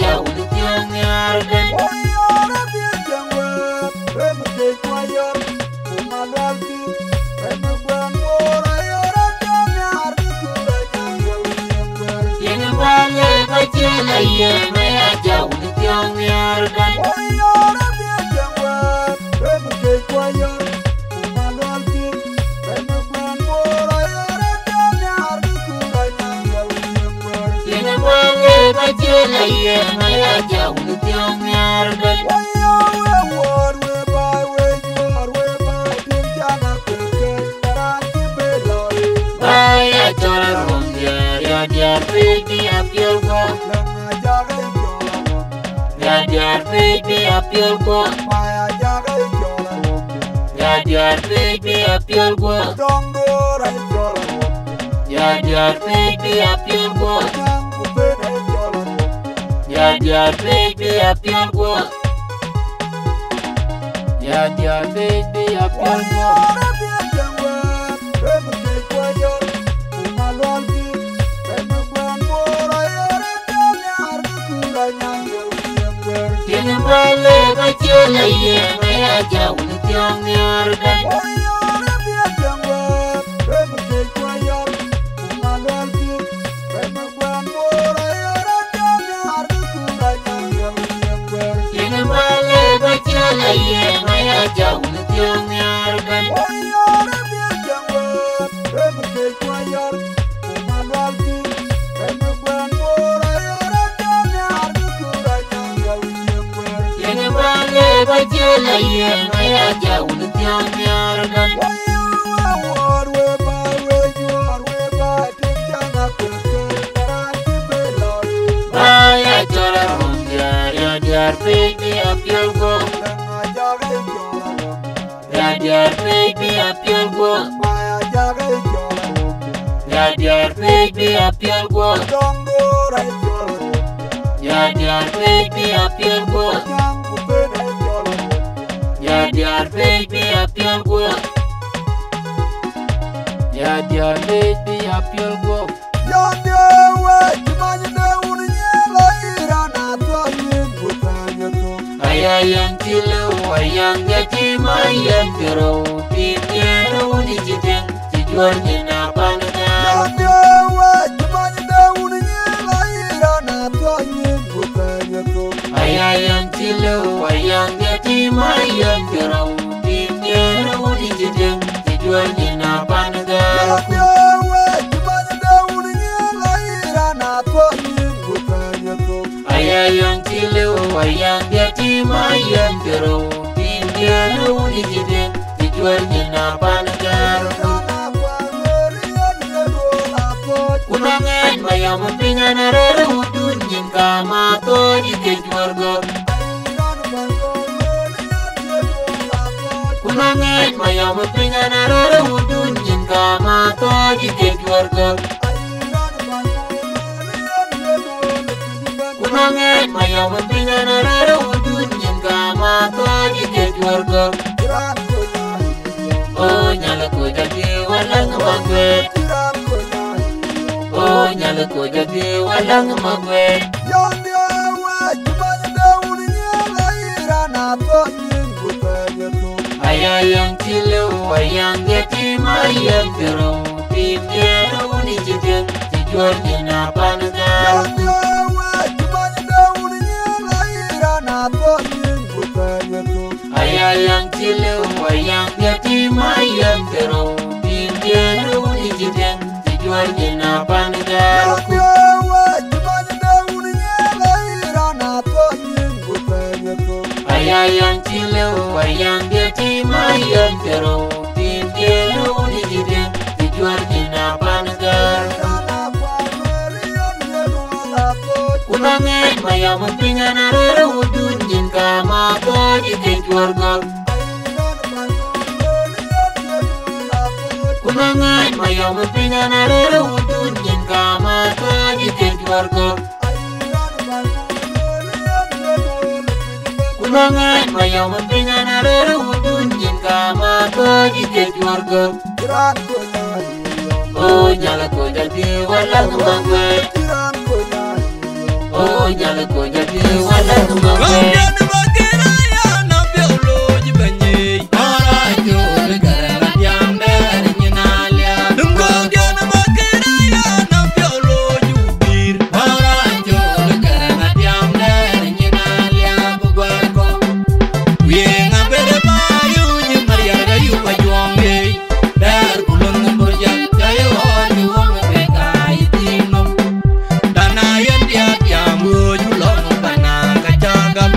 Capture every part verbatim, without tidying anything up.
Jawun thiɔ̈ŋ nhiaar ëbɛ̈n. Yen bä le bä ciël aye, me ya jawun thiɔ̈ŋ nhiaar ëbɛ̈n. Yen bä le bä ciël aye, me ya jawun thiɔ̈ŋ nhiaar ëbɛ̈n. Ba ya cɔl aruɔm diäär, ya diäär pec bï ya piɔl guɔ. Ya diäär pec bï ya piɔl guɔ. Ya diäär pec bï ya piɔl guɔ. Ya diäär pec bï ya piɔl guɔ. Ya diäär pec bï ya piɔl guɔ. Ya diäär pec bï ya piɔl guɔ. Yen bä le bä ciël aye, me ya jawun thiɔ̈ŋ nhiaar ëbɛ̈n. Yen bä le bä ciël aye, me ya jawun thiɔ̈ŋ nhiaar ëbɛ̈n. Yen bä le bä ciël aye, me ya jawun thiɔ̈ŋ nhiaar ëbɛ̈n. Ba ya cɔl aruɔm diäär, ya diäär pec bï ya piɔl guɔ. Ya diäär pec bï ya piɔl guɔ. Ya diäär pec bï ya piɔl guɔ. Ya diäär pec bï ya piɔl guɔ. Ya diäär pec bï ya piɔl guɔ. Ya diäär pec bï ya piɔl guɔ. Aya yɛn cï lëu, aya yɛn cï ma yɛn cï rou, tim yɛn wun cï tïŋ, cï juɔ̈r nyin apan gäär. Aya yɛn cï lëu, aya yɛn cï ma yɛn cï rou, tim yɛn wun cï tïŋ, cï juɔ̈r nyin apan gäär. Aya yɛn cï lëu, aya yɛn cï ma yɛn cï rou, tim yɛn wun cï tïŋ, cï juɔ̈r nyin apan gäär. Ku na ŋɛɛc ma yam piny an arɛ̈ɛ̈r wudun nyin ka ma thɔɔc ke juɔ̈r gɔ̈k. Ku na ŋɛɛc ma yam piny an arɛ̈ɛ̈r wudun nyin ka ma thɔɔc ke juɔ̈r gɔ̈k. Ku na ŋɛɛc ma yam piny an arɛ̈ɛ̈r wudun nyin ka ma thɔɔc ke juɔ̈r gɔ̈k. O nyal ko jadi walang ma guet. O nyal ko jadi walang ma guet. Aya yɛn cï lëu, aya yɛn cï ma yɛn cï rou, tim yɛn wun cï tïŋ, cï juɔ̈r nyin apan gäär. Aya yɛn cï lëu, aya yɛn cï ma yɛn cï rou, tim yɛn wun cï tïŋ, cï juɔ̈r nyin apan gäär. Aya yɛn cï lëu, aya yɛn cï ma yɛn cï rou, tim yɛn wun cï tïŋ, cï juɔ̈r nyin apan gäär. Ku na ŋɛɛc ma yam piny an arɛ̈ɛ̈r wudun nyin ka ma thɔɔc ke juɔ̈r gɔ̈k. Ku na ŋɛɛc ma yam piny an arɛ̈ɛ̈r wudun nyin ka ma thɔɔc ke juɔ̈r gɔ̈k. Ku na ŋɛɛc ma yam piny an arɛ̈ɛ̈r wudun nyin ka ma thɔɔc ke juɔ̈r gɔ̈k. O nyal ko jadi walang ma guet. Onyal ko jadi wala ma. Kɔŋdiɛn Makër aya na piɔ̈u looi bɛ̈ny. Ora col kɛrɛ la diam dɛr nyin alia. Kɔŋdiɛn Makër aya na piɔ̈u looi ubir. Ora col kɛrɛ la diam dɛr nyin alia bu guar ko. Wiëŋ abɛ̈r ba yu nyi Marial ga yu ba juɔŋ ye. Dɛr ku lon burjak ca ye ɣɔn yu wɔŋ bɛ ka yi tim nom. Dana yen diaat jam wööc u lɔŋ pana ka ca gam.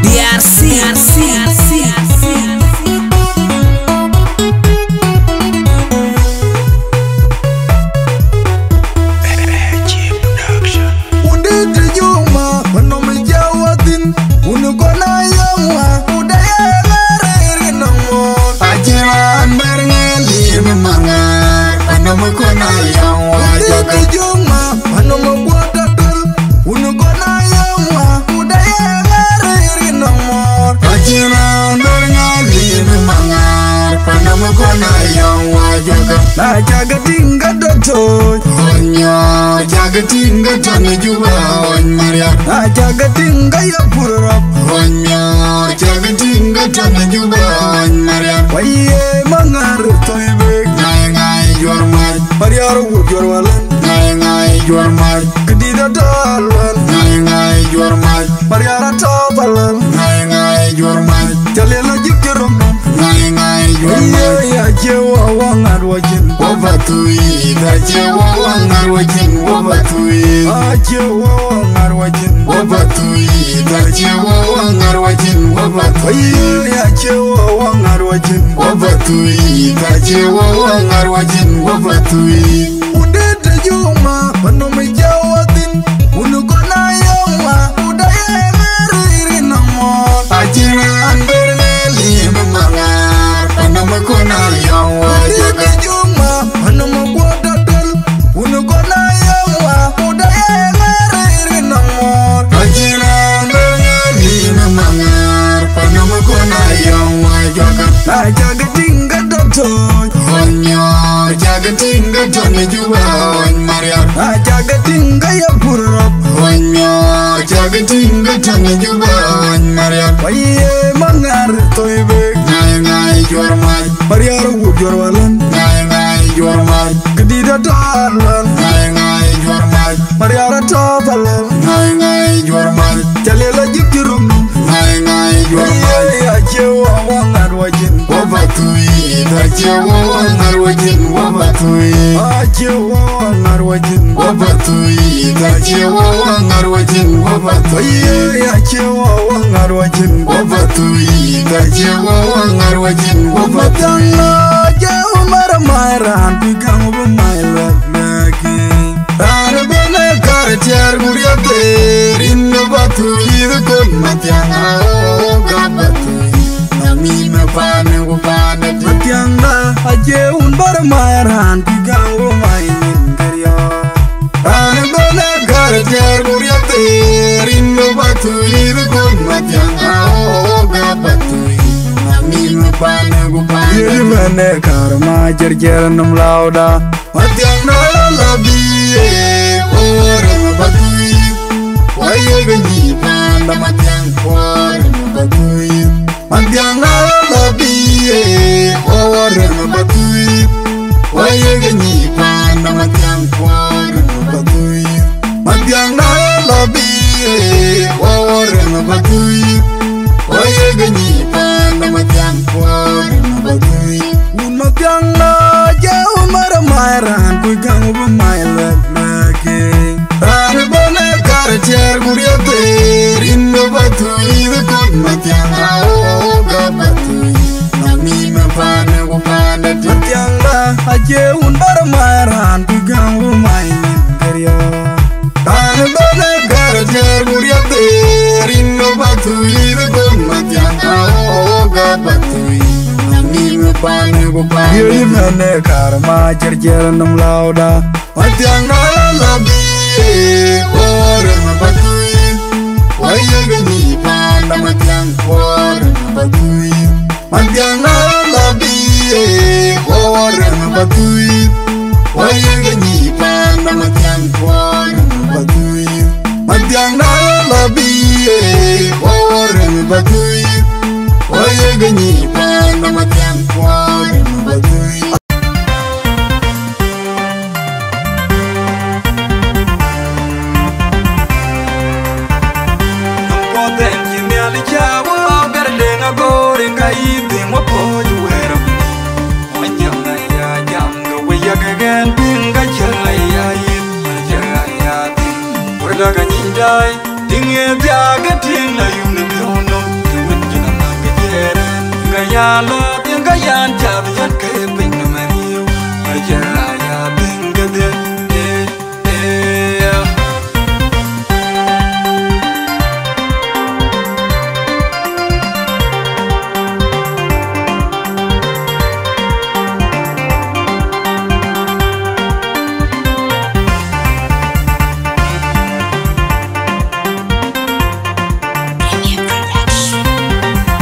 D R C, D R C, D R C. Wundit Juma, wun nɔm jawatin, wun kɔn a yɔŋ wa, wun da ye ŋɛɛr nɔm ŋoot. Ajiran ber ŋɛɛr lim maŋar, wun nɔm kɔn a yɔŋ wa. Wundit Juma, wun nɔm guɔ tɔtɔl, wun kɔn a yɔŋ wa, wun da ye ŋɛɛr nɔm ŋoot. Ajiran ber ŋɛɛr lim maŋar, wun nɔm kɔn a yɔŋ wa jɔka. Na cak tiŋ ka dɔtɔc. Honyo, cak tiŋ ka tɔn Juba, hony Mariam. Na cak tiŋ ka ye pur rɔp. Honyo, cak tiŋ ka tɔn Juba, hony Mariam. Waye maŋar thoi bek. Ngai ngai juɔr mac. Mariar wu juɔr walan. Ngai ngai juɔr mac. Kedit atɔl wan. Ngai ngai juɔr mac. Mariar atɔ palan. Ngai ngai juɔr mac. Jalil ajik jerom. Ngai ngai juɔr mac. Ye ya jewa wa ŋar wa jin. Wa batui, da jewa wa ŋar wa jin. Wa batui. A jewa wa ŋar wa jin. Wa batui, da jewa wa ŋar wa jin. Wa batui. Ye ya jewa wa ŋar wa jin. Wa batui, da jewa wa ŋar wa jin. Wa batui. Wundit Juma, wun nɔm jawatin, wun kɔn a yɔŋ wa, wun da ye ŋɛɛr nɔm ŋoot. Ajiran ber ŋɛɛr lim maŋar, wun nɔm kɔn a yɔŋ wa. Wundit Juma, wun nɔm guɔ tɔtɔl, wun kɔn a yɔŋ wa, wun da ye ŋɛɛr nɔm ŋoot. Ajiran ber ŋɛɛr lim maŋar, wun nɔm kɔn a yɔŋ wa jɔka. Na cak tiŋ ka dɔtɔc. Honyo, cak tiŋ ka tɔn Juba, hony Mariam. Na cak tiŋ ka ye pur rɔp. Honyo, cak tiŋ ka tɔn Juba, hony Mariam. Waye maŋar thoi bek. Ngai ngai juɔr mac. Mariar wu juɔr walan. Ngai ngai juɔr mac. Kedit atɔl wan. Ngai ngai juɔr mac. Mariar atɔ palan. Ngai ngai juɔr mac. Jalil ajik jerom. Ngai ngai juɔr mac. Ye ya jewa wa ŋar wa jin. Wa batui, da jewa wa ŋar wa jin. Wa batui. A jewa wa ŋar wa jin. Wa batui, da jewa wa ŋar wa jin. Wa batui. Ye ya jewa wa ŋar wa jin. Wa batui, da jewa wa ŋar wa jin. Wa batui. Mathiang na jewa mar mai ran pi gang bu mai lak laki. Raan ëbɛ̈n ë kar tiɛɛr ku riɛth ë rin ë bathui ë kony Mathiang, aoga bathui, na mïïm ë paan ë ku paan ë tïŋ. Mathiang da acie wun bär mai raan bï gäm wo mai nyin kë riɔ̈ɔ̈k. Raan ëbɛ̈n ë kar tiɛɛr ku riɛth ë rin ë bathui ë kony Mathiang, aoga bathui, na mïïm ë paan ë ku paan ë tïŋ. Yïn ëbɛ̈n ë kar ma cɛrcɛr nɔm lauda. Mathiang na la la bi ye, o rem bathui. Wa ye ga ni panda Mathiang, o rem bathui. Mathiang na la la bi ye, o rem bathui. Wa ye ga ni panda Mathiang, o rem bathui. Mathiang na la la bi ye, o rem bathui. Wa ye ga ni panda Mathiang, o rem bathui. Wun Mathiang la ja wun mara mai ran ku Kaŋ bï mac lɛ̈k lɛ̈k. Raan ëbɛ̈n ë kar tiɛɛr ku riɛth thëër, yïn bï bä thuiith ë kut Mathiäŋ, aɣok ë bä thuiith. Nɔŋ nïïm ë paan ë ku paan ë tïŋ. Mathiäŋda acie wun bär mac raan bï gäŋ bï mac nyin kë riɔ̈ɔ̈k. Raan ëbɛ̈n ë kar tiɛɛr ku riɛth thëër, yïn bï bä thuiith ë kut Mathiäŋ, aɣok ë bä thuiith. Nɔŋ nïïm ë paan ë ku paan ë tïŋ. Yï mɛn ë kar ma cɛrcɛr nɔm lääuda. Mathiäŋ na la la bï, ee, wɔ rem bä thuiith. Wɔ yek nïïm panda Mathiäŋ, wɔ rem bä thuiith. Mathiäŋ na la la bï, ee, wɔ rem bä thuiith. Wɔ yek nïïm panda Mathiäŋ, wɔ rem bä thuiith. Mathiäŋ na la la bï, ee, wɔ rem bä thuiith. Wɔ yek nïïm panda Mathiäŋ, wɔ rem bä thuiith. Tiŋ ë thiaak ë tiŋ la yum në piɔ̈u nɔm, të wën cïn anɔŋ kë jiëër ɛn. Ŋa ya lɔ, tiŋ ka yan cath yɛn ke piny në mɛn yiëu. Ŋa ya ya tiŋ kedhie, ee, ee, ya.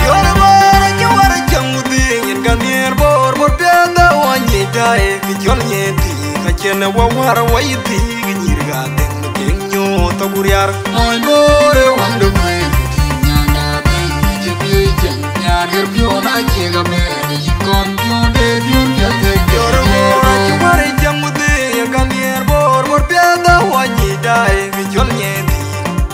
Yɔn Bor acï wär cäŋ wudhiëëŋ, yen ka nhiëër Bor, Bor piɛth awany yic daai, kë cɔl nyin thiik, acïn ë wä wär wä yï thiik, nyïïr ka dhëŋ, dhëŋ nyuɔɔth thok riar. Mony Bor ë wëndu kueer, ku thiëëk nyanda dhëŋ, cï piööc cieŋ, nyan ɣer piɔ̈u na cie ka mɛɛr, yïn kɔn piɔ̈u dee piɔ̈u piɛth thek. Yɔn Bor acï wär cäŋ wudhiëëŋ, yen ka nhiëër Bor, Bor piɛth awany yic daai, kë cɔl nyin thiik.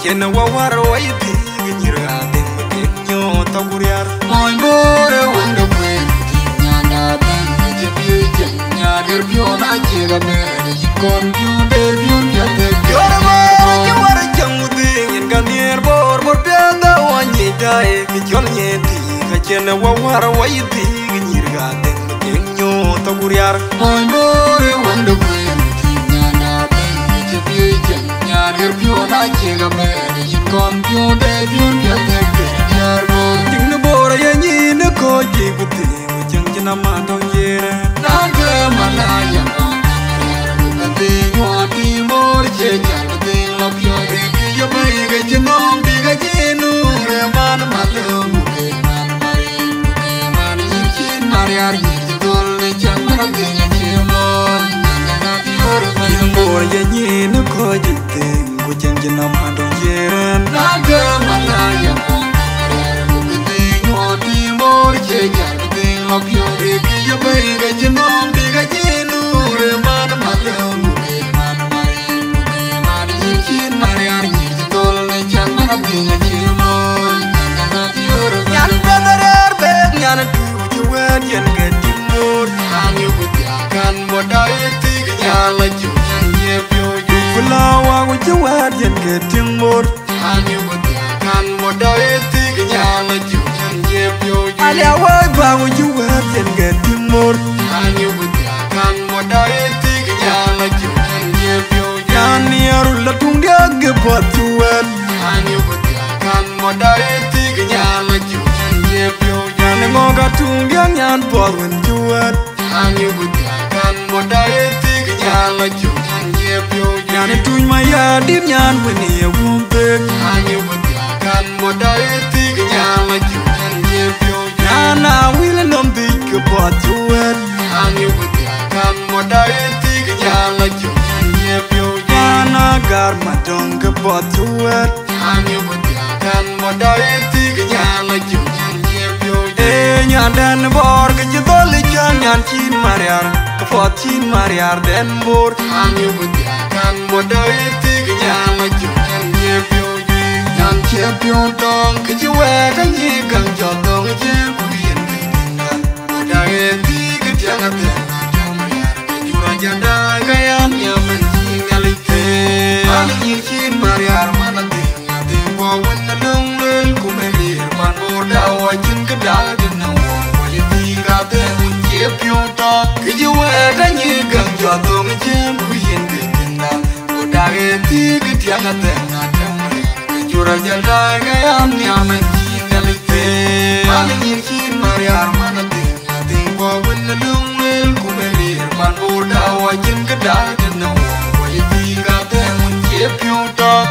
Cïn ë wä wär wä yï thiik, nyïïr ka dhëŋ, dhëŋ nyuɔɔth thok riar. Mony Bor ë wëndu kueer, ku thiëëk nyanda dhëŋ, cï piööc cieŋ, nyan ɣer piɔ̈u na cie ka mɛɛr, yïn kɔn piɔ̈u dee piɔ̈u piɛth thek. Yɔn Bor acï wär cäŋ wudhiëëŋ, yen ka nhiëër Bor, Bor piɛth awany yic daai, kë cɔl nyin thiik, acïn ë wä wär wä yï thiik, nyïïr ka dhëŋ, dhëŋ nyuɔɔth thok riar. Mony Bor ë wëndu kueer, ku thiëëk nyanda dhëŋ, cï piööc cieŋ, nyan ɣer piɔ̈u na cie ka mɛɛr, yïn kɔn piɔ̈u dee piɔ̈u piɛth thek. Yɔn Bor. Tiŋ në Bor aye nyin ë kɔc cï ku thiëëk, ku cieŋ cïn amat tɔŋ jiëër ɛn. Na ke Malaya, ku ka dhëŋ wɔ tim Bor cie jal, ku dhëŋ lɔ piɔ̈ɔ̈c. Kë ye bɛ̈i ke cï nɔm, bï ka cï nuur ë man malem, ku ke man mari, ku ke man nyïïr cïn mariar, nyïïr cï dhöl në cäŋ man adhëŋ acie mony. Tiŋ Bor ye nyin ë kɔc cï thiëëk, ku cieŋ cïn amat tɔŋ jiëër ɛn. Na ke Malaya, ku ka dhëŋ wɔ tim Bor cie jal, ku dhëŋ lɔ piɔ̈ɔ̈c. Kë ye bɛ̈i ke cï nɔm, bï ka cï nuur ë man malem, ku ke man mari, ku ke man nyïïr cïn mariar, nyïïr cï dhöl në cäŋ man adhëŋ acie mony. Nyan piɛth arɛɛr bek, nyan ë tuuc cï wɛ̈ɛ̈t yen ke tiŋ Bor. An, yu ku thiaak kan Bor da ë thiik, nyan la cuk, nyan cie piööc. Ku la wä ku cï wɛ̈ɛ̈t yen ke tiŋ Bor. An, yu ku thiaak kan Bor da ë thiik, nyan la cuk, nyan cie piööc. Alia wä ba ku cï wɛ̈ɛ̈t yen ke tiŋ Bor. An, yu ku thiaak kan Bor da ë thiik, nyan la cuk, nyan cie piööc. Nyan ë rul la tuŋ diäk ke puɔth cï wɛ̈ɛ̈t. An, yu ku thiaak kan Bor da ë thiik, nyan la cuk, nyan cie piööc. Nyan ë ŋɔ̈k atuŋ diäk, nyan puɔth wën cï wɛ̈ɛ̈t. An, yu ku thiaak kan Bor da ë thiik, nyan la cuk, nyan cie piööc. Nyan ë tuuc ma ya dït, nyan wën ye wum thek. An, yu ku thiaak kan Bor da ë thiik, nyan la cuk, nyan cie piööc. Nyan a wil nɔm dhïc ke puɔth cï wɛ̈ɛ̈t. An, yu ku thiaak kan Bor da ë thiik, nyan la cuk, nyan cie piööc. Nyan a gar ma dɔ̈ŋ ke puɔth cï wɛ̈ɛ̈t. An, yu ku thiaak kan Bor da ë thiik, nyan la cuk, nyan cie piööc. Ee, nyandɛn Bor ke cï dhöl ë cäŋ, nyan cïn mariar, ke puɔth cïn mariar dɛn Bor. An, yu ku thiaak kan Bor da ë thiik, nyan la cuk, nyan cie piööc. Nyan cie piööc dɔ̈ŋ, ke cï wɛ̈ɛ̈t anyï käŋ jɔt dɔ̈ŋ ë cï ku yen ke tiŋda. Bor da ë thiik, ke tiaŋ athɛɛr na tiaŋ mariar, ke jur ajanda, ke ya Thiëëk tiɛŋ adhɛŋ atɛ̈ŋ riɛl, ke jur ajäl daai ke ya nhiam en cï Nhialic thëë. Man nyïïr cït Mariar man adhëŋ, adhëŋ kɔ̈k wën ë löŋ lueel ku bï riir man Bor da wä cïn kë daai tënë wä, wä ye thiëëk adhɛŋ wën cie piɔ̈u tɔ̈k.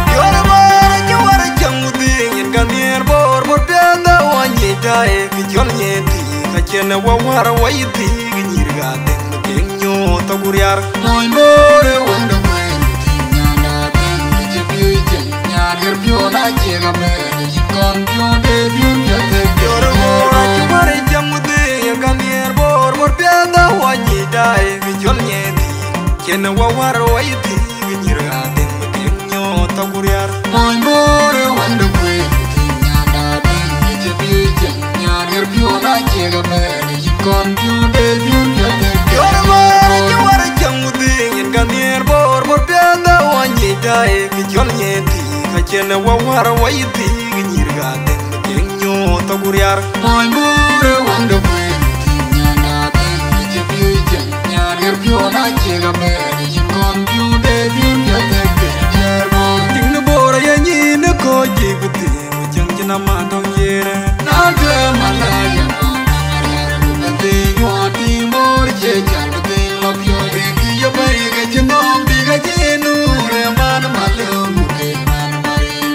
Diɔ̈ɔ̈r Bor acï wär cäŋ ku dhïï, yen ka nhiëër Bor, Bor piɛth ë wä nyic daai, kë cɔl nyiëëth thïïk, acïn ë wä wär wä yï thïïk, nyïïr ka dhëŋ bï kek nyuɔɔth thok ku riar. Mony Bor ë wënde kueen ku thïn, nyan adhëŋ kë cï piööc cieŋ, nyan ɣer piɔ̈u na cie ka bɛ̈ɛ̈r, yïn kɔn piɔ̈u de piɔ̈u piɛth thek. Diɔ̈ɔ̈r Bor acï wär cäŋ ku dhïï, yen ka nhiëër Bor, Bor piɛth ë wä nyic daai, kë cɔl nyiëëth thïïk, cïn ë wä wär wä yï thïïk, nyïïr ka dhëŋ bï kek nyuɔɔth thok ku riar. Mony Bor ë wënde kueen ku thïn, nyan adhëŋ kë cï piööc cieŋ, nyan ɣer piɔ̈u na cie ka bɛ̈ɛ̈r, yïn kɔn piɔ̈u de piɔ̈u piɛth thek. Diɔ̈ɔ̈r Bor acï wär cäŋ ku dhïï, yen ka nhiëër Bor, Bor piɛth ë wä nyic daai, kë cɔl nyiëëth thïïk, acïn ë wä wär wä yï thïïk, nyïïr ka dhëŋ bï kek nyuɔɔth thok ku riar. Mony Bor ë wënde kueen ku thïn, nyan adhëŋ kë cï piööc cieŋ, nyan ɣer piɔ̈u na cie ka bɛ̈ɛ̈r, yïn kɔn piɔ̈u de piɔ̈u piɛth thek. Diɔ̈ɔ̈r Bor, tiŋ de Bor aye nyin ë kɔc jiëk ku thïn, ku cieŋ cïn amat tɔŋ jiëër. Na tueŋ malaya mɔ̈u ka mariar ku bï thïn, wä tiŋ Bor cie jäl bï thïn lɔ piɔ̈u, bï kï ye bɛ̈i ke cï nɔm bï ka cï nuur ë man malëu ku ke man mariar.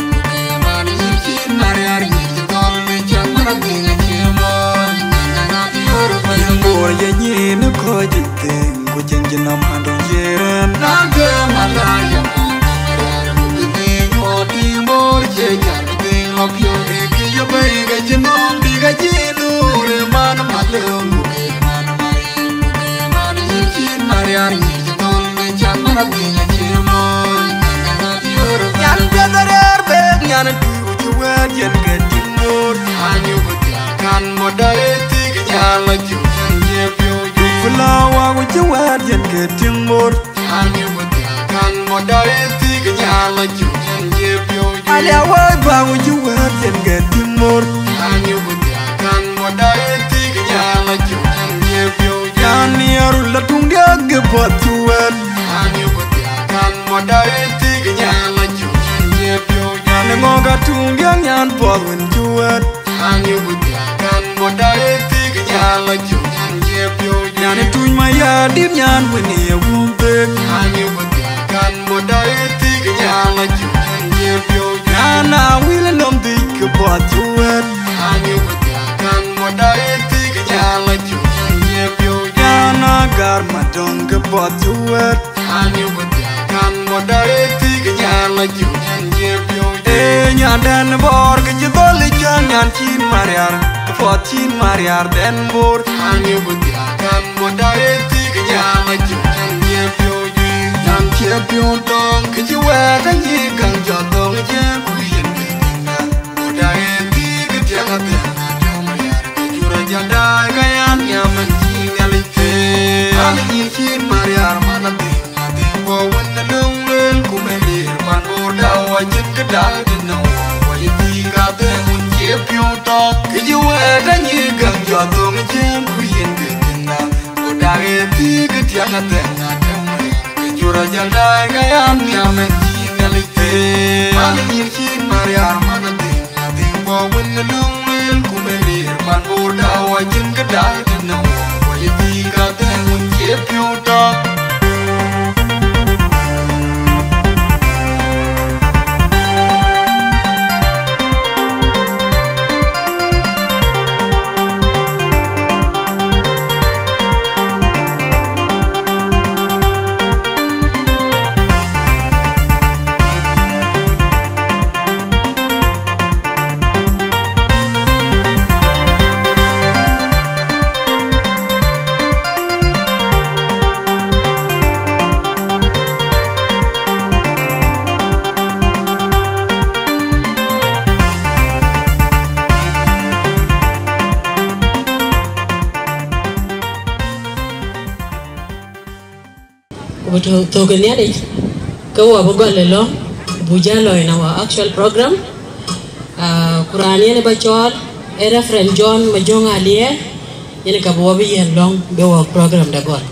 Bor ye nyin ë kɔc jiëk thïn, ku cieŋ cïn amat tɔŋ jiëër. Na tueŋ malaya mɔ̈u ka mariar ku bï thïn, wä tiŋ Bor cie jäl bï thïn lɔ piɔ̈u, bï kï ye bɛ̈i ke cï nɔm bï ka cï nuur ë man malëu ku ke man mariar. Nyan piɛth arɛɛr bek, nyan ë tuuc ku cï wɛ̈ɛ̈t yen ke tïŋ Bor. Anyuku thiakan Bor da ë thïk, nyan la cuk cän cie piɔ̈u juëc. Ku la wä ku cï wɛ̈ɛ̈t yen ke tïŋ Bor. Anyuku thiakan Bor da ë thïk, nyan la cuk cän cie piɔ̈u juëc. Alia wä bä ku cï wɛ̈ɛ̈t yen ke tïŋ Bor. Anyuku thiakan Bor da ë thïk, nyan la cuk cän cie piɔ̈u juëc. Nyan ë rul la tuŋ diäk ke puɔth cï wɛ̈ɛ̈t. Anyuku thiakan Bor da ë thïk, nyan la cuk cän cie piɔ̈u juëc. Nyan ë ŋɔ̈k atuŋ diäk, nyan puɔth wën cï wɛ̈ɛ̈t. Anyuku thiakan Bor da ë thïk, nyan la cuk cän cie piɔ̈u juëc. Nyan ë tuuc ma ya dït, nyan wën ye wum thek. Anyuku thiakan Bor da ë thïk, nyan la cuk cän cie piɔ̈u juëc. Nyan a wil nɔm dhïc ke puɔth cï wɛ̈ɛ̈t. Anyuku thiakan Bor da ë thïk, nyan la cuk cän cie piɔ̈u juëc. Nyan a gar ma dɔŋ ke puɔth cï wɛ̈ɛ̈t. Anyuku thiakan Bor da ë thïk, nyan la cuk cän cie piɔ̈u juëc. Ee nyan dɛ̈n Bor ke cï dhɔ̈l ë cän, nyan cït mariar, ke puɔth cït mariar dɛ̈n Bor. Anyuku thiakan Bor da ë thïk, nyan la cuk cän cie piɔ̈u juëc. Nyan cie piɔ̈u tɔŋ ke cï wɛ̈ɛ̈t anyïï käŋ jɔt dhɔ̈ŋ ë ciëën ku yen ke thiëŋda. Bor da ë thïk tiɛŋ adhɛŋ atɛ̈ŋ riɛl, ke jur ajäl daai ka ya nhiam en cï Nhialic thëë. An nyïïr cït mariar man adhëŋ, adhëŋ kɔ̈k wën ë löŋ lueel ku bï riir man Bor da wä cïn kë daai tënë wä, wä ye thiëëk adhɛŋ wën cie piɔ̈u tɔ̈k. Kë cï wɛ̈ɛ̈t anyïï käŋ jɔt dhɔ̈ŋ ë ciëën ku yen ke thiëŋda. Bor da ë thïk tiɛŋ adhɛŋ atɛ̈ŋ riɛl, ke jur ajäl daai ka ya nhiam en cï Nhialic thëë. An nyïïr cït mariar man adhëŋ, adhëŋ kɔ̈k wën ë löŋ lueel ku bï riir man Bor da wä cïn kë daai tënë wä, wä ye thiëëk adhɛŋ wën cie piɔ̈u tɔ̈k. Thök ë Nhialic, ke wɔ bï gɔl ë lɔ̈ŋ, buk jal lɔ in our actual program. Ah, ku raan yen ë ba cɔɔl, ee Reverend John Majöŋ Aliɛɛr, yen ka bï wɔ bï yiɛ̈n lɔ̈ŋ bï wɔ program de gɔl.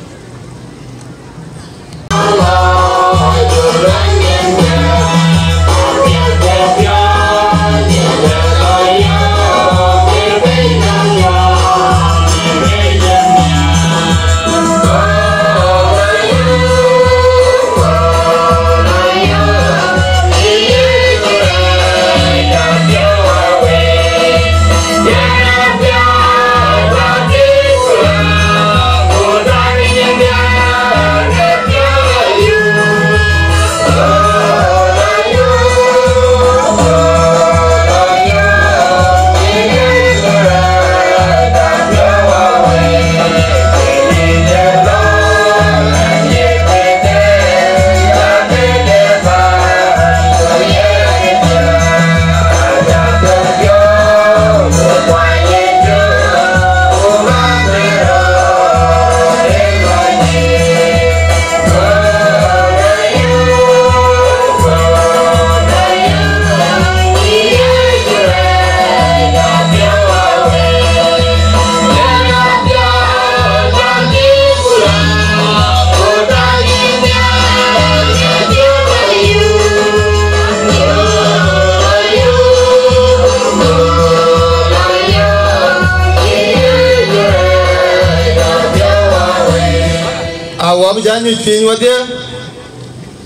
Awap janyuc piny wadhie,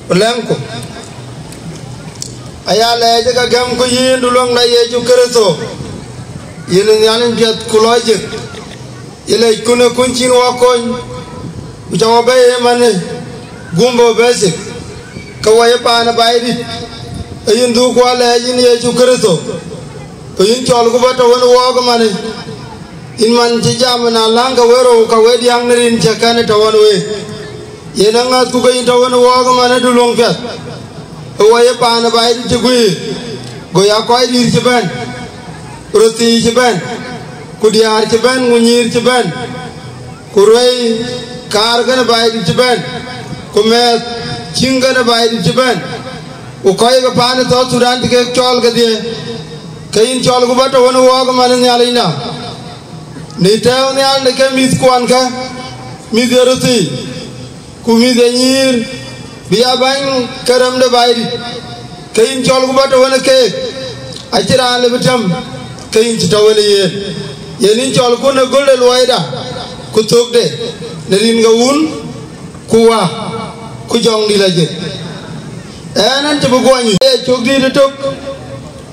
ku lɛŋku. Aya lɛɛc ë ka gɛm ku yïn du luɔŋda Yecu Kërtho, yïn Nhialic piɛth ku lɔc jik, yï lɛc kun ë kun cïn wɔ kony, ku ca wɔ bɛ̈i ëmënë Gumbo Basic, ke wɔ ye paan ë Baidït, ë yïn dhuk ku alɛɛc yïn Yecu Kërtho, ku yïn cɔl ku bä tɔ wën wɔɔk ëmënë, yïn man cï jam ë na läŋ ke wërou ka wë diäk në rin cä kɛn ë tɔ wën week. Yen aŋäthku ke yïn tɔ wën wɔɔk ëmënë du luɔŋ piɛth, ë wɔ ye paan ë Baidït cï guiir, go ya kɔc dïïr cï bɛ̈n, röthii cï bɛ̈n, ku diäär cï bɛ̈n, ku nyïïr cï bɛ̈n, ku ruɛi kaar kënë Baidït cï bɛ̈n, ku mɛɛth cïŋ kënë Baidït cï bɛ̈n, ku kɔc ke paan ë South Sudan cï kek cɔɔl kedhie, ke yïn cɔl ku bä tɔ wën wɔɔk ëmënë Nhialicda. Në tɛ̈ɛ̈u nhial në ke mïthkuɔnkë, mïth ye röthii, ku mïth ye nyïïr, bï ya bäny ke rem de Baidït, ke yïn cɔl ku bä tɔ wën ë keek, acïn raan lë bï tɛ̈m ke yïn cï tɔ wën ë yen. Yen yïn cɔl ku në göl de luɔida, ku thökde, në rin ke Wun, ku Wä, ku Jɔŋdït Lajik. Ɣɛn, ɣɛn cï bï guɔ nyuc ë cök dïït ëtök,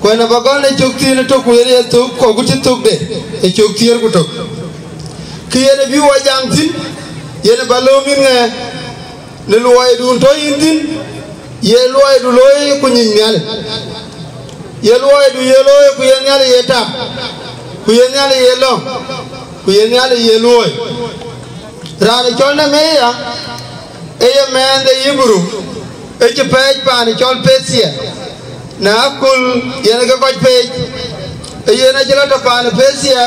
ku ɣɛn abä gɔl në cök thiin ëtök, ku yen ye thök, ku agut cï thökde ë cök thiëër ku tök. Kë yen ë bï wɔ jam thïn, yen ë bä lööm yïn ŋɛɛ, në luɔidun tɔ yïn thïn, ye luɔidu looi ku nyic Nhialic. Ye luɔidu ye looi ku ye Nhialic ye tak, ku ye Nhialic ye lɔ̈ŋ, ku ye Nhialic ye luööi. Raan ë cɔl Nemeya, ee ye mɛɛn de Hibru, ë cï pɛɛc paan ë cɔl Perthia, në aköl yen ke kɔc peec, ee yen acï lɔ tɔ paan ë Perthia,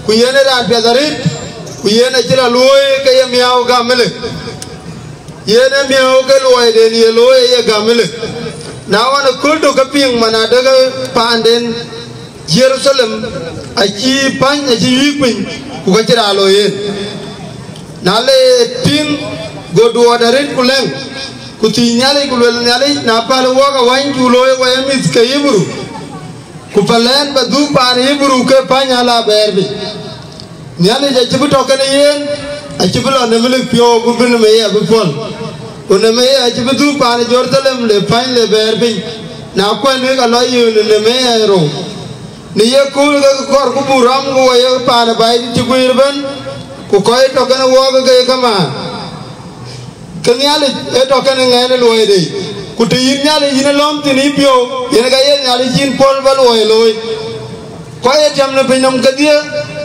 ku yen ë raan piɛth arëët, ku yen acï lɔ luööi ke ye miääu gäm ëlë. Yen ë miääu ke luɔiden ye looi ë ye gäm ëlë. Na ɣɔn ë kööl tök ke piŋ man adekë paanden Jeruthalem acï päny, acï yuiik piny, ku ka cï raan lɔ yen. Na le piŋ, go duɔɔt arëët ku lɛ̈ŋ, ku thiëc Nhialic, ku luel Nhialic, na päl wɔɔk awäny, cu looi wɔ ye mïth ke Hibru, ku päl ɛn bä dhuk paan Hibru ke päny ala bɛɛr piny. Nhialic acï bï tɔ kenë yen, acï bï lɔ në melik piɔ̈u, ku bï Nemeya bï puɔ̈l. Ku Nemeya acï bï dhuk paan Jeruthalem le päny le bɛɛr piny, na kuɛ̈n wek alɔ yöön ë Nemeya ë rou. Në ye kööl ke kɔɔr ku buk rɔm, ku wɔ ye paan ë Baidït cï guiir ëbɛ̈n, ku kɔc tɔ kenë wɔɔk ke ye kamaan. Ke Nhialic ë tɔ kenë ŋɛɛn ë luɔide, ku të yïn Nhialic yïn ë lɔ̈ɔ̈m thïn yïpiɔ̈u, yen ka ye Nhialic yïn puɔ̈l bä luɔi looi. Kɔc ë tiam në piny nɔm kedhie,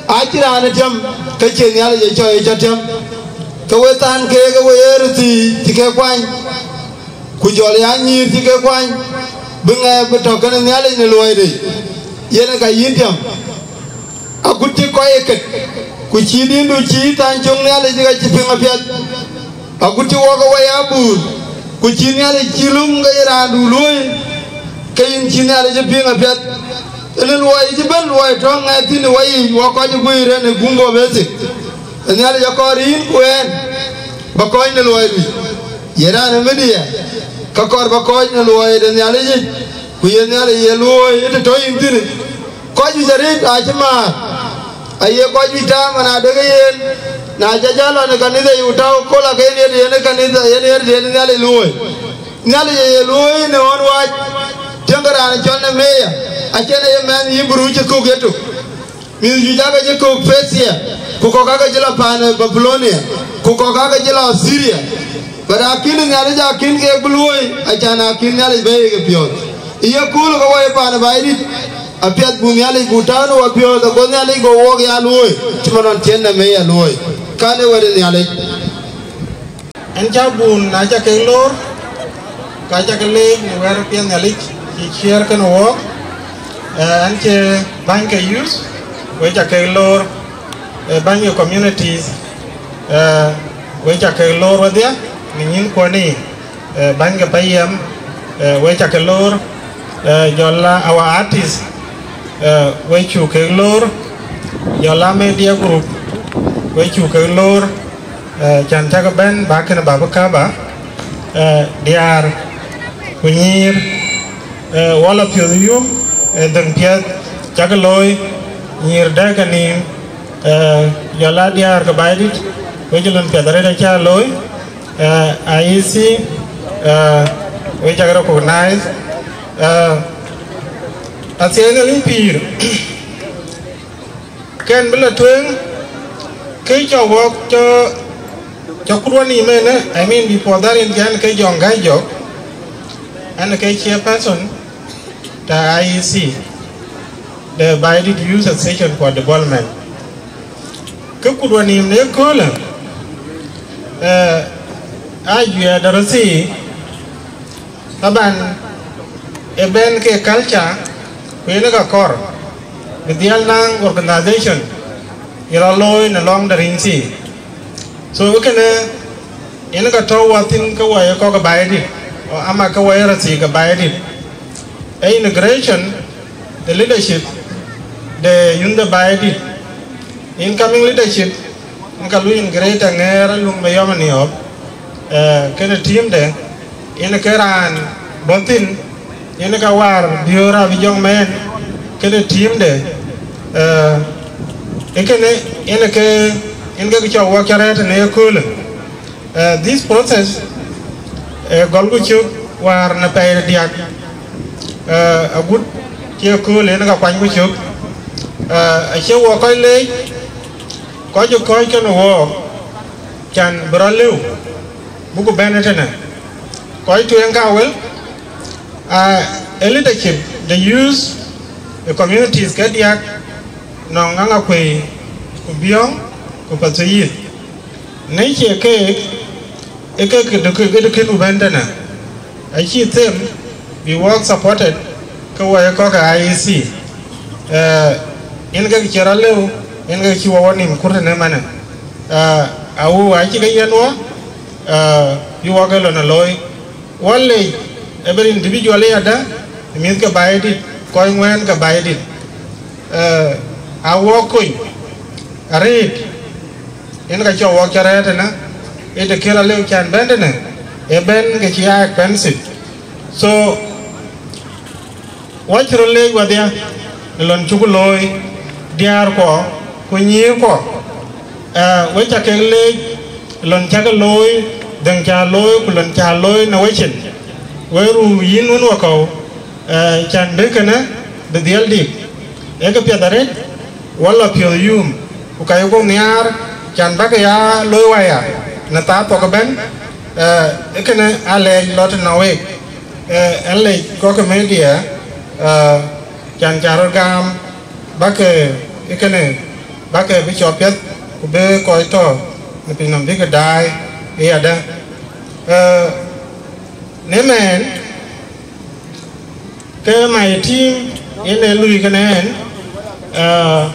acïn raan ë tiam, ke cie Nhialic ë cɔi ë cä tiam. Ke we than keek, ke we ye röthii cï ke kuany, ku jɔl ya nyïïr cï ke kuany, bï ŋɛk bï tɔ kenë Nhialic në luɔide, yen ë ka yïn tiam. Agut cï kɔc ë ket, ku cï dïndu cï than cöŋ Nhialic, ka cï piŋ apiɛth. Agut cï wok ë wai abur, ku cï Nhialic cï lum ke ye raandu luöi, ke yïn cï Nhialic ë piŋ apiɛth. Ënë luɔi cï bɛ̈n luɔi tɔ̈ ŋɛk thïn ë wai yic, wok kɔc ë guiir ënë gumbo basic. Ë Nhialic akɔɔr yïn ku ɛn, ba kɔc në luɔi lui. Ye raan ë media, ka kɔɔr ba kɔc në luɔi de Nhialic yic, ku ye Nhialic ye luöi ë të tɔ̈ yïn thïn. Kɔc juëc arëët acï määr, aye kɔc juëc tääu man adekë yen, na ca jal lɔ në kanitha yic, ku tääu kööl, ake yen yen ë kanitha, yen yen yen Nhialic luöi. Nhialic aye luöi në ɣön wac, tiëŋkë raan cɔl Nemeya, acïn aye mɛnh Hibru cï kök yetök. Mïth juëc aake cï kök Perthia, ku kɔ̈k aake cï lɔ paan ë Babilonia, ku kɔ̈k aake cï lɔ Athiria. But akïn Nhialic akïn keek bï luöi, acan akïn Nhialic bɛ̈ɛ̈i ke piɔ̈ɔ̈th. Ë ye kööl ke wɔ ye paan ë Baidït, apiɛth buk Nhialic buk tääu në wapiɔ̈ɔ̈th, ago Nhialic go wok ya luöi, cï man nɔn cïn Nemeya luöi. Kan ee wɛ̈t ë Nhialic. Ɛn cä bun na ca kek loor, ka ca ke leec në wɛ̈t piɛth Nhialic cï ciɛɛr kenë wɔɔk. Eh, ɛn cie bäny ke youth, we ca kek loor, eh, bäny ke communities, eh, we ca kek loor wedhia në nyïn kuɔni, eh, bäny ke payam, eh, we ca ke loor, eh, jɔl la our artist, eh, we cu kek loor, jɔl la media group, we cu kek loor, eh, can cak bɛ̈n ba kënë ba bï kaba, eh, diaar ku nyïïr, eh, wala piɔ̈th yum, eh, dhëŋ piɛth cak looi, nyïïr dɛ̈k ke nïïm, eh, jɔl la diaar ke Baidït, we cï lon piɛth arëët acä looi, eh, I E C, eh, we cak recognize, eh, athiɛɛi në lïm pïïr. Kɛn bï lɔ tueŋ, ke cɔk wɔk cɔ, cɔk kut wani mene, I mean, before that in kɛn ke Jɔŋ Gai Jɔk, ɛn ke chairperson ta I E C, the Baidit Youth Association for Development. Ke kut wani ne köölë, eh, a juɛɛr dɔrɔthi, Taban, ë bɛ̈n ke culture, ku yen ka kɔr, bï dhiɛl naŋ organization, ye rɔ looi në lɔŋ de riny thii. So, kënë, yen ka tɔ̈u wɔ thïn ke wɔ ye kɔc ke Baidit, ama ke wɔ ye rɔ thii ke Baidit. Ë integration, the leadership, de yun de Baidit, incoming leadership, Në ka luny Greater Ŋɛɛr Aluŋ Mayɔm Aniɔɔp, eh, kënë team de, yen ke raan bɔ̈ thïn, yen ka waar biöör abï jɔŋ mɛɛn, kënë team de, eh, ë kënë yen ke, yen ke cɔk wɔk cä rɛ̈ɛ̈r tënë ëköölë. Eh, this process, eh, gɔlku cök waar në pɛɛi diäk, eh, agut cï ëköölë yen ka kuanyku cök, eh, acie wɔ kɔc leec, Kɔc ë kɔ̈ɔ̈c kenë wɔɔk, can bï rɔt lëu, buku bɛ̈n ëtënë. Kɔc tueŋ ka wël, aa, ë leadership de youth, ë communities ke diäk, nɔŋ Aŋakuei, ku Biɔ̈ŋ, ku Pathuyith. Në cie keek, ë kek këdu kë, këdu kënë bɛ̈n tënë. Acï them bï wɔk supported ke wɔ ye kɔc ke I E C. Eh, yen ke cï rɔt lëu, yen ke cï wɔ wɔ nïm kur tënë manë. Eh, awu acï ke yiɛ̈n wɔ, eh, bï wɔk ë lon ë looi. Wɔ leec every individual ë yadä, mïth ke Baidit, kɔc ŋuɛ̈ɛ̈n ke Baidit. Eh, a wɔk kony, arëët, yen ka cɔk wɔk cä rɛ̈ɛ̈r tënë, ë të kën alëu can bɛ̈n tënë, ë bɛ̈n ke cï aa expensive. So, wɔ cï röt leec wadhia, ë lon cuk looi, diäärkuɔ, ku nyïïrkuɔ. Eh, we ca kek leec, lon cak looi, dhëŋ ca looi, ku lon ca looi në wecin. We ruu yïn wën wakɔ̈u, eh, can bï kënë bï dhiɛl dik. Ee kë piɛth arëët, wala piɔ̈th yum, ku ka yï guɔ nhiaar, can bäkë ya looi waya, në thaa thok ëbɛ̈n, eh, ee kënë aa lɛɛc lɔ tënɔŋ week, eh, ɛn lec kɔc ke media, eh, can ca röt gam, bäkë ee kënë, bäkë bï cɔk piɛth, ku bï kɔc tɔ̈ në pinynhom bïkë daai ë yadä. Eh, në mɛɛn, ke my team yen ee lui kënë ɛn, ah,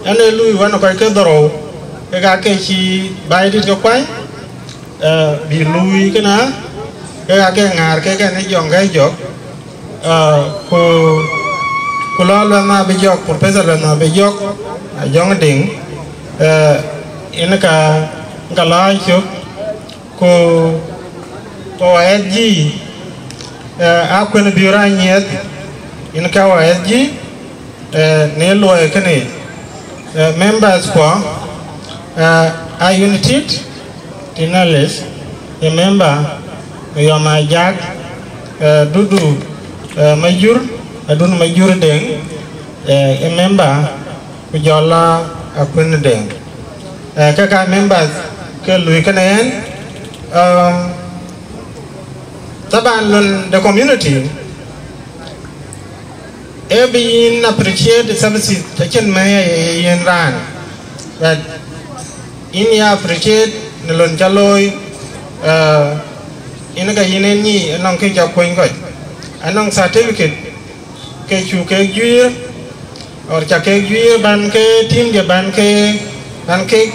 ɛn ee lui wën kɔc ke dhorou, kek aa ke cï Baidit ke kuany, Bï luui kënë, ke ake ŋäär ke kɛn ë Jɔŋ Gäi Jɔk, ku, ku lɔ Luɛth Abï Jɔk, Professor Luɛth Abï Jɔk, Ajɔŋ Deŋ, yen ka, ka lɔ acök, ku, ku S G, Akuën Biur Anyieth, yen ka S G, në luɔi kënë, members kuɔ, a United Tinalis, ë member, Yɔm Ajak, Dudu, Majur, Adun Majur Deŋ, ë member, ku jɔl a Akuën Deŋ. Ke ka members ke lui kënë yen, taban lon de community, ee bï yïn appreciate services, acïn mɛ̈i ye yen raan, but yïn ya appreciate në lon ca looi, yïn ka yïn en nyii, anɔŋ kë ca kuɔny kɔc, anɔŋ certificate ke cuk kek juiir, or ca kek juiir, ban ke team de, ban ke, ban kek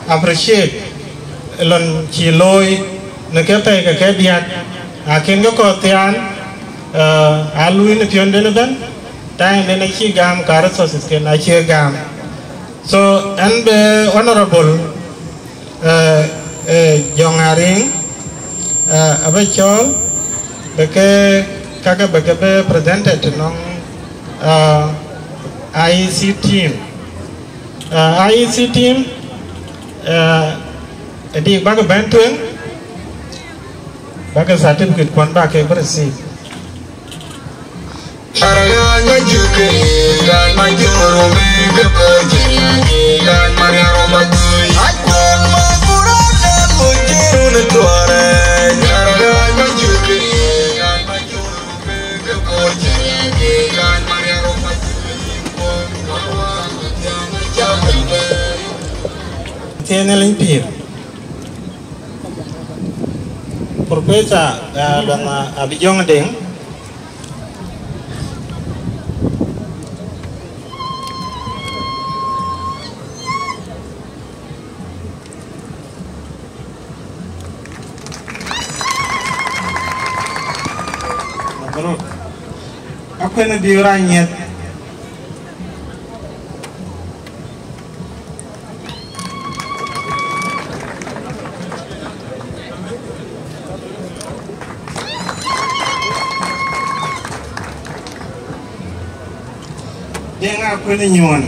appreciate lon cï looi në ke pɛ̈i ke ke diäk, akën ke kɔ̈th thiaan, a luui në piɔ̈nden ëbɛ̈n, time den acï gam, ka resources ken acie gam. So, ɛn be honorable, Jɔŋ Ariŋ, abï cɔɔl, bï ke, kake bï ke bï presented nɔŋ, I E C team. I E C team, ë dik bäk bɛ̈n tueŋ, bäk certificate kuɔn bäk ke bï receive. Thiëëc Nhialic pïïr. Professor, Luɛth Abï Jɔŋ Deŋ. Mabruk. Akuën Biur Anyieth. Deŋ Akuën Nyuɔn.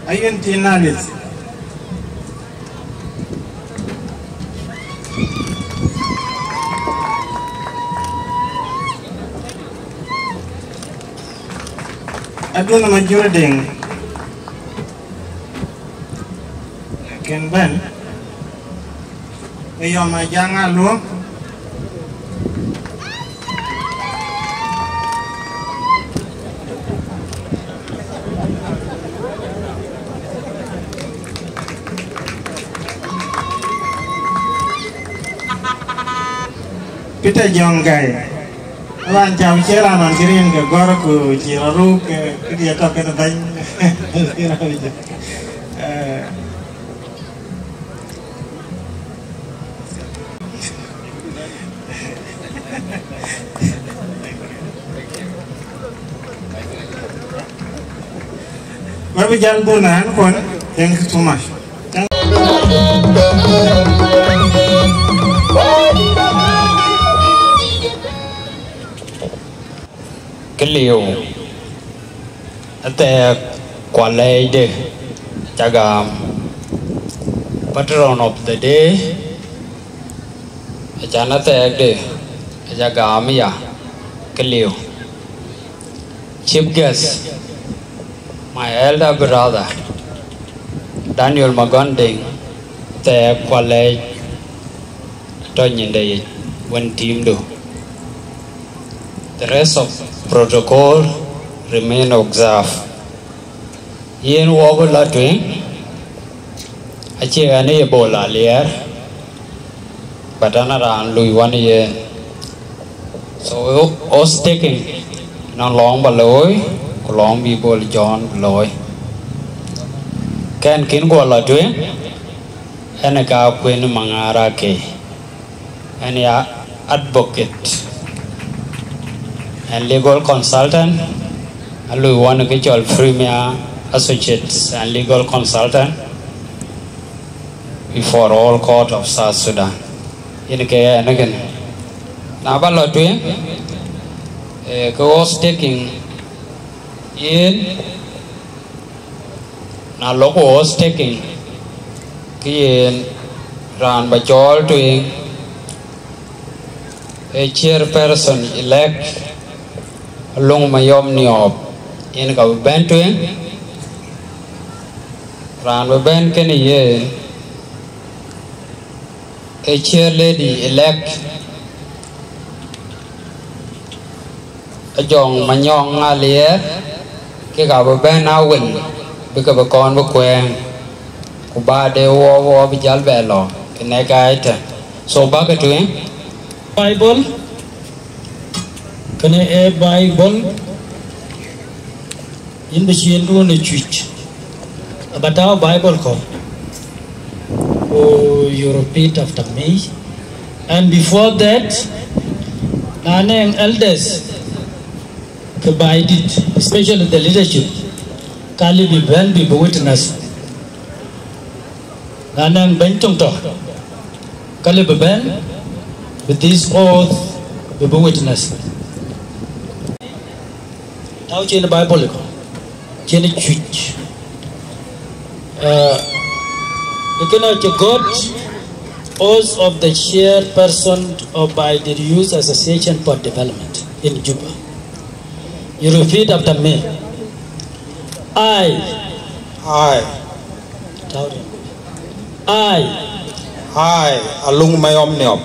Ayun Tinalis. Adun Majur Deŋ. Kën bɛ̈n. Ë Yɔm Ajaŋ Aluɔŋ. Peter Jɔŋ Gäi. Raan cam cie raan nɔn cï rin ke gɔ̈r ku cï rɔt ruk, eh, këdï atɔ̈ kën bɛ̈ny. Eh. Wek bï jäl dhuk në ɣän kuɔn. Thank you so much. Kë liu, athɛɛk ku alɛɛcde aca gam. Patron of the day, acan athɛɛkde aca gam ya. Kë liu. Chief guest, my elder brother, Daniel Magɔn Deŋ, athɛɛk ku alɛɛc tɔ̈ nyinde yic wën tiimdu. The rest of protocol remain observed. Yen wɔ bï la tueŋ, acie ɣɛn ë ye Bol Aliɛɛr, but an, a raan lui wän yen. So, oath taking, nɔn lɔŋ ba looi, ku lɔŋ bï Bol John bï looi. Kɛn kën guɔ la tueŋ, Ɣɛn ë ka Kuën Maŋar Akei, ɣɛn ya advocate and legal consultant, alui wɔ në kë cɔl Premier Associates and Legal Consultant before all court of South Sudan. Yen ke ɣɛn ë kënë. Na ba lɔ tueŋ, eh, ke oath taking yen, na lok oath taking, ke yen raan ba cɔɔl tueŋ, ee chairperson elect Aluŋ Mayɔm Niɔɔp, yen ka bï bɛ̈n tueŋ. Raan bï bɛ̈n kënë yen, ee chair lady elect Ajɔŋ Manyɔŋ Aliɛɛr, kek abï bɛ̈n awën, bï ke bï kɔn bï kuɛɛŋ, ku baade wɔ, wɔ bï jäl bɛ lɔ, ke nɛ̈k aa ëtɛ̈n. So, bäkë tueŋ. Bible, kënë ee Bible, yïn bï ciɛɛŋdun ë cuc, aba tääu Bible kɔ̈u, ku you repeat after me. And before that, na nɛŋ elders ke Baidït, especially the leadership, ka lëu bï bɛ̈n bï bï witness. Na nɛŋ bɛ̈ny töŋ tɔ̈, ka lëu bï bɛ̈n bï this oath bï bï witness. Tääu ciɛɛŋ Bible kɔ̈u, ciɛɛŋ cuc. Uh, kënë acï gɔ̈t, oath of the chairperson of Baidït Youth Association for Development in Juba. You repeat after me. I. I. Tääu. I. I, Aluŋ Mayɔm Niɔɔp.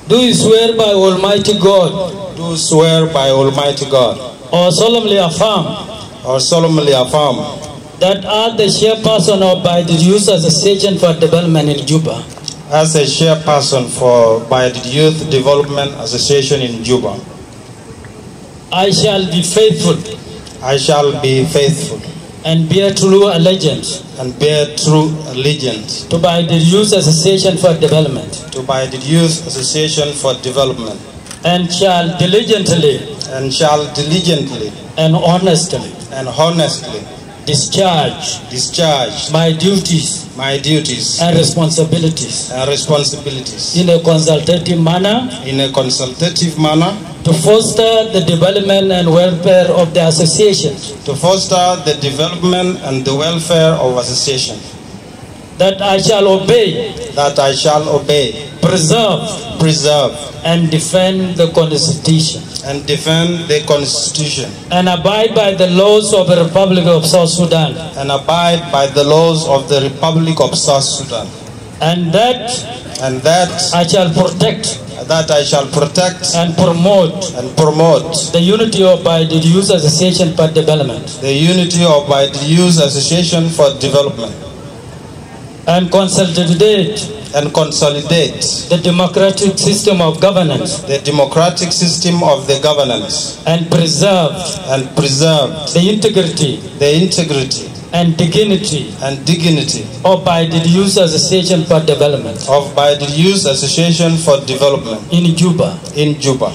Do swear by Almighty God. Do swear by Almighty God. Or solemnly affirm. Or solemnly affirm. That as the chairperson of Baidit Youth Association for Development in Juba. As a chairperson for Baidit Youth Development Association in Juba. I shall be faithful. I shall be faithful. And bear true allegiance. And bear true allegiance. To Baidit Youth Association for Development. To Baidit Youth Association for Development. And shall diligently. And shall diligently. And honestly. And honestly. Discharge. Discharge. My duties. My duties. And responsibilities. And responsibilities. In a consultative manner. In a consultative manner. To foster the development and welfare of the association. To foster the development and the welfare of association. That I shall obey. That I shall obey. Preserve. Preserve. And defend the Constitution. And defend the Constitution. And abide by the laws of the Republic of South Sudan. And abide by the laws of the Republic of South Sudan. And that. And that. I shall protect. That I shall protect. And promote. And promote. The unity of Baidit Youth Association for Development. The unity of Baidit Youth Association for Development. And consolidate. And consolidate. The democratic system of governance. The democratic system of the governance. And preserve. And preserve. The integrity. The integrity. And dignity. And dignity. Of Baidit Youth Association for Development. Of Baidit Youth Association for Development. In Juba. In Juba.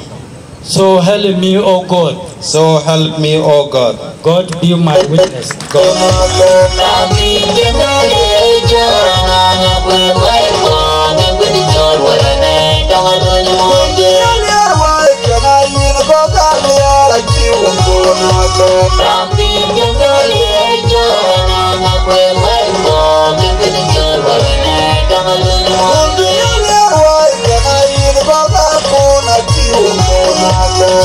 So help me, O God. So help me, O God. God be my witness. God.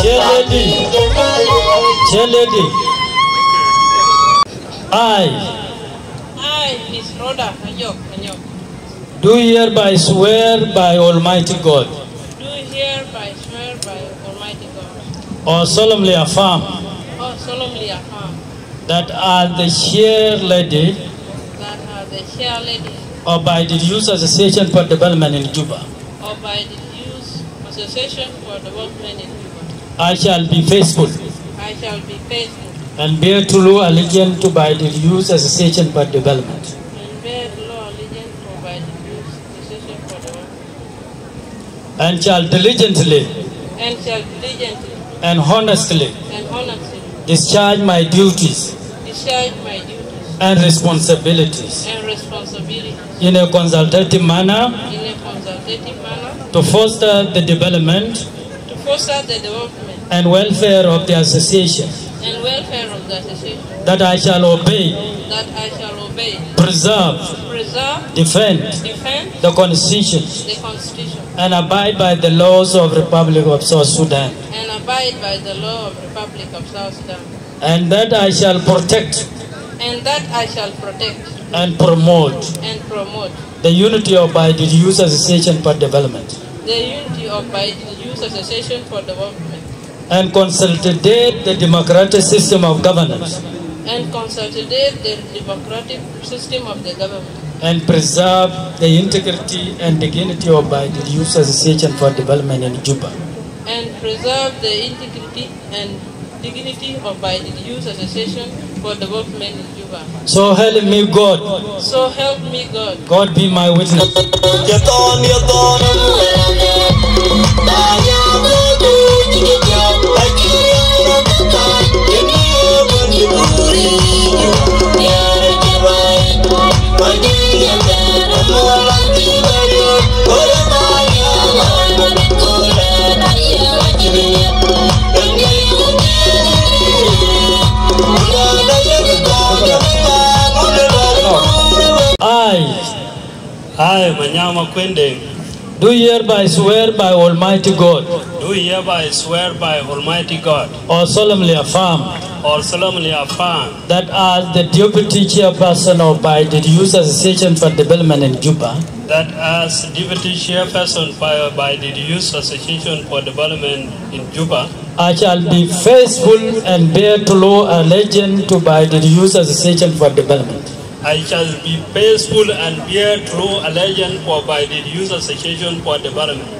Chair lady. Chair lady. I. I, Miss Rhoda Anyok, Anyok. Do hereby swear by Almighty God. Do hereby swear by Almighty God. Or solemnly affirm. Or solemnly affirm. That as the chair lady. That as the chair lady. Of Baidit Youth Association for Development in Juba. Of Baidit Youth Association for Development in Juba. I shall be faithful. I shall be faithful. And bear true allegiance to Baidit Youth Association for Development. And bear true allegiance to Baidit Youth And shall diligently and shall diligently and honestly and honestly discharge my duties discharge my duties and responsibilities and responsibilities in a consultative manner in a consultative manner to foster the development to foster the development and welfare of the association, and welfare of the association, that I shall obey, that I shall obey, preserve, preserve, defend, defend the Constitution, the Constitution, and abide by the laws of Republic of South Sudan, and abide by the law of Republic of South Sudan, and that I shall protect and that I shall protect and promote and promote the unity of Baidu Youth Association for Development, the unity of Baidu Youth Association for Development, and consolidate the democratic system of governance, and consolidate the democratic system of the government, and preserve the integrity and dignity of Baidu Youth Association for Development in Juba. And preserve the integrity and dignity of Baidu Youth Association for Development in Juba. So help me God. So help me God. God be my witness. I, I, Manyang Makuei Deng, do hereby swear by Almighty God, do hereby swear by Almighty God, or solemnly affirm, or solemnly affirm, that as the deputy chairperson of Baidu Youth Association for Development in Juba, that as deputy chairperson by Baidu Youth Association for Development in Juba, I shall be faithful and bear true allegiance to Baidu Youth Association for Development. I shall be faithful and bear true allegiance for Baidu Youth Association for Development.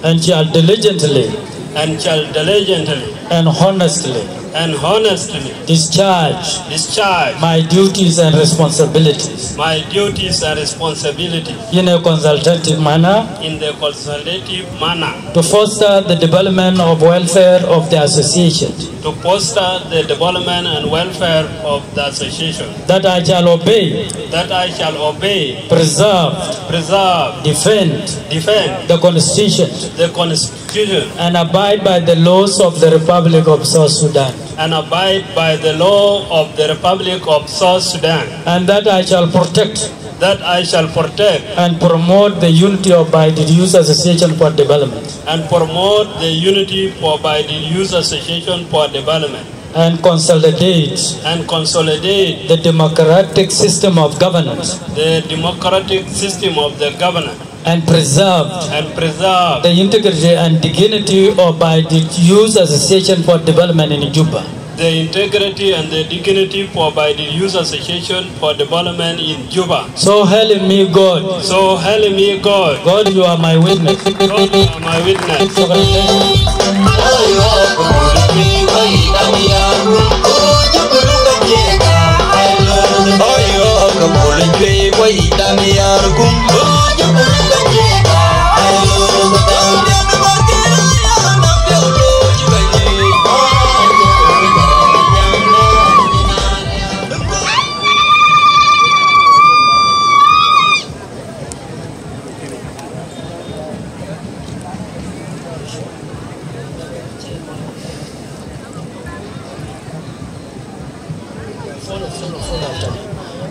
And shall diligently and shall diligently and honestly and honestly discharge discharge my duties and responsibilities my duties and responsibilities in a consultative manner in the consultative manner to foster the development of welfare of the association, to foster the development and welfare of the association, that I shall obey, that I shall obey, preserve, preserve, defend, defend the Constitution, the Constitution, and abide by the laws of the Republic of South Sudan, and abide by the law of the Republic of South Sudan, and that I shall protect, that I shall protect and promote the unity of Baidu Youth Association for Development, and promote the unity for Baidu Youth Association for Development, and consolidate and consolidate the democratic system of governance, the democratic system of the governance, and preserve and preserve the integrity and dignity of Baidu Youth Association for Development in Juba, the integrity and the dignity for Baidu Youth Association for Development in Juba. So help me God. So help me God. God, you are my witness. God, you are my witness.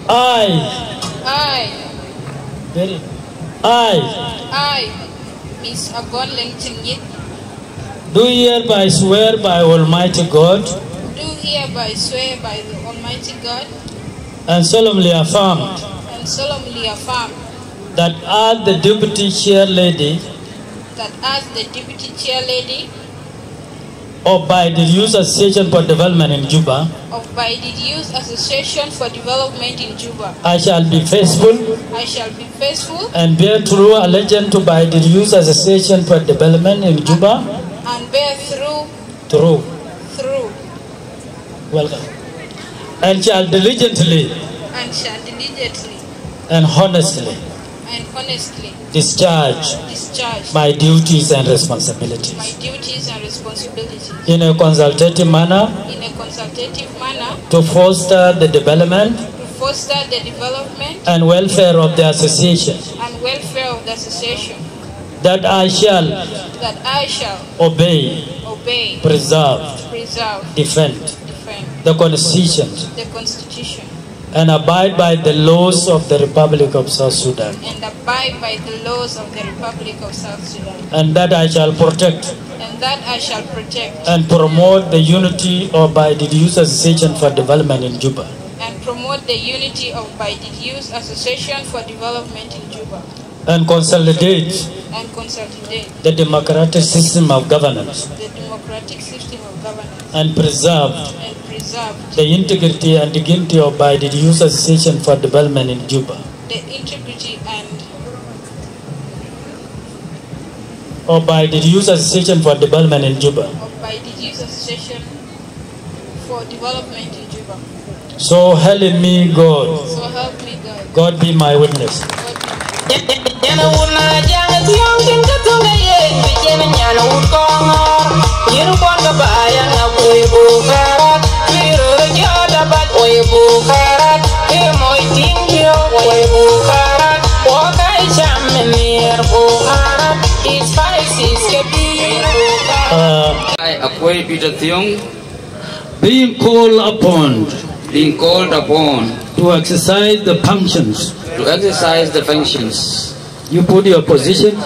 I, I, very, I, I, Miss Agon Leng Chingit, do hereby swear by Almighty God, do hereby swear by the Almighty God, and solemnly affirm and solemnly affirm that as the deputy chair lady that as the deputy chair lady of Baidu Youth Association for Development in Juba, of Baidu Youth Association for Development in Juba, I shall be faithful I shall be faithful and bear true allegiance to Baidu Youth Association for Development in Juba. And bear through through through Welcome. And shall diligently and shall diligently and honestly and honestly discharge discharge my duties and responsibilities my duties and responsibilities in a consultative manner in a consultative manner to foster the development to foster the development and welfare of the association and welfare of the association, that I shall that I shall obey, obey, preserve, preserve, defend defend the Constitution the Constitution and abide by the laws of the Republic of South Sudan. And abide by the laws of the Republic of South Sudan. And that I shall protect and that I shall protect and promote the unity of Baidit Youth Association for Development in Juba. And promote the unity of Baidit Youth Association for Development in Juba. And consolidate and consolidate the democratic system of governance the democratic system of governance and preserve and preserve the integrity and dignity of Baidit Youth Association for Development in Juba. The integrity and Of Baidit Youth Association for Development in Juba. Of Baidit Youth Association for Development in Juba. So help me God. So help me God. God be my witness. God be my witness. Yen wun na jaŋ thiɔŋ tin ke thok e yen, bi jen nyan wut kɔŋɔɔr. Yen kuɔn ke ba ya ŋa kuɔi bu karat, kuɔi röör jɔt abac kuɔi bu karat. Ke moc tiŋ diɔ kuɔi bu karat, kuɔ kai cam nhiɛɛr bu karat. Is spices ke bi bu karat. Uh, I, Akuei Peter Thiong, being called upon being called upon to exercise the functions. To exercise the functions. You put your position.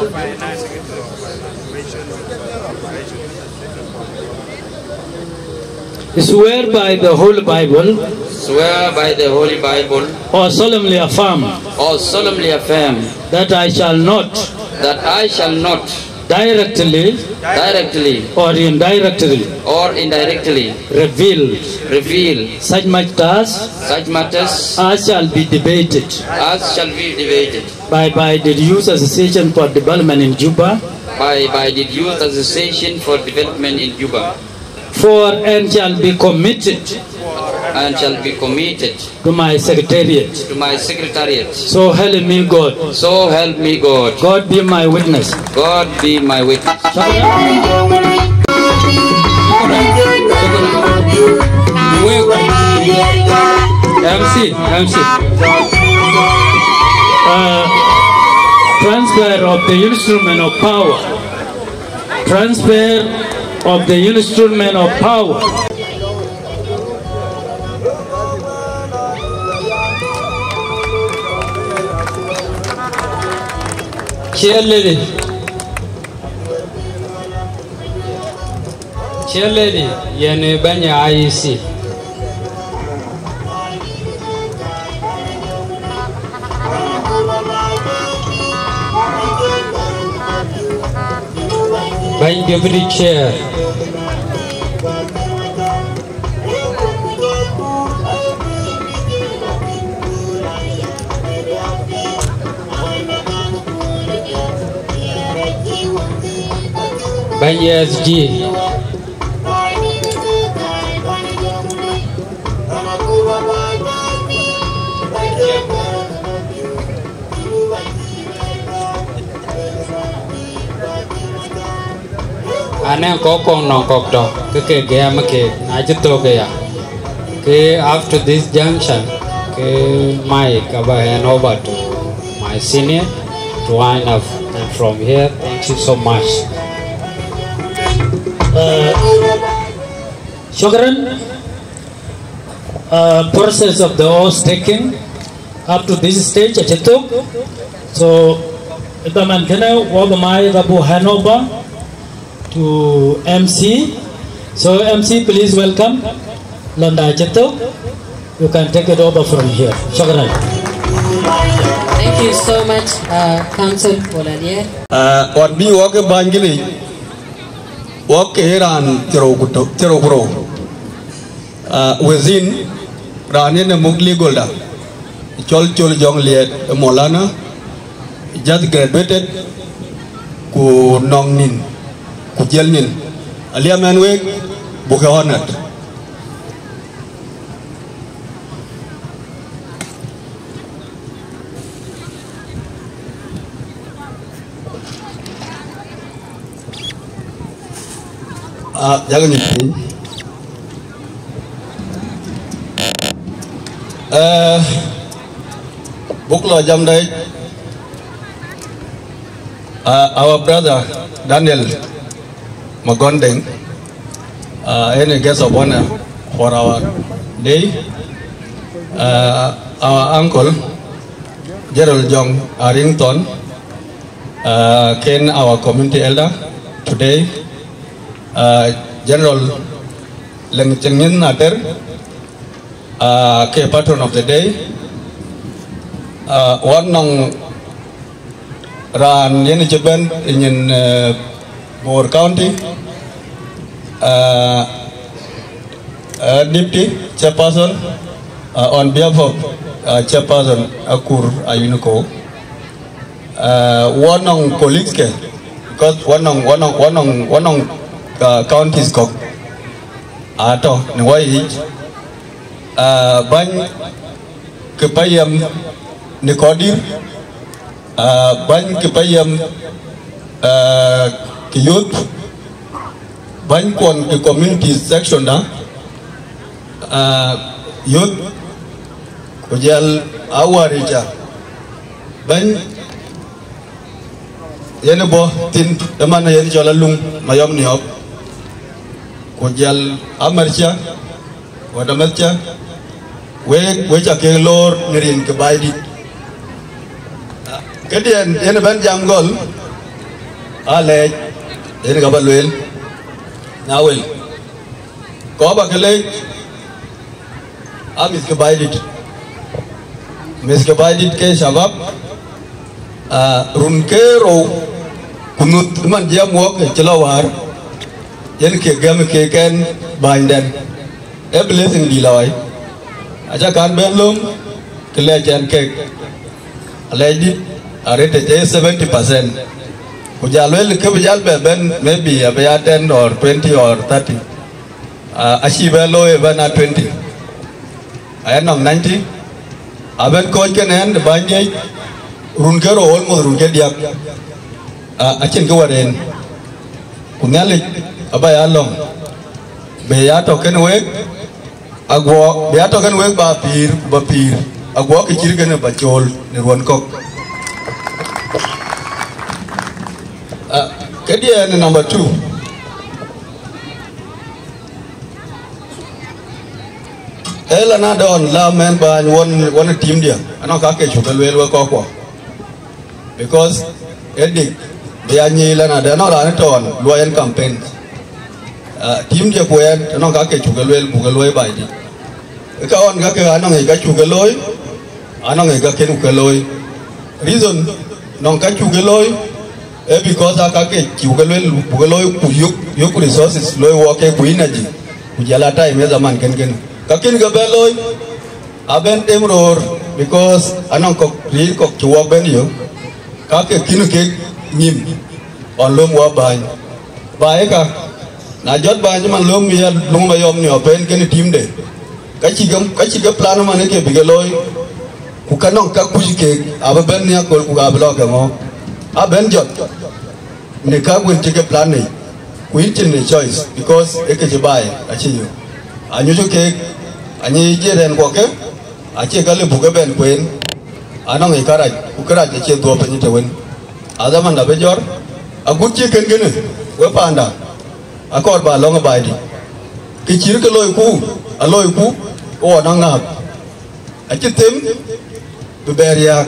Swear by the Holy Bible. Swear by the Holy Bible. Or solemnly affirm. Or solemnly affirm. That I shall not. That I shall not. Directly. Directly. Or indirectly. Or indirectly. Reveal. Reveal. Such matters. Such matters. As shall be debated. As shall be debated. By Baidit Youth Association for Development in Juba. By Baidit Youth Association for Development in Juba. For and shall be committed. And shall be committed. To my secretariat. To my secretariat. So help me God. So help me God. God be my witness. God be my witness. M C, M C. Uh, transfer of the instrument of power. Transfer of the instrument of power. Chair lady. Chair lady, yen ë bɛ̈ny ë I E C. Bɛ̈ny deputy chair. Bɛ̈ny S G. Anɛŋ kɔ̈k kɔ̈k nɔŋ kɔ̈k tɔ̈ ke ke gɛ̈ɛ̈m keek, na cï thök aya. Ke after this junction, ke mic aba hand over to my senior to wind up. And from here, thank you so much. Uh, shukran. Uh, process of the oath taking up to this stage acï thök. So, ë dhaman kënë, wɔ bï mic abuk hand over to M C. So, M C, please welcome. Lɔnda acï thök. You can take it over from here. Shukran. Thank you so much, uh, Council Bolalier. Uh, ɣɔn bï wɔk ë bäny kënë, wɔk ke raan thiërrou ku tö-, thiërrou ku rou. Uh, within raan yen ë muk legal da, cɔl Col Jɔŋ Liɛɛt ë Molana, just graduated, ku nɔŋ nïn, ku jiël nïn. Aliɛm ɛn week, buk ke honored. Ah, jaga ni piny. Eh, buk lɔ jam dai. Uh, our brother Daniel Magondeng, uh, any guest of honor for our day. Uh, our uncle Gerald Jong Arrington, uh, Ken, our community elder today. Uh, General Leng Chengin Ater, uh, ke patron of the day. Uh, one nong ran yen ci ben in uh, Bor County, uh, uh, deputy chairperson, uh, on behalf of uh, chairperson Akur Ayuniko. Uh, one nong colleagues ke, because one nong one nong one nong one nong uh, counties kok ato ni wai. Uh, bany ke payam ni kodir, uh, bany ke payam, uh, ke youth, bany kuon ke community section da, uh, youth, kujal awaricha, bany yen bɔ thin, eman yen cɔl aluŋ mayɔm niɔp, kujal amarcha, wadamarcha, wek wecha ke lor ni rin ke baidit. Kediɛn yen ben jam gɔl, alɛɛc yen ka ba lueel, na wel kɔba ke leec, a mith ke baidit, mith ke baidit ke shabab, uh, run ke rou, kunut man jam wok ci la war, yen ke gam ke ken bany den. A blessing di loy. Acha kan ben lom, ke lɛc ɛn kek. Alɛc dit, arete te seventy percent. Ku jal wel ke bi jal be ben, maybe abia ten or twenty or thirty. Uh, achi ben loy ben a twenty. Aya nong ninety. Aben coach ken ɛn de bany jei, run ke ro almost run ke diak. Uh, achin ke waren. Ku Nhialic aba ya long. Be ya to ken wek, aguɔ, be ya to ken wek ba pir, ba pir. Aguɔ ke chir ken ba chol ni ruon kok. Uh, kediɛn number two. Ela na don la men ba won won team dia. Ano ka ke chuka luel we kokwa. Because edik, bia nyi la na de no ran ton luayen campaign. Uh, team dia kwen no ka ke chuka luel buka luel bai di. Ka on ka ke anong ka chuka loy, anong ka ken ka loy. Reason nong ka chuka loy, e because aka ke chuka luel buka loy ku yuk yuk resources loy wo ke ku energy. Ku jala time e zaman ken ken. Ka ken ka be loy, aben tem ror because anong kok ri kok chuwa ben yo. Ka ke kinu ke nyim on lom wa bany. Ba e ka, na jot bany man lom ya lum ma yom ni open ken team de. Ka chi gam, ka chi ga plan man ke bige loy. Ku ka nong ka kuj ke, aba ben ni akol ku ga blo ke mo. Aben jot. Ni ka gwin chi ke plan ni. Ku in chin ni choice because e ke chi bai a chi yo. Anyu ke, anyi jeren ko ke, a chi ka le buke ben kwen. Anong i karaj, ku karaj a chi duo pe ni te wen. Adhaman da be jor, a gut chi ken gene, we panda. Akɔɔr ba lɔŋ ë baai dït. Kë cït kë loiku, aloiku, ɣɔn aŋääk. Acï them bï bɛ riääk,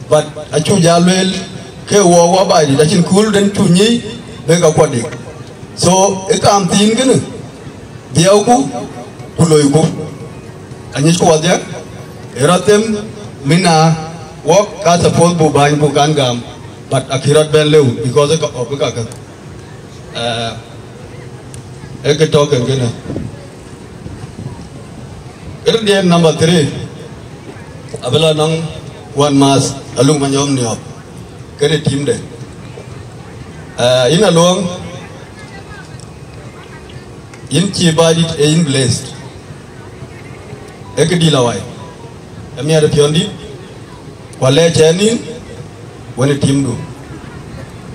but acu jal lueel ke wɔ wɔ baai dït, acïn kööl den cu nyic bï ka kuɔt dik. So, ë kaam thiin kënë, dhiɛɛuku, ku loiku. Anyicku wadhiɛ, ë rɔt them, mina, wɔk ka suppose bu bäny bu kan gam, but akï rɔt bɛn lëu, because ë ka ɔp ë kakë. Eh, e ke tɔ ken kene. Kërdiɛn number three, abï la nɔŋ wan math aluk manyɔm niɔp kene team de. Eh, yïn aluɔŋ, yïn cï baai dït e yïn blessed. E ke dïl awai. E miɛt piɔn dït, ku alɛɛc cɛ nïn, wën ë team du.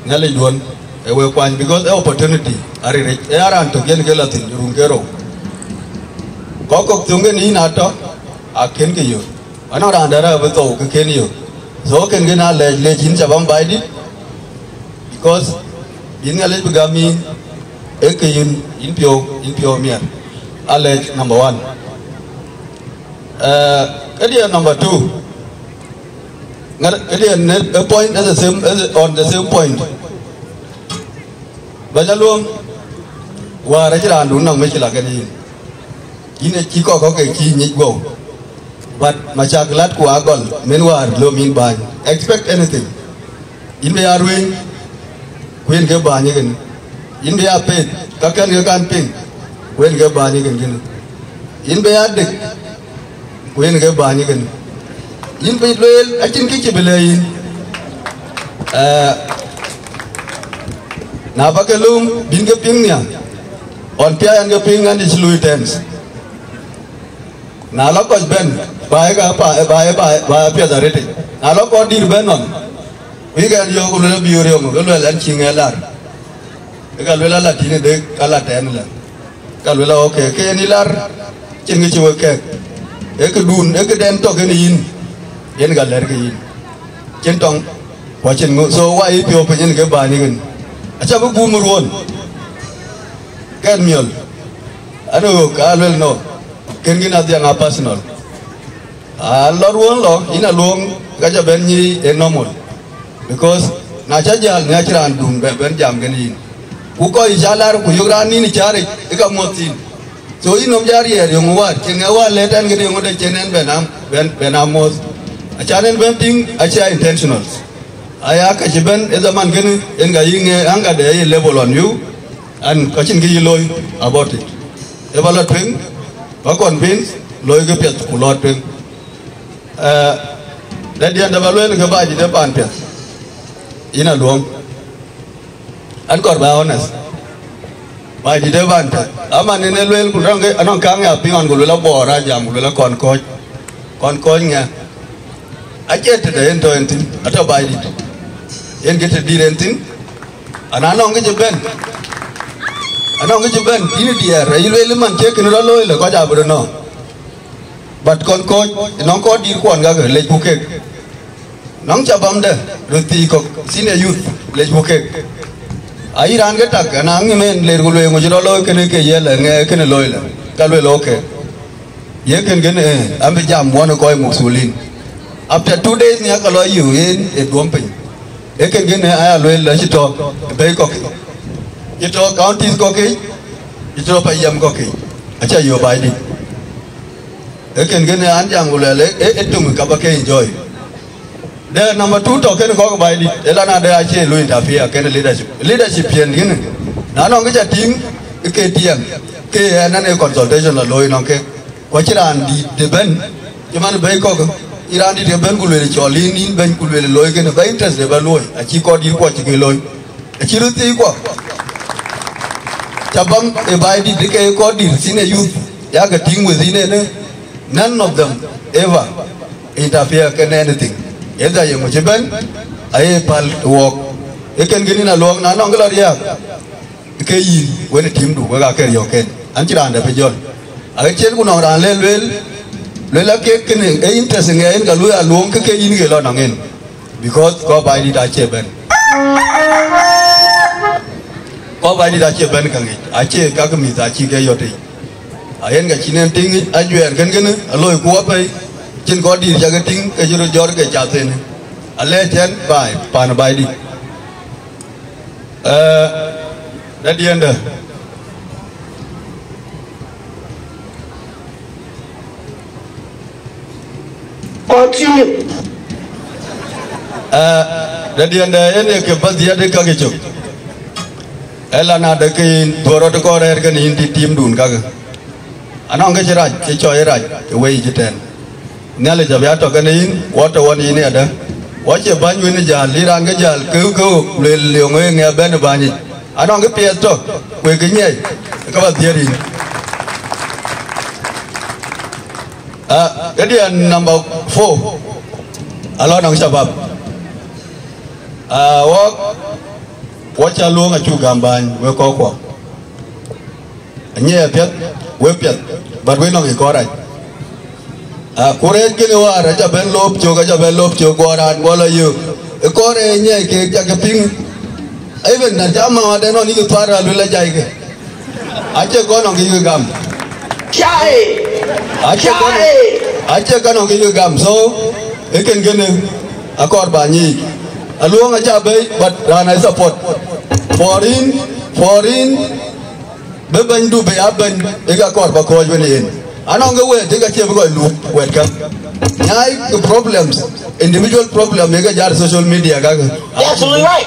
Nhialic duɔn, Ë we kuany, because ë opportunity ariric, ë aran tök yen ke la thïn run ke rou. Kɔc kɔ̈k thöŋ kën yïn atɔ̈, akën ke yök. Anɔŋ raan dɛ̈ rɛ̈ɛ̈r bï thou ke kën yök. So kën kën alɛc lec yïn Shabab Baidit, because bï Nhialic bï gam yïn, ë ke yïn, yïn piɔ̈u, yïn piɔ̈u miɛt. Alɛc number one. Uh, këdiɛ̈ number two. Ŋat këdiɛ̈ në, a point at the same, at the, on the same point. Bɛ̈ny Aluɔŋ, wäär acï raandun nɔŋ mecï la kën yïn. Yïn acï kɔc kɔ̈k ke cï nyic guɔ̈u. But macaklat ku agɔl, min wäär lööm yïn bäny. Expect anything. Yïn bï ya ruëëny, ku yen ke bäny ëkën. Yïn bï ya peth, ka kën ke kan piŋ, ku yen ke bäny ëkën kënë. Yïn bï ya dek, ku yen ke bäny ëkën. Yïn bï lueel, acïn kë cï bï lɛ̈k yïn. Eh, na ba ke lööm, bïn ke piŋ nhial. Ɣɔn piac an ke piŋ an cï lui tɛ̈n. Na la kɔc bɛ̈n, ba ye ka pa, ba ye, ba ye, ba ye piɛth arëtic. Na la kɔc dït bɛ̈n nɔn, ku yïk ɛn yɔ̈ɔ̈k, ku luel abï riɔ̈ŋ, ke luel ɛn cï ŋɛk lar. Ke ka luel ala tïŋ ë dek, ka la tɛ̈n la. Ka luel, okay, ke yen ë lar, cïn kë cï wek kɛ̈k. Ee këdun, ee këdɛn tɔ̈ kën yïn, yen ka lɛ̈r ke yïn. Cïn tɔŋ, ku acïn ŋö, so wa yï piɔ̈u piny yen ke bäny ëkën. Acä bï guum ruɔ̈n, kɛn miɔl. An ɣöök, ka luel nɔ, kën kën adhiaŋ a personal. A lɔ ruɔ̈n lɔ, yïn Aluɔŋ, ka cä bɛ̈n nyic ë normal. Because na cä jäl, ŋɛc raan dun bɛ bɛ̈n jam kën yïn. Ku kɔc yï cä lar, ku yök raan nïn ë cäär yic, ë ka muɔ̈th thïn. So yïn nɔm jɔ riɛɛr yöŋ wäär, cïn ŋɛk wäär lɛ̈t ɛn këdï yöŋ de cïn ɛn bɛ̈n am, bɛ̈n, bɛ̈n am muɔ̈th. Acän ɛn bɛ̈n tïŋ, acie intentional. Aya ka cï bɛ̈n ë dhaman kënë, en ka yï ŋɛk aŋkadɛ ye level on you, and ka cïn kë yï looi about it. Ë ba la tueŋ, ba convince, looi kë piɛth ku lɔ tueŋ. Eh, dɛ̈t diɛn dɛ ba lueel ke Baidit ë paan piɛth. Yïn Aluɔŋ. An kɔɔr ba honest. Baidit ë paan piɛth. Aman en ë lueel ku rɔŋ ke, anɔŋ kaŋ ya piŋ ɣɔn ku luel abɔɔr a jam ku luel akɔn kɔ̈ɔ̈c. Kɔn kɔ̈ɔ̈c ŋɛk. Acie tëde en tɔ̈ en thïn, atɔ̈ Baidit. En ke të dït en thïn. Ana nɔŋ kë cï bɛ̈n. Anɔŋ kë cï bɛ̈n, yïn diɛɛr, ayï lueel man cie kënë rɔt looi lë kɔc abï rɔt nɔ̈k. But kɔn kɔ̈ɔ̈c, nɔŋ kɔc dït kuɔn kakë, lec ku kek. Nɔŋ ca bamdɛ, röt thii kɔ̈k, senior youth, lec ku kek. Ayï raan ke tak, ana ŋic mɛn ler ku lueel ŋö cï rɔt looi kënë ke ye lë, ŋɛk kënë looi lë. Ka lueel, okay. Ye kën kën, eh, an bï jam wän ë kɔc mukthulin. After two days, nhiäk ka lɔ yï yen ë duɔ̈m piny. Ee kën kën, eh, aya lueel acï tɔ̈ ë bɛ̈i kɔ̈k yic. Cï tɔ̈ counties kɔ̈k yic, cï tɔ̈ payam kɔ̈k yic. Acä yöök Baidit. Ee kën kën, eh, an jam ku luɛl, eh, eh, eh, töŋ ka ba ke enjoy. De number two tɔ̈ kën kɔ̈k Baidit, ëlan ade acie lu interfere kën leadership. Leadership piɛn kën. Na nɔŋ kë ca tïŋ, ke tiɛm, ke ɛn ɛn ë consultation la looi nɔŋ ke. Ku acï raan dït de bɛ̈n, cï man bɛ̈i kɔ̈k, cï raan dït ke bɛ̈n ku lueel cɔl yïn, yïn bɛ̈ny ku lueel looi kënë, ba interest de ba luɔ̈i, acï kɔc dït kuɔc cï ke looi. Acï röt thii kuɔ. Ca bam ë Baidit ke kɔc dït senior youth, ya ke tïŋ within en, none of them ever interfere kën anything. Either ye ŋö cï bɛ̈n, aye päl wɔɔk. Ee kën kën yïn Aluɔŋ na nɔŋ kë lɔ riääk. Ke yïn, wën ë timdu, wek aa ke riɔ̈ɔ̈k kën. An cï raan dɛ̈ bï jɔl. Aɣet cen ku nɔŋ raan le lueel, lueel akek kënë, ë interest ŋɛ en ka luöi Aluɔŋ ke ke yïn ke lɔ nɔŋ en. Because kɔc Baidit acie bɛ̈n. Kɔc Baidit acie bɛ̈n ka ŋic, acie ka ke mïth acï ke yɔt yic. Ayen ka cïn en tïŋ yic, ajuɛɛr kën kënë, aloi ku apɛi, cïn kɔc dït ca ke tïŋ, ke cï röt jɔt ke cath en. Alɛɛc ɛn baai, paan Baidit. Eh, dɛ̈t diɛndë. Continue. Eh, dɛ̈t diɛndë, en ye ke ba dhiɛt ë kakë cök. Ëlan ade ke yïn dhuɔ̈r rɔt kɔn rɛ̈ɛ̈r kën yïn dït timdun kakë. Anɔŋ kë cï rac, cï cɔɔc rac, ë wei cï tɛ̈n. Nhialic abï a tɔ̈ kën yïn, wɔ tɔ̈ wän yïn ë adä. Wɔ cie bäny wën ë jäl, yï raan ke jäl, ke, ke ɣok, lueel liöŋ ë ŋɛ bɛ̈n ë bäny yic. Anɔŋ kë piɛth tɔ̈, kuek kë nyiɛc, ke ba dhiëër yïn. Ah, këdiɛn number four, alɔ nɔŋ shabab. Ah, wɔk, Wɔ cä luɔŋ acuk gäm bäny, wek kɔckuɔ. Anyiɛɛi apiɛth, wek piɛth, but wek nɔŋ ë kɔc rac. Ah, ku rɛɛc kënë wäär, aca bɛ̈n lop cök, aca bɛ̈n lop cök, guɔ raan guɔ lɔ yök. Ë kɔc rɛɛc nyiɛɛi kek, ca ke piŋ. Even na cä mama dɛn ɣɔn yïk thuaar, aluel ajai ke. Acie kɔn nɔŋ kë yïk gam. Cai. Acie kɔn, acie kɔn nɔŋ kë yïk gam. So, ë kën kënë, akɔɔr ba nyic. Aluɔŋ aca bɛ̈i, but raan ë support. Foreign, foreign, bï bɛ̈nydu bï a bɛ̈ny, ë ka kɔɔr ba kɔc wën yen. Anɔŋ ke wɛ̈t, ë ka cie bï kɔc lup wɛ̈t kä. Nyaai ke problems, individual problem, ë ka jat social media kakë. That's absolutely right.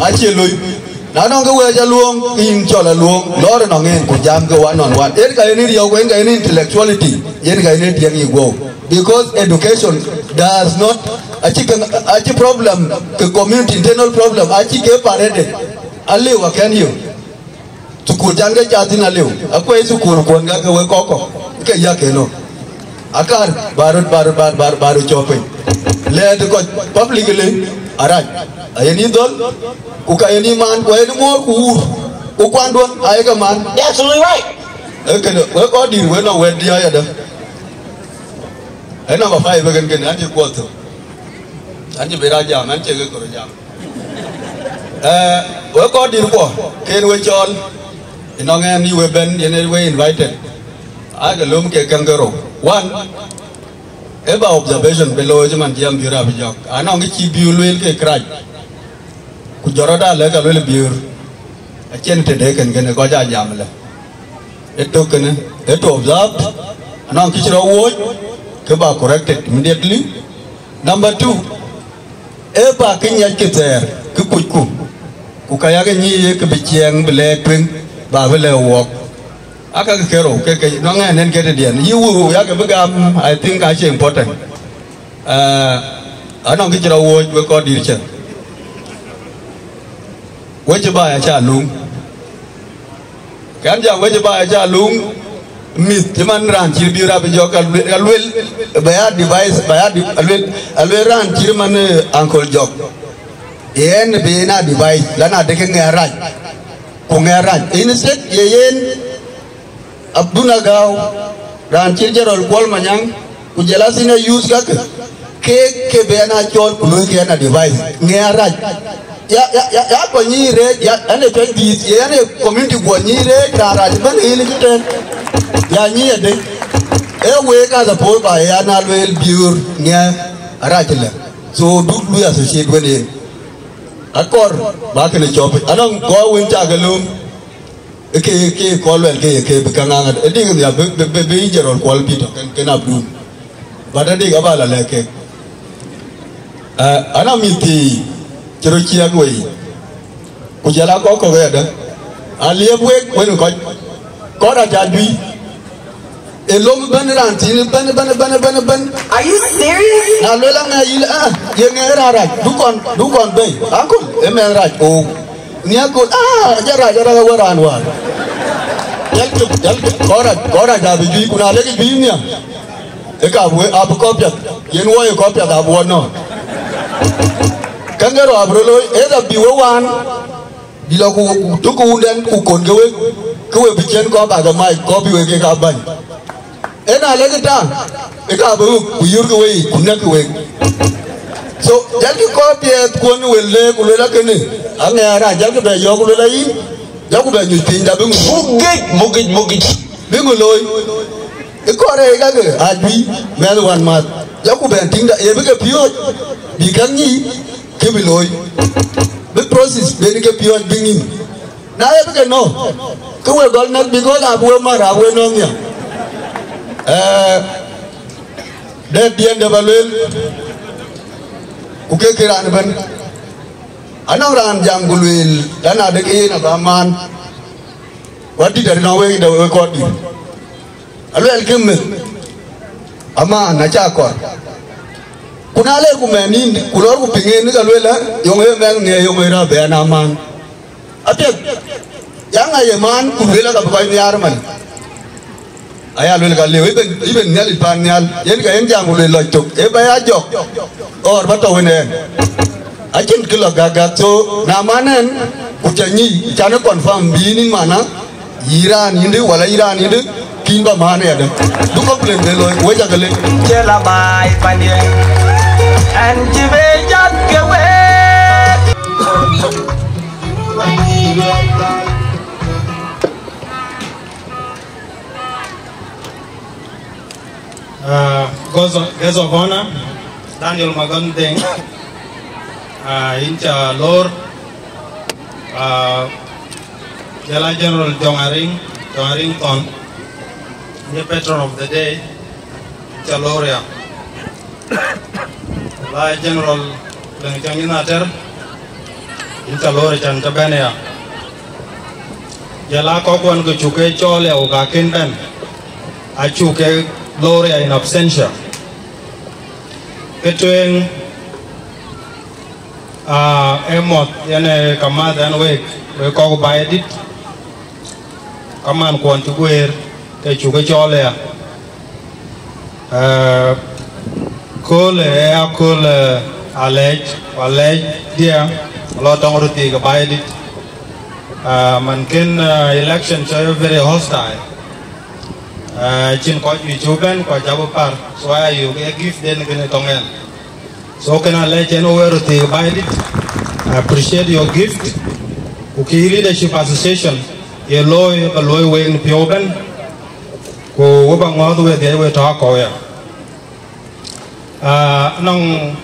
Acie loi. Na nɔŋ ke wɛ̈ɛ̈c aluɔŋ, ke yïn cɔl aluɔŋ, lɔɔr ënɔŋ en ku jam ke one on one. Yen ka yen riɔu, yen ka yen intellectuality, yen ka yen tiɛŋ yï guɔ̈u. Because education does not, acie ke, acie problem ke community, internal problem, acie ke parede. Aliu akɛn yök. Thukul can ke cath thïn aliu. Akuɛc thukul kuɔn ka ke wek kɔckuɔ, ke yak en ɔ. Akar, ba röt, ba röt, ba, ba, ba röt cɔk piny. Lɛɛt kɔc publicly arac. Ayen yï dhɔl, ku ka yen yï man, ku ayen muɔɔr ku wuur, ku kuanduɔn ayeke man. That's absolutely right. Ee kënë, wek kɔc dït, wek nɔŋ wɛ̈t diäk ayadäŋ. Ee number five ë kën kënë, an cï kuɔth thök. An cï bï rac jam, an cie ke kɔɔr jam. Eh, wek kɔc dït kuɔ, ken we cɔɔl, ënɔŋ ɛn yï we bɛ̈n, yen we invited. Ake löm ke käŋ ke rou. One, ë ba observation bï looi cï man jiɛɛm biöör abï jɔk. Anɔŋ kë cï biöör lueel ke kërac. Ku jɔt rɔt aa lɛ̈k aluel biöör. Acïn tëde kën kënë kɔc aa jam lë. Ë tök kënë, ë to observed, anɔŋ kë cï rɔt wööc, ke ba corrected immediately. Number two, ë ba kë ŋiɛc kë thɛɛr, kë kucku, ku ka yak nyïï ye kë bï ciɛɛŋ bï lɛɛk tueŋ, ba bï lɛɛk wɔɔk. Aka kë kerou, ke, ke, nɔŋ ɛn ɛn ke tëdiɛn. Yï wëu yak bï gam, I think acie important. Eh, anɔŋ kë cï rɔt wööc wek kɔc dït cä. Wec ë baai acä luŋ. Kɛn jam wec ë baai acä luŋ, mïth cï man raan cït bï rap jɔk, aluel, aluel, bɛ ya advice, bɛ ya di-, aluel, aluel raan cït man, eh, Uncle Jɔk. Yen bï en advice, lan adek ŋɛɛr rac, ku ŋɛɛr rac. Instead, ye yen, Abduna Gau, raan cït General Kuɔl Manyaŋ, ku jɔl a senior youth kakë, keek ke bï ɛn a cɔɔl ku luöi ke ɛn advice, ŋɛɛr rac. Ya, ya, ya, ya kɔc nyïïn reec, ya, ɛn ee piɔ̈c dhiith, ye ɛn ee community guɔ nyïïn reec, raan rac ëbɛ̈n ë yen cï tɛ̈n. Ya nyïïn adë. Ee week a suppose ba ya na lueel biöör ŋɛɛr arac lë. So duk lui associate wën yen. Akɔɔr ba kënë cɔp. Anɔŋ kɔc wën cak ke lööm. Ke, ke kɔc luɛl ke, ke bï käŋ aŋät. Ë dik nhial bï, bï, bï, bï General Kuɔl bï tɔ̈ kën, kën Abdul. But ë dik abä la lɛ̈k kek. Eh, anɔŋ mïth thii cï röt ciɛɛk wei. Ku jɔl a kɔc kɔ̈k ëyadäŋ. Aliëp wek wën kɔc. Kɔc rac aa juëc. Ë lom bɛ̈n raan thïn bɛ̈n, bɛ̈n, bɛ̈n, bɛ̈n, bɛ̈n. Are you serious? Na luel aŋɛ yïn, ah, ye ŋɛ raan rac. Du kɔn, du kɔn bei. Uncle, ë mɛnh rac. Oh. Nhiäk ku, ah, jɛ rac, jɛ rac awär raan wäär. Jälkï, jälkï, kɔc rac, kɔc rac abï juëc, ku na lek juëc nhiäk. Ë ka we, abï kɔc piɛth. Yen wɔ ye kɔc piɛth abï wɔ nɔ̈k. Käŋ ke rou abï röt looi, either bï we waan, bï lɔ ku, ku tök ku wundɛn, ku kon ke we, ke we bï ciɛ̈n kɔc bak ke mac, kɔc bï we kek aa bäny. Ëna lek ë ta, ë ka bï wek, ku yurkï weyiic, ku nɛ̈kkï wek. So, jälkï kɔc piɛth kuɔn wël lëë, ku luel akënë, aŋɛɛr rac, jälkï bɛ yɔ̈ɔ̈k, ku luel ayï, jɔku bɛ nyuc piny, da bï ŋö? Mugic, mugic, mugic. Bï ŋö looi? Ë kɔɔr ë kakë, aa juëc, mɛnh wän math. Jɔku bɛn tïŋ da, ye bï ke piööc, bï käŋ nyïï, kë bï looi. Bï process, ben ke piööc bï ŋïm. Na ye bï ke nɔ̈k, ke we gɔl nɛ̈k, because abï we mär, abï we nɔ̈k nhial. Eh, dɛ̈t diɛn dɛ ba lueel, ku ke ke raan ëbɛ̈n. Anɔŋ raan jam ku lueel, lan adek yen aba maan. Wä dït arï nɔŋ wek dɛ wek kɔc dït. Aluɛlkï meth, amaan acä kɔr. Ku na lerku mɛnh nïn, ku lɔɔrku piŋ en, ke lueel, ë, yöŋ ë mɛnh ŋɛɛ, yöŋ ë raan bɛ̈n amaan. Apiɛth, ya ŋa ye maan, ku lueel, aka bï kɔc nhiaar man. Aya lueel ka lëu, even, even Nhialic paan nhial, yen ka yen jam ku lueel lɔc tök, ë ba ya jɔk, or ba tɔ̈u ënɛɛn. Acïn kë lɔ gäk gäk, so, na man ɛn, Ku ca nyic, can ë confirm bï yïn, mana, yï raan yïndë wala yï raan yïndë, kïn ba maan yadë. Du complain be looi, wec akë lëk. Cï la baai pandï, ɛn cï be jat ke week. Uh, guest of, guest of honor, Daniel Magon Deng, uh, yïn ca lor, uh, jɔl a General Jong Aring, Jong Aring Thon, the patron of the day, yïn ca lor ya. Jɔl a General Deng Chang Yïn Ater, yïn ca lor can ca bɛ̈n ya. Jɔl a kɔc kuɔn ke cuk ke cɔɔl ya, ku ka kën bɛ̈n, acuk ke lor ya in absentia. Ke tueŋ, aa, ë mɔ̈th yen ë ka mäth ɛn week, wek kɔc Baidït, ka man kuɔn cï guëër, ke cuk ke cɔɔl ya. Aa, kööl ë akööl, ë, alɛɛc, ku alɛɛc diɛ̈, lɔ tɔŋ röt thiëëc ke Baidït. Aa, man kën, aa, election cɔl very hostile. Aa, cïn kɔc juëc cï bɛ̈n, ku acä bï par. So aya yök ë gift den kën ë tɔŋ ɛn. So kën alɛɛc ɛn wek röt thiëëc Baidït. I appreciate your gift. Ku kï Leadership Association ye looi, ba looi wek në piɔ̈u ëbɛ̈n. Ku we ba ŋɔ̈ɔ̈th wedhie we tɔ̈ akɔ̈u ya. Ah, nɔŋ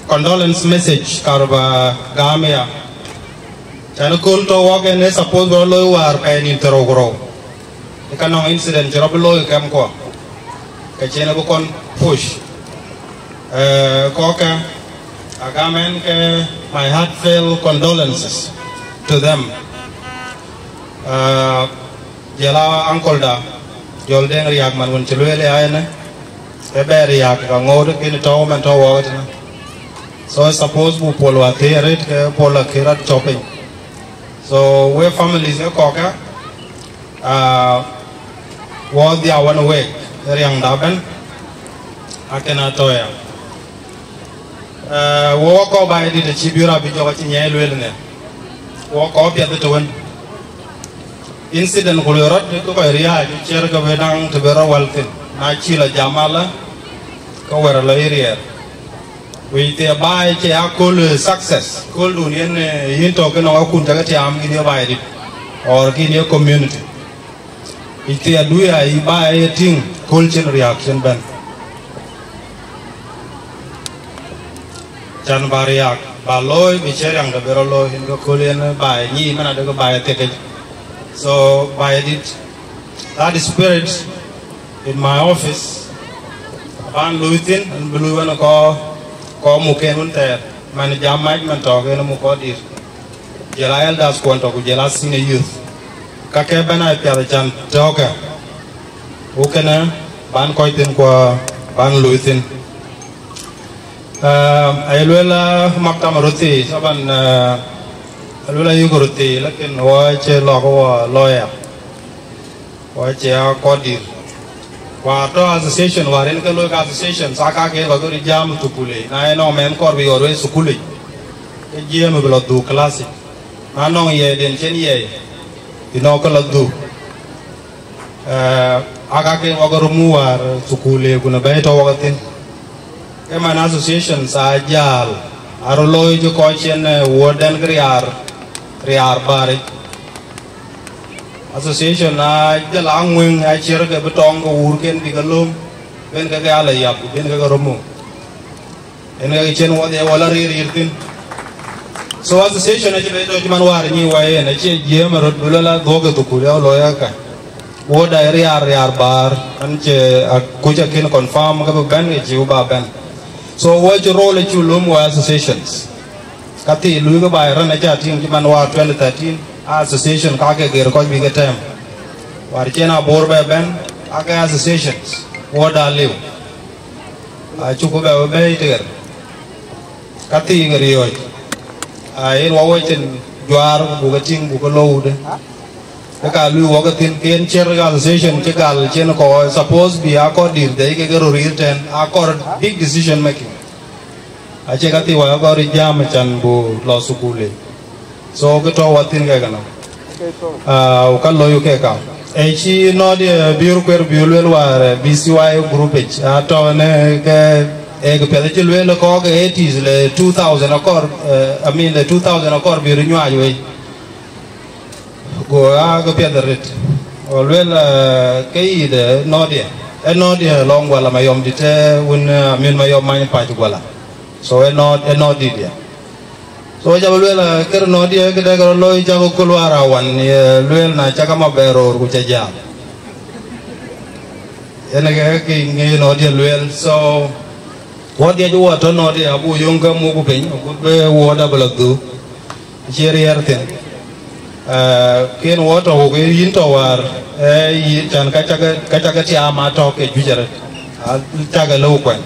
condolence message karba gam ya. Can kööl tɔ̈ wɔk ɛn ë suppose bï rɔt looi wäär pɛɛi nïn thiërrou ku rou. Ë ka nɔŋ incident cï rɔt bï looi kɛmkuɔ, ke cïn abï kɔn push. Eh, kɔ̈kkë, agam ɛn ke my heartfelt condolences to them. Eh, jɔl a uncle da, Jɔl Deŋ Riak, man wën cï lueel ya ënë, ke bɛ riak ka ŋoot kën tɔ̈u man tɔ̈ wɔk tënë. So suppose bu pol wa thiëër arët, ke pol akï rɔt cɔp piny. So we families ke kɔ̈kkë, ah, wɔ dhia wan week, riɛŋda ëbɛ̈n, akën atɔ̈ ya. Eh, wɔ kɔc Baidït acï bï rɔt bï jɔk acï nyiɛɛi lueel në. Wɔ kɔc piɛth të wën. Incident ku lueel rɔt, ke kɔc riääc, ciɛr ke bï daŋ të bï rɔt wäl thïn. Na cï lɔ jam alä, ke wɛ̈t alɔ yï riɛɛr. Wec thiɛ baai cï ya kööl, eh, success. Kööldun yen, eh, yïn tɔ̈ ke nɔŋ akun cä ke tiaam kïn ye Baidït, or kïn ye community. Wec thiɛ duya yï baai ye tïŋ, kööl cïn riääk cïn bɛ̈n. Can ba riääk, ba looi, bï cï riɛŋde bï rɔt looi, yen ke kööl yen baai nyic, man adekï baai thiëkic. So, Baidït, that spirit in my office, aban luui thïn, an bï luui wën kɔc, kɔc muk en wën thɛɛr, man jam mac man tɔ̈ ke en muk kɔc dït. Jɔl a elders kuɔn tɔ̈ ku jɔl a senior youth. Ka ke bɛ̈n a piath can tɔ̈ɔ̈kë. Ku kënë ban kɔc thïn ku ban luui thïn. Eh, aye lueel, eh, maktam röt thii, taban, eh, alueel ayuk röt thii, lakin wɔ cï lɔk wɔ lawyer. Wɔ cï a kɔc dït. Wäär tɔ̈ association, wäär yen ke looi ke association, sa ka ke kɔc ke röt jam thukul yic. Na yen nɔŋ mɛnh kɔɔr bï ɣɔt wei thukul yic, ke jiëëm bï lɔ dhuk class yic. Na nɔŋ yiɛiden cïn yiɛi, yen nɔŋ ke lɔ dhuk. Eh, aka ke wak röt muk wäär thukul ë kun bɛ̈ɛ̈i tɔ̈ wak thïn. Ke man associations aa jäl, aa röt looi cï kɔc cïn, eh, wuɔ̈ɔ̈tden ke riaar, riaar bäär yic. Association aa jɔl a ŋuëŋ, aa ciɛr ke bï tɔŋ ke wuurken bï ke lööm, ben ke ke ala yap, ben ke ke röt muk. Yen ke cïn wɔ dhiɛl wala rïïr rïïr thïn. So association acï bɛ tɔ̈ cï man wäär nyic wai en, acie jiëëm ë röt bï lɔ la dhuɔ̈k ë thukul ya looi aka. Wuɔ̈ɔ̈tda ë riaar riaar bäär, an cï akuc akën confirm ke bï bɛ̈n, ke cï bï ba bɛ̈n. So wɔ cï role acï lööm wɔ associations. Ka thii luui ke baai rɛn aca tïŋ cï man wäär twenty thirteen, association ka ke gër kɔc bï ke tɛ̈ɛ̈m. Wäär cïn aboor bɛ bɛ̈n, ake associations, wuɔ̈ɔ̈tda liu. Acuk bɛ bɛ bɛ̈ɛ̈i tëër. Ka thiiŋ riɔ̈ɔ̈c. Aa, yen wɔ wec thïn juaar, buk ke tïŋ, buk ke lou de. Ke ka luui wɔ ke thïn, ke yen ciɛr ke association cï gal cïn kɔc, suppose bï a kɔc dït dhɛ̈i ke ke röt rïïr tɛ̈n, a kɔc big decision making. Acie ka thii wɔ ya kɔc röt jam can bu lɔ thukul yic. So ke tɔ̈ wɔ thïn ke kënë, ku ka looi ke ka, e cï North East bï röt kuer bï lueel wäär, B C Y group yic atɔ̈ në ke, e ke piɛth cï lueel kɔ̈k ke eighties le two thousand akɔɔr, I mean le two thousand akɔɔr bï röt nyuaac wei. Go aa ke piɛth arët, go lueel ke yï de North East, e North East lɔŋ Guala Mayɔm dït, e wën Amin Mayɔm many pac Guala. So e North East, e North East dït ya. So ca bï lueel kër North East këdë ke rɔt looi, cak köl wäär awan ye lueel, na cak ama bɛ roor ku ca jam. Yen ke kë ŋic North East lueel. So wɔ dhiac wɔ tɔ̈ North East abuk yöŋ ke muk piny agut bï wuɔ̈t abï lɔ dhuk, cie riɛɛr thïn. Kën wɔ tɔ̈ ku ke yïn tɔ̈ wäär, e yï can ka cak, ka cak tiaam atɔ̈ ke juëc arët, a cak lëu kuɛn.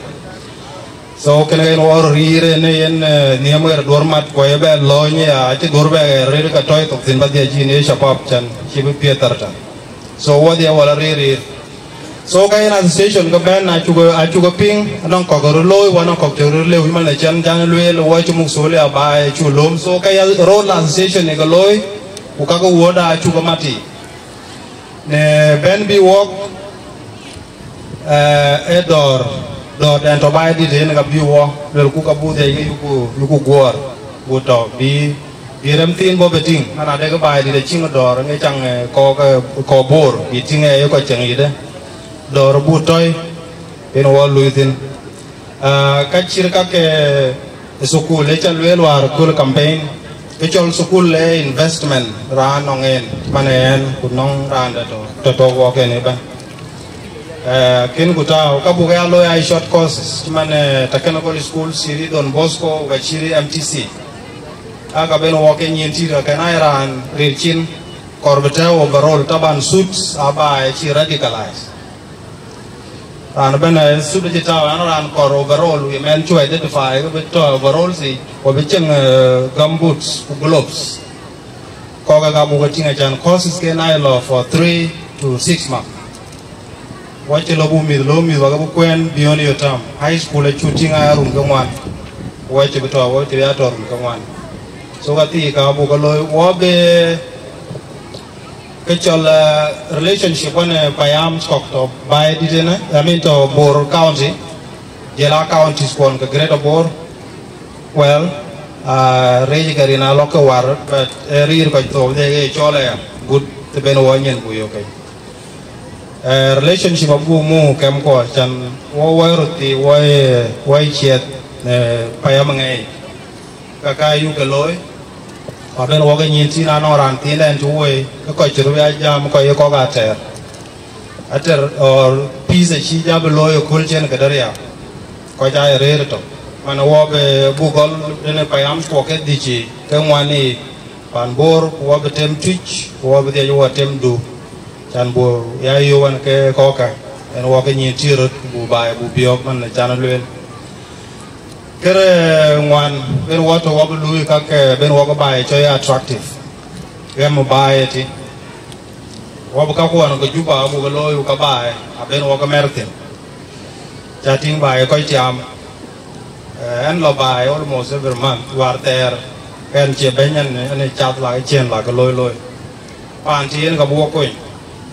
So kënë yen wɔ röt riir en yen, nhiëm ɣer duɔ̈r mat ku ye bɛ lɔ̈ɔ̈ny ya, acï duɔ̈r bɛ ɣer rëër ke tɔ̈ thok thïn ba dhiac yïn ye shabab can cï bï piɛth thar tɛ̈n. So wɔ dhiac wɔ la riir riir. So ka yen association ke bɛ̈n acuk, acuk piŋ, anɔŋ kɔ̈k röt looi, wɔ nɔŋ kɔ̈k cï röt lëu, man ë cän can lueel, wɔ cï muk thol ya baai acuk lööm. So ka ya role association ë ke looi, ku ka ke wuɔ̈t acuk mat yiic. Në bɛ̈n bï wɔk, e dɔ̈ɔ̈r, dɔ̈ɔ̈r dɛn tɔ̈ baai dït en ka bï wɔ, luelku ka buk dhiac ke yuku, yuku guɔ̈ɔ̈r, buk tɔ̈ bï, bï rem thiin bɔ̈ bï tïŋ, man adek baai dït acïŋ dɔ̈ɔ̈r ŋic caŋ, kɔ̈k, kɔ̈k Bor bï tïŋ, e ye kɔc ceŋ yïdë, dɔ̈ɔ̈r buk tɔ̈i, yen wɔ lui thïn. Ka cït ka ke thukul, e ca lueel wäär köl campaign, ke cɔl thukul le investment raan nɔŋ en, man ë ɛn ku nɔŋ raan dɛ̈ tɔ̈, tɔ̈ tɔ̈ wɔk en ëbɛ̈n. Kën ku tääu ka buk ya looi aa short courses, man technical school cït Don Bosco, ka cït M T C. Aa ka ben wɔk ke nyin tït ka kën aa raan ril cin, kɔɔr bï tääu overall, taban suits aa baai cï radicalize. Raan ëbɛ̈n ë suit acï tääu, an raan kɔɔr overall, we men cuk identify ke bï tɔ̈ overall thii, ku bï ceŋ gumboots ku gloves. Kɔ̈k ë ka buk ke tïŋ acän courses ke na ye lɔ for three to six months. Wɔ cï lɔ buk mïth, lɔ mïth wɔ ke bï kuɛɛn beyond your term. High school acuk tïŋ aa run ke ŋuan. Wɔ cï bï tɔ̈, wɔ cï bï ya tɔ̈ run ke ŋuan. So ka thii ka buk ke looi, wɔ bï ke cɔl relationship wën ë payam kɔ̈k tɔ̈ baai dït ënë, I mean tɔ̈ Bor County, jël a counties kuɔn ke Greater Bor. Well, rëëc ke rin alɔ ke war, but ë riir kɔc thok dhie ke cɔl aya, gut të ben wɔ nyin ku yök ke. Relationship abuk muk kɛm kuɔ can wɔ wɔ röt thii, wɔ, wɔ ciɛth në payam ŋɛi. Ka ka yuk ke looi, ku abën wɔ ke nyin tïn anɔŋ raan thiin ɛn cï woi, ke kɔc cï röt ya jam kɔc ye kɔ̈k atɛɛr. Atɛɛr or peace acï ja bï looi ëkööl cïn këde riääk, kɔc aa ye rëër ëtök. Man wɔ bï buk gɔl ënë payam kuɔ ke dhïc ke ŋuan ë pan Bor, ku wɔ bï tem Tuic, ku wɔ bï dhiac wɔ tem Du, can buk ya yök wën ke kɔ̈kkë, en wɔ ke nyin tï röt, ku buk baai buk biɔ̈ɔ̈k man can lueel. Kërë ŋuan, ben wɔ tɔ̈ wɔ bï luui kak, ben wɔ ke baai cɔl ye attractive. Ɣɛm baai ëtï. Wɔ bï kakuɔn ke Juba abuk ke looi, ku ka baai, aben wɔ ke mɛr thïn. Ca tïŋ baai kɔc tiaam. Ɛn lɔ baai almost every month, wäär thɛɛr, ɛn cie bɛ̈ny ɛn, ɛn cath la, cien la ke looi looi. Paan tï yen ka bï wɔ kony,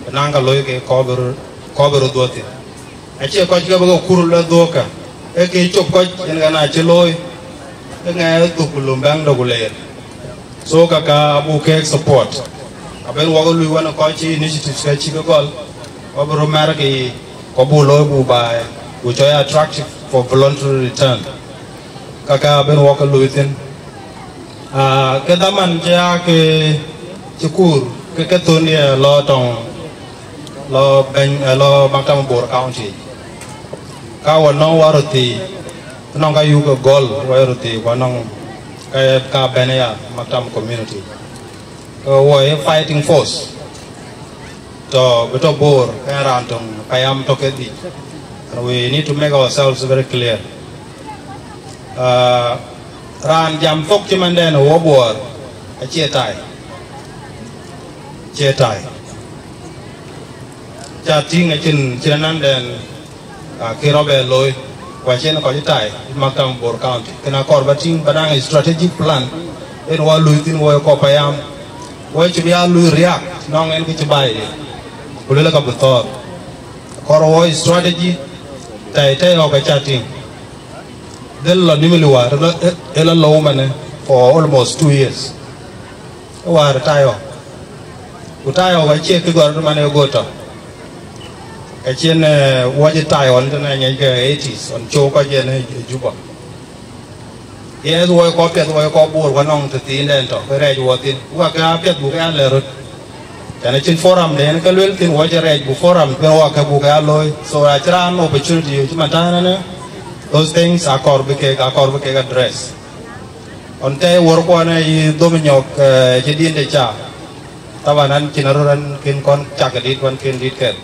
bï naŋ ka looi ke kɔɔr bï röt, kɔɔr bï röt dhuɔ̈k thïn. Acie kɔc ke bï ke kur lɔ dhuɔ̈kkë, ee ke cop kɔc yen ɣɛn acï looi, ke ŋɛɛ dhuk ku lum bɛ̈ŋ de ku leer. So kaka abuk keek support. Aben wɔ ke lui wën kɔc cï initiatives ke cï ke gɔl, wɔ bï röt mɛr ke yiic, ku abuk looi buk baai, ku cɔl ye attractive for voluntary return. Kaka aben wɔ ke lui thïn. Ke dhaman cï ya ke cï kuur ke ke thöndï lɔ tɔŋ, lɔ bɛ̈ny, lɔ maktam Bor County. Ka wɔ nɔŋ wɔ röt thii, nɔŋ ka yuk ke gɔl wɔ röt thii, wɔ nɔŋ ka, ka bɛ̈n ya maktam community. Ke wɔ ye fighting force. Tɔ̈ bï tɔ̈ Bor, ke raan töŋ payam tɔ̈ ke dhïc. And we need to make ourselves very clear. Raan jam thok cï mandɛn ë wɔ Bor, acie tai. Cie tai. Ca tïŋ acïn, cïn anandɛn, akï rɔt bɛ looi, ku acïn kɔc tai, maktam Bor County. Kën akɔɔr ba tïŋ ba naŋ strategic plan. En wɔ lui thïn wɔ kɔc payam, wɔ cï bï ya lui react nɔŋ en kë cï baai de, ku luel ka bï thɔɔr. Kɔɔr wɔ strategy, tɛ̈i tɛ̈i ɣɔ̈k aca tïŋ. Dhil lɔ Nimule wäär, ë lɔ, ë lɔ lou manë for almost two years. Ë wäär tɛ̈i ɣɔ̈k. Ku tɛ̈i ɣɔ̈k acie kë gɔ̈r manë ë go tɔ̈. Ka cïn, eh, wɔ cï tɛ̈i ɣɔn tënë ŋiɛc ke eighties, ɣɔn cöök kɔc en ë Juba. Yes, wɔ kɔc piɛth, wɔ kɔc Bor, wɔ nɔŋ të thiin dɛn tɔ̈, ke rɛɛc wɔ thïn. Wɔ ke apiɛth buk ya lɛ̈k röt. Tɛ̈n acïn forum den ke luel thïn, wɔ cï rɛɛc buk forum, ke wɔ ke buk ya looi. So, acï raan opportunity, cï man tɛ̈n ënë, those things akɔɔr bï kek, akɔɔr bï kek address. Ɣɔn tɛ̈i wär kuɔn ë yï dhom nyɔk, eh, cï din de ca. Taban an cïn arur an kën kɔn cak dit, wan kën dit kɛth.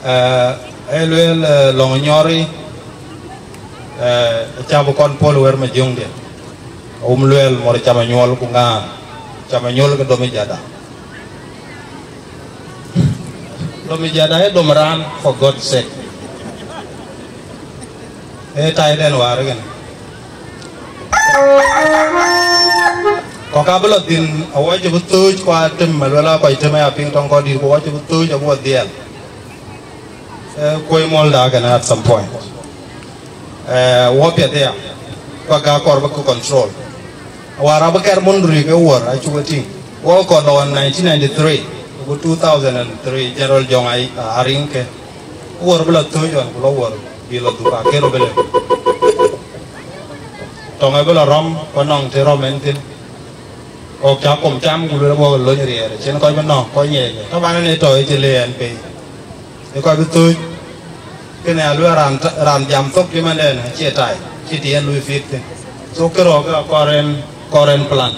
Eh, e lueel, eh, lɔŋ nyɔri, eh, acä bï kɔn pol wer ma jöŋdiɛn. Awum lueel mor cam anyuɔl ku ŋaar. Cam anyuɔl ke domi jada. Domi jada e dom raan, for God's sake. E tai den war gen. Kɔk abï lɔ thïn, awɔc bï thööc, ku atem, aluel a kɔc tem aya piŋ tɔŋ kɔc dït, ku awɔc bï thööc abï wɔ dhiɛl. Eh, kuɔi mɔl da kɛn at some point. Eh, wɔ piɛth ya, ku aka kɔr bï ku control. Awar abï kɛr Mondri ke wuɔr, acuk e tïŋ. Wɔ kɔn lɔ ɣɔn nineteen ninety-three, ku two thousand and three, General Jɔŋ ai, a riŋ ke. Wuɔr bï lɔ thööc ɣɔn, ku lɔ wuɔr, bï lɔ dhuk, aker bï lë. Tɔŋ e bï lɔ rɔm, ku nɔŋ të rɔm en thïn. Ɣɔk cä kom cam, ku luel wɔ lony riɛɛr, cïn kɔc bï nɔ̈k, kɔc nyiɛɛc. Taban en e tɔ e cï le ɛn pei. E kɔc bï thööc. Kënë aluel raan, raan jam thok cï man dɛn, acie tai, cï tiɛɛn lui fit thïn. So kërɔɔk ke akɔr en, kɔr en plan.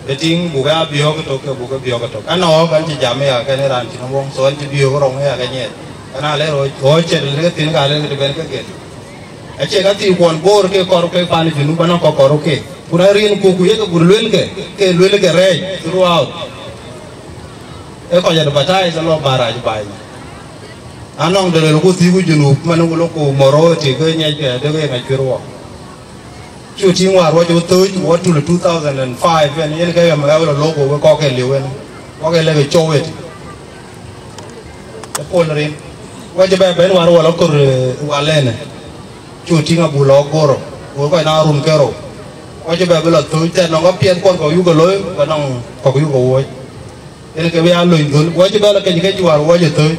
Bï tïŋ, buk ya biɔ̈ɔ̈k ëtök, ke buk ke biɔ̈ɔ̈k ëtök. Ɛn ɣɔɔk ɛn cï jam ëya, kɛn ë raan cïn wöŋ, so ɛn cï biöök rɔŋ ëya ke nyiɛɛt. Ɛn a lɛr ɣɔɔc, ɣɔɔc cï lëk thïn, ka lëk të bɛn ke gel. Acie ka thii kuɔn Bor ke kɔr ke pan Junub, anɔŋ kɔk kɔr ke. Ku na riɛnku, ku yeke bur luelke, ke luelke rɛɛc throughout. E kɔc advertise alɔ barac baai. Anɔŋ de luelku thiiku Junub, man ku lok ku moro ti ke nyiɛc ke de ke ŋac cuer wɔ. Cu tiŋ war wɔ cï thööc, wɔ tul two thousand and five, en yen ke yɔm ɣɛw lɔ lok ku ke kɔk ke liu en. Wɔ ke leke cɔu eti. E pol rin. Wɔ cï bɛ ben war wɔ lɔ kor, eh, walɛn. Cu tiŋ abuk lɔ Goro, ku kɔc na run ke rou. Wɔ cï bɛ bï lɔ thööc tɛ̈n nɔŋ ka piɛth kuɔn kɔk yuk ke looi, ku nɔŋ kɔk yuk ke wuɔ̈c. Yen ke bï ya lony dhöl, wɔ cï bɛ lɔ kec kec war wɔ cï thööc.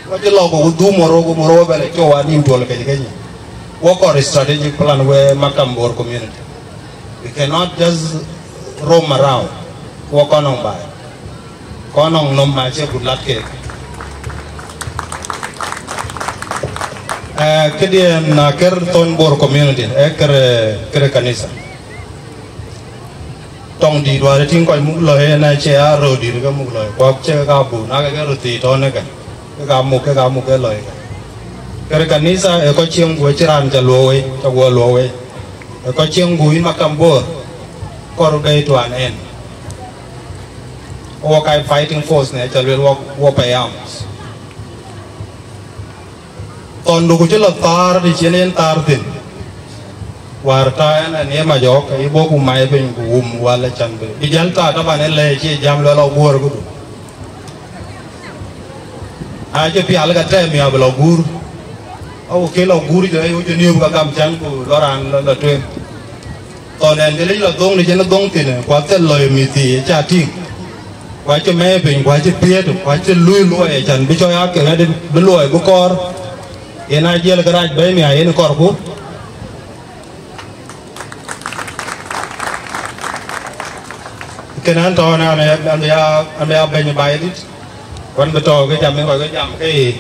Wɔ cï lɔ ku dhum moro, ku moro wɔ bɛ lɔ cɔu anïm tuɔl kec kec. Wɔ kɔr strategic plan wë Makam Bor community. We cannot just roam around. Wɔ kɔn nɔŋ baai. Kɔn nɔŋ nɔm ma cie but lat kek. Eh, këdiɛn na kër thon Bor community, eh, kër, kër kanisa. Tɔŋ dït wär tïŋ kɔc muk lɔ, eh, na cie a röör dït ke muk lɔ, kuak cie ka bu, na ke ke röör thii tɔn ëkë. Ke ka muk, ke ka muk ke lɔ ëkë. Kër kanisa, eh, kɔc cieŋ ku cï raan ca luɔk wei, ca guɔ luɔk wei. Eh, kɔc cieŋ ku yïn Makam Bor, kɔr bei to an end. Wɔ kai fighting force ne ca luel wɔ, wɔ payam. Thɔndu ku cï lɔ thaar të cien en thaar thïn. Wäär ta en anie majɔɔk, ke yï bɔ̈ ku mai piny ku wum wal acan bï. Bï jäl ta taban en lɛɛc cie jam luel aguɔ̈ɔ̈r këdu. Acï pial ka tɛɛm ya bï lɔ guur. Awu ke lɔ guur jɔ, ayu jɔ niöp ka gam can ku lɔ raan lɔ, lɔ tueŋ. Thɔn ɛn ke lec lɔ dhoŋ në cïn dhoŋ thïn, ku athel lɔ ë mïth thii ë ca tïŋ. Ku acï mɛɛi piny, ku acï piëët, ku acï luui luɔi ë can bï cɔɔi ake ɣɛ̈t bï luɔi bï kɔɔr. Yen a jiɛl kërac bɛ̈i mia yen kɔrku. Kën an tɔ̈ an, an, an, an, an bɛ̈ny baai dït. Wan bï tɔ̈ ke jam, kɔc ke jam ke ye.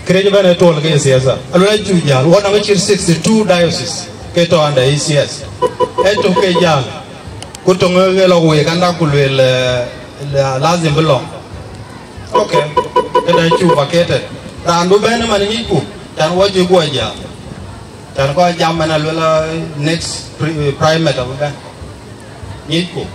Kërɛc ëbɛ̈n ë tuɔl ke ye siasa. Aluel acu jäl, wɔ nɔŋ cït sixty two diocese ke tɔ̈ under E C S. Ë tök ke jäl, ku töŋ ë lɔ week anda ku lueel, eh, la-, lazim bï lɔ. Okay, këda cu vacated. Raan bï bɛ̈n ëman ŋicku, can wɔ cï guɔ jäl. Can kɔc jam man aluel, eh, next pri-, primate abï bɛ̈n. Ŋicku.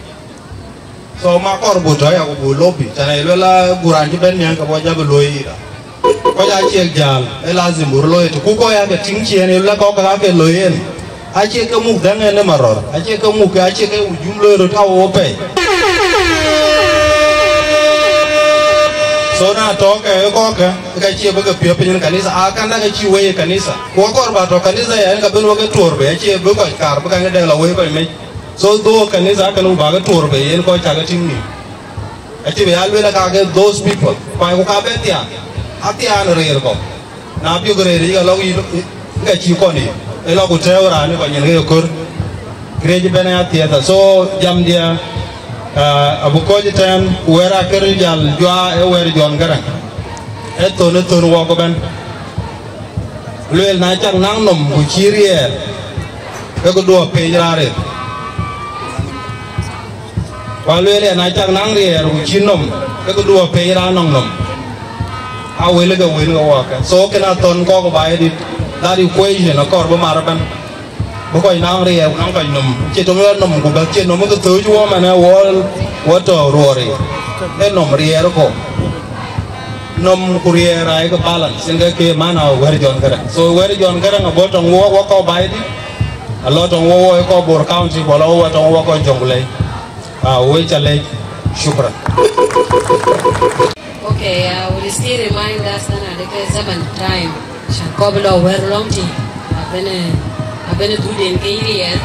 So ma kɔr bu tɔ̈ ya ku bu lobby, tɛ̈n aye luel a guran cï bɛ̈n miäŋ ke bɔ̈ jabï looi yïra. Kɔc aa ciek jäl, ë lazim bu röt looi tëku kɔc aa ke tïŋ ciëën, ye luel a kɔ̈k ke aa ke looi yen. Acie ke muk dhɛ̈ŋ en ë marɔ̈r, acie ke muk, acie ke wujum loi röt ka wo pɛi. So na tɔ̈ ke ë kɔ̈k ke, ka cie bï ke piɔ̈u piny ë kanitha, aa, kɛn dak acï wei ë kanitha. Ku akɔɔr ba tɔ̈ kanitha ya, en ka ben wek ke tuɔɔr bei, acie bï kɔc kaar bï ka ŋic dɛk la wei kɔc mec. So dhuk kanitha akën ku ba ke tuɔɔr bei, yen kɔc cak ke tïŋ nïïm. Acï bï ya lueel aka ke those people, kuany ku ka bɛ thiaan, athiaan rëër kɔ̈u. Na piɔ̈k rëër yic alɔk yï, yï ka cï kɔn yï, ë lɔ ku tɛ̈ɛ̈u raan ë kɔc nyin ke ye kör. Këriëëc ëbɛ̈n ë athiɛtha. So jamdiɛ, ah, abï kɔc ëtɛ̈ɛ̈n, ku wɛ̈ɛ̈r akër jal juaa ë wɛ̈ɛ̈r Jɔn Gäräŋ. Ë thön, ë thön wok ëbɛ̈n. Lueel na cak naŋ nɔm ku cï riɛɛr, ke ku duɔ pec raan rëër. Ku alueel ë na cak naŋ riɛɛr ku cï nɔm, ke ku duɔ pec raan nɔŋ nɔm. A wël ke wël ke wɔɔk ke. So kën a thɔn kɔ̈k baai dït, that equation akɔɔr bï mar ëbɛ̈n. Bï kɔc naŋ riɛɛr ku naŋ kɔc nɔm. Cï tɔŋ yɔt nɔm ku bɛ̈k cï nɔm ke thööc wɔ man ë wɔ, wɔ tɔ̈ ruɔɔr yic. Ee nɔm riɛɛr kɔ̈u. Nɔm ku riɛɛr aye ke balance, yen ke ke man a wɛ̈ɛ̈r Jɔn Gäräŋ. So wɛ̈ɛ̈r Jɔn Gäräŋ abɔ̈ tɔŋ wɔ, wɔ kɔ̈k baai dït. A lɔ tɔŋ wɔ, wɔ kɔ̈k Bor County, ku a lɔ wɔ tɔŋ wɔ kɔ̈k Jonglei. Ah, we ca leec. Shukran. Okay, uh, we still remind us that the seven time. Shan kɔ̈k bï lɔ wɛ̈ɛ̈r lɔŋ tï. Abene, abene dhuk den ke yï riɛɛr.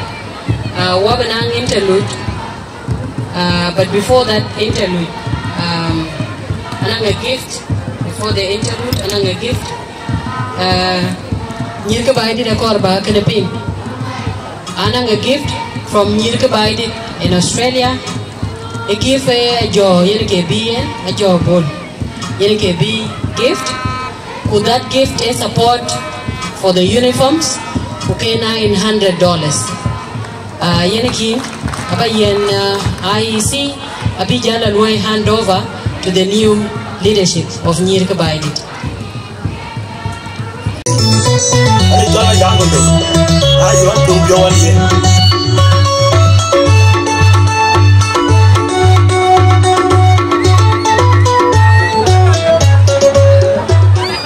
Uh, wɔ bï naŋ interlude. Uh, but before that interlude, um, another gift. Before the interlude, another gift. Uh, Nyïïr ke Baidït akɔɔr ba kënë piŋ. Another gift from Nyïïr ke Baidït in Australia. A gift, eh, ajɔ, yen ke bï yen, ajɔ Bol. Yen ke bï gift. Ku that gift is support for the uniforms. Ku ke nine hundred dollars. Ah, yen kï, aba yen, ah, I E C, abi jal a luɔi hand over to the new leadership of Nyïïr ke Baidït. Ani cɔl a jam kɔc. Ayo, an tum jɔ wan ye.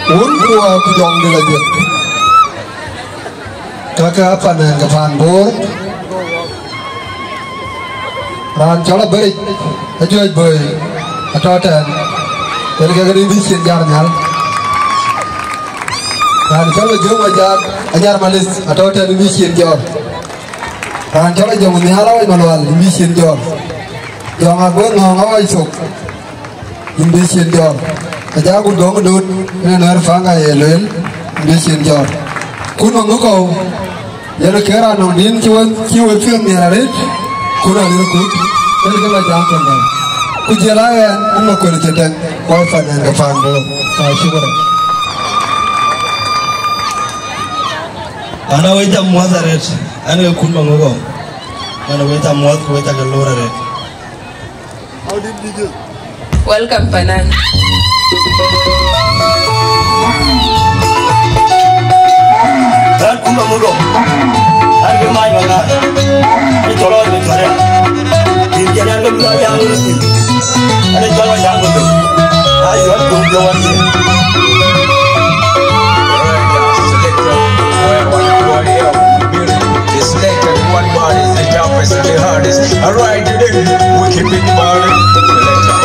Wun ku wa ku jɔŋ de la jek. Kaka panen ke pan Bor. Raan cɔl Aberic, Ajuɔc Boi, atɔ̈ tɛ̈n. Yen kek rin bï cin jar nhial. Raan cɔl Ajuɔc Majar, Ajar Malis, atɔ̈ tɛ̈n bï cin jɔr. Raan cɔl Ajuɔc Nhial Awai Malual, bï cin jɔr. Jɔŋ Aguek Ŋɔ̈ɔ̈ŋ Awai Thok. Yïn bï cin jɔr. Ajaku dɔŋ dut, në nɛ̈r paŋ aye lueel, yïn bï cin jɔr. Kun maŋ kɔ̈u, yen ke raan nɔŋ din cï we, cï we piɔ̈ɔ̈th nhial arëët, kun alir kut, yen ke la jam tënë. Ku jël aɣɛn, ën ma kuël cï tɛ̈ŋ, kɔc panen ke pan Bor. Ka shukran. Ana we jam muɔth arëët, an ke kun maŋ kɔ̈u. Ana we jam muɔth, ku we cak lor arëët. Welcome, Panan. An kuma mugo. An ke mai mana. Ni toro ni tore. Ni jana ni ya ni. An toro ya ni. Ayo, an tum jɔ wan ye. Selector, where one body up. It's like that one body is the toughest and the hardest. All right, today we keep it party. Selector.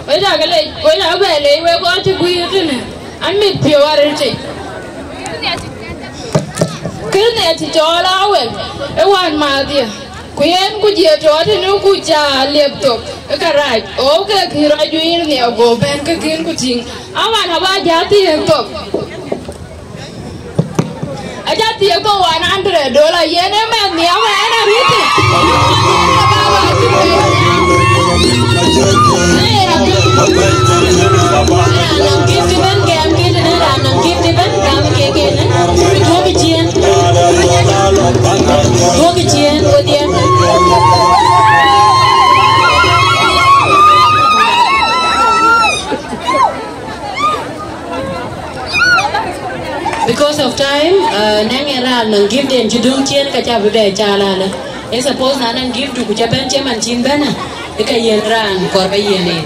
Wek aa ke lec, wek aa bɛ lec, wek kɔc cï guiir tënë, amit piɔ̈u arëtic. Kën ë cï cɔɔl aa wek, ë wään mathdiɛ̈, ku yen ku jiëë tɔ̈ tënë ku cä liep thok ë kärac, ɣɔu ke kï rɔt juiir nhiɛɛu go bɛ̈n ke kën ku tïŋ, aman abä jäl thiëëk thok. Aca thiëëk thok one hundred dollar, yen ë mɛnh nhiam ɛn arït. Raan nɔŋ gift ëbɛ̈n gɛm kë tënë, raan nɔŋ gift ëbɛ̈n gam kek kënë. Duɔ̈kï ciëën. Duɔ̈kï ciëën wedhie. Because of time, uh, nɛŋ ë raan nɔŋ gift den cï döŋ ciëën ka ca bï bɛ caal alë. Ë suppose na nɔŋ gift du ku ca bɛ̈n cï man cïn bɛ̈n, ë ka yen raan kɔɔr ba yen en.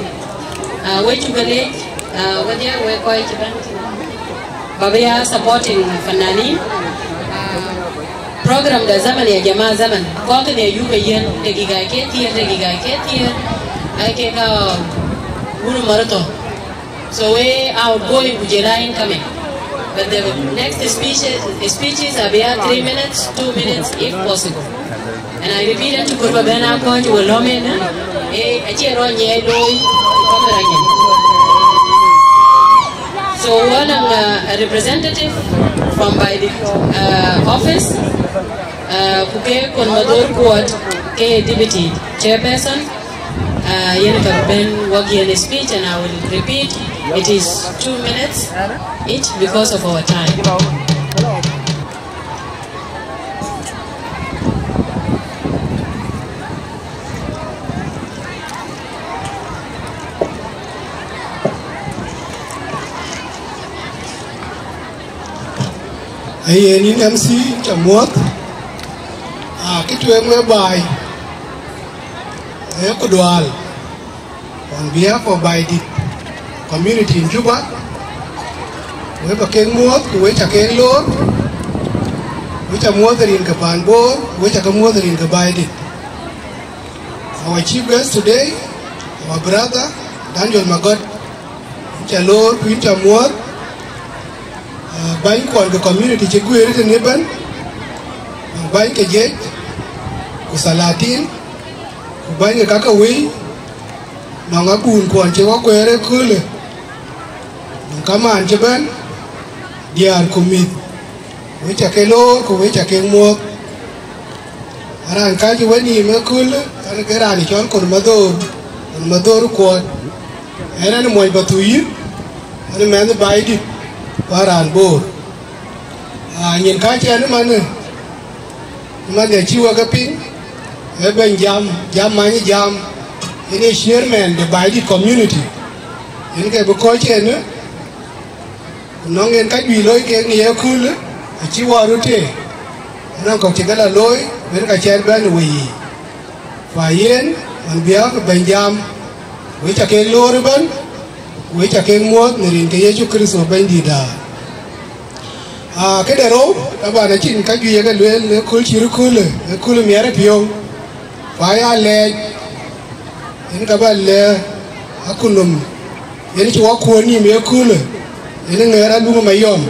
Uh, we cuk ke leec, uh, wedhie wek kɔc cï bɛ̈n. Ba bï ya supporting fananin. Uh, program da zaman ya jama zaman. Kɔc kënë yuk ke yen, dagiga ke thiëër, dagiga ke thiëër. Ai ke ka wun marathon. So we outgoing ku jël a incoming. But the next speeches, speeches abï ya three minutes, two minutes if possible. And I repeat, and to kurba bena kɔc wë lɔm en, eh, acie rɔny ye looi, kɔc rɔny. So Anɔŋ, uh, a representative from by the, uh, office, uh, ku ke Kon Madhor Kuot ke deputy chairperson, uh, yen ka ben wak yen speech, and I will repeat, it is two minutes each because of our time. Ayen yïn M C ca muɔ̈th, a kë tueŋ we baai, ee ku dual on behalf of Baidit community in Juba, we ba kek muɔ̈th, ku we ca kek loor, we ca muɔ̈th rin ke pan Bor, we ca ke muɔ̈th rin ke Baidit. Our chief guest today, our brother Daniel Magɔt, yïn ca loor ku yïn ca muɔ̈th, uh, bäny kuɔn ke community cï guëër tënë bɛ̈n, bäny ke jiëc, ku salatin, ku bäny ke ka ke wëi, nɔŋ abun kuɔn cï wɔ kuëër ëköölë, nɔŋ kamaan cï bɛ̈n, diäär ku mïth, we ca ke loor ku we ca ke muɔ̈th. Raan kääc ë wenïïm ëköölë, ɣɛn ke raan cɔl Kon Madhor, Kon Madhor Kuɔt. Ɣɛn, ɣɛn muɔny Pathuyith, ɣɛn mɛnh Baidit, ku a raan Bor. Aa, nyin kääc ɣɛn ëmanë, ëmanë cï wek ke piŋ, ee bɛ̈ny jam, jam many jam, yen ee chairman de Baidit community. Yen ke bï kɔc ënë, ku nɔŋ yen ka juëc looi kek në ye köölë, acï wɔ röt tëë, anɔŋ kɔ̈k cï ke la looi, ben ka cɛɛr bɛ̈n ë weyiic. Ku ayen, on behalf of bɛ̈ny jam, we ca kek loor ëbɛ̈n, we ca kek muɔ̈th në rin ke Yecu Kërtho Bɛ̈nydït aa. Aa, këde rou, taban acïn ka juëc ye ke lueel në kööl cït köölë, ë kööl miɛt ë piɔ̈u. Ku aya lɛɛc, yen ka ba lɛ̈k akunɔm, yen cï wɔ kuɔ̈n nïïm ë köölë, yen ŋɛɛr alum ë mayɔm,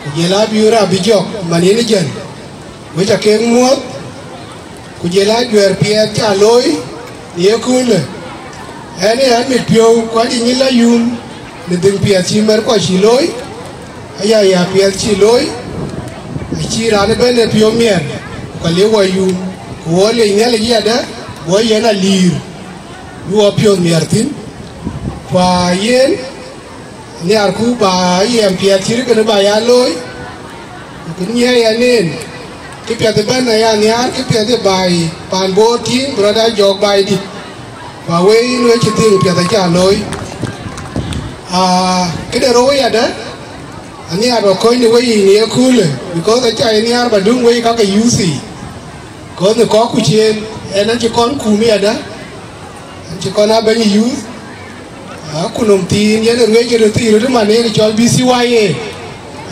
ku jël abï rap bï jɔk, man yen ë jɛn, we ca kek muɔ̈th, ku jël ajuɛɛr piɛth ca looi në ye köölë. Ɣɛn ë ɣɛn mit piɔ̈u, ku acï nyin la yum në dhëŋ piɛth cï mɛ̈r kuɔ cï looi, aya ya piɛth cï looi, acï raan ëbɛ̈n ë piɔ̈u miɛt, ku ka liu wɔ yum, ku wɔ lec Nhialic yadë, wɔ yen alïïr, bï wɔ piɔ̈th miɛt thïn. Ku ayen, nhiarku ba yɛn piɛth cït kënë ba ya looi, ku kë nyiɛɛi ɣɛn en, kë piɛth ëbɛ̈n aya nhiaar, kë piɛth ë baai pan Bor tïŋ, bï rɔt aa jɔɔk Baidit. Ku awëi yïn we cï dhëŋ piɛth aca looi. Aa, këde rou yadë, anhiaar ba kony në weyiic në ye köölë, because aca ye nhiaar ba döŋ wei ka ke youth yiic. Because në kɔ̈k ku ciëën, ɣɛn acï kɔn kum yadë, ɣɛn cï kɔn aa bɛ̈ny youth. Akunɔm thiin yen ë ruëëc ë röt thii röt ëman yen cɔl B C Y A.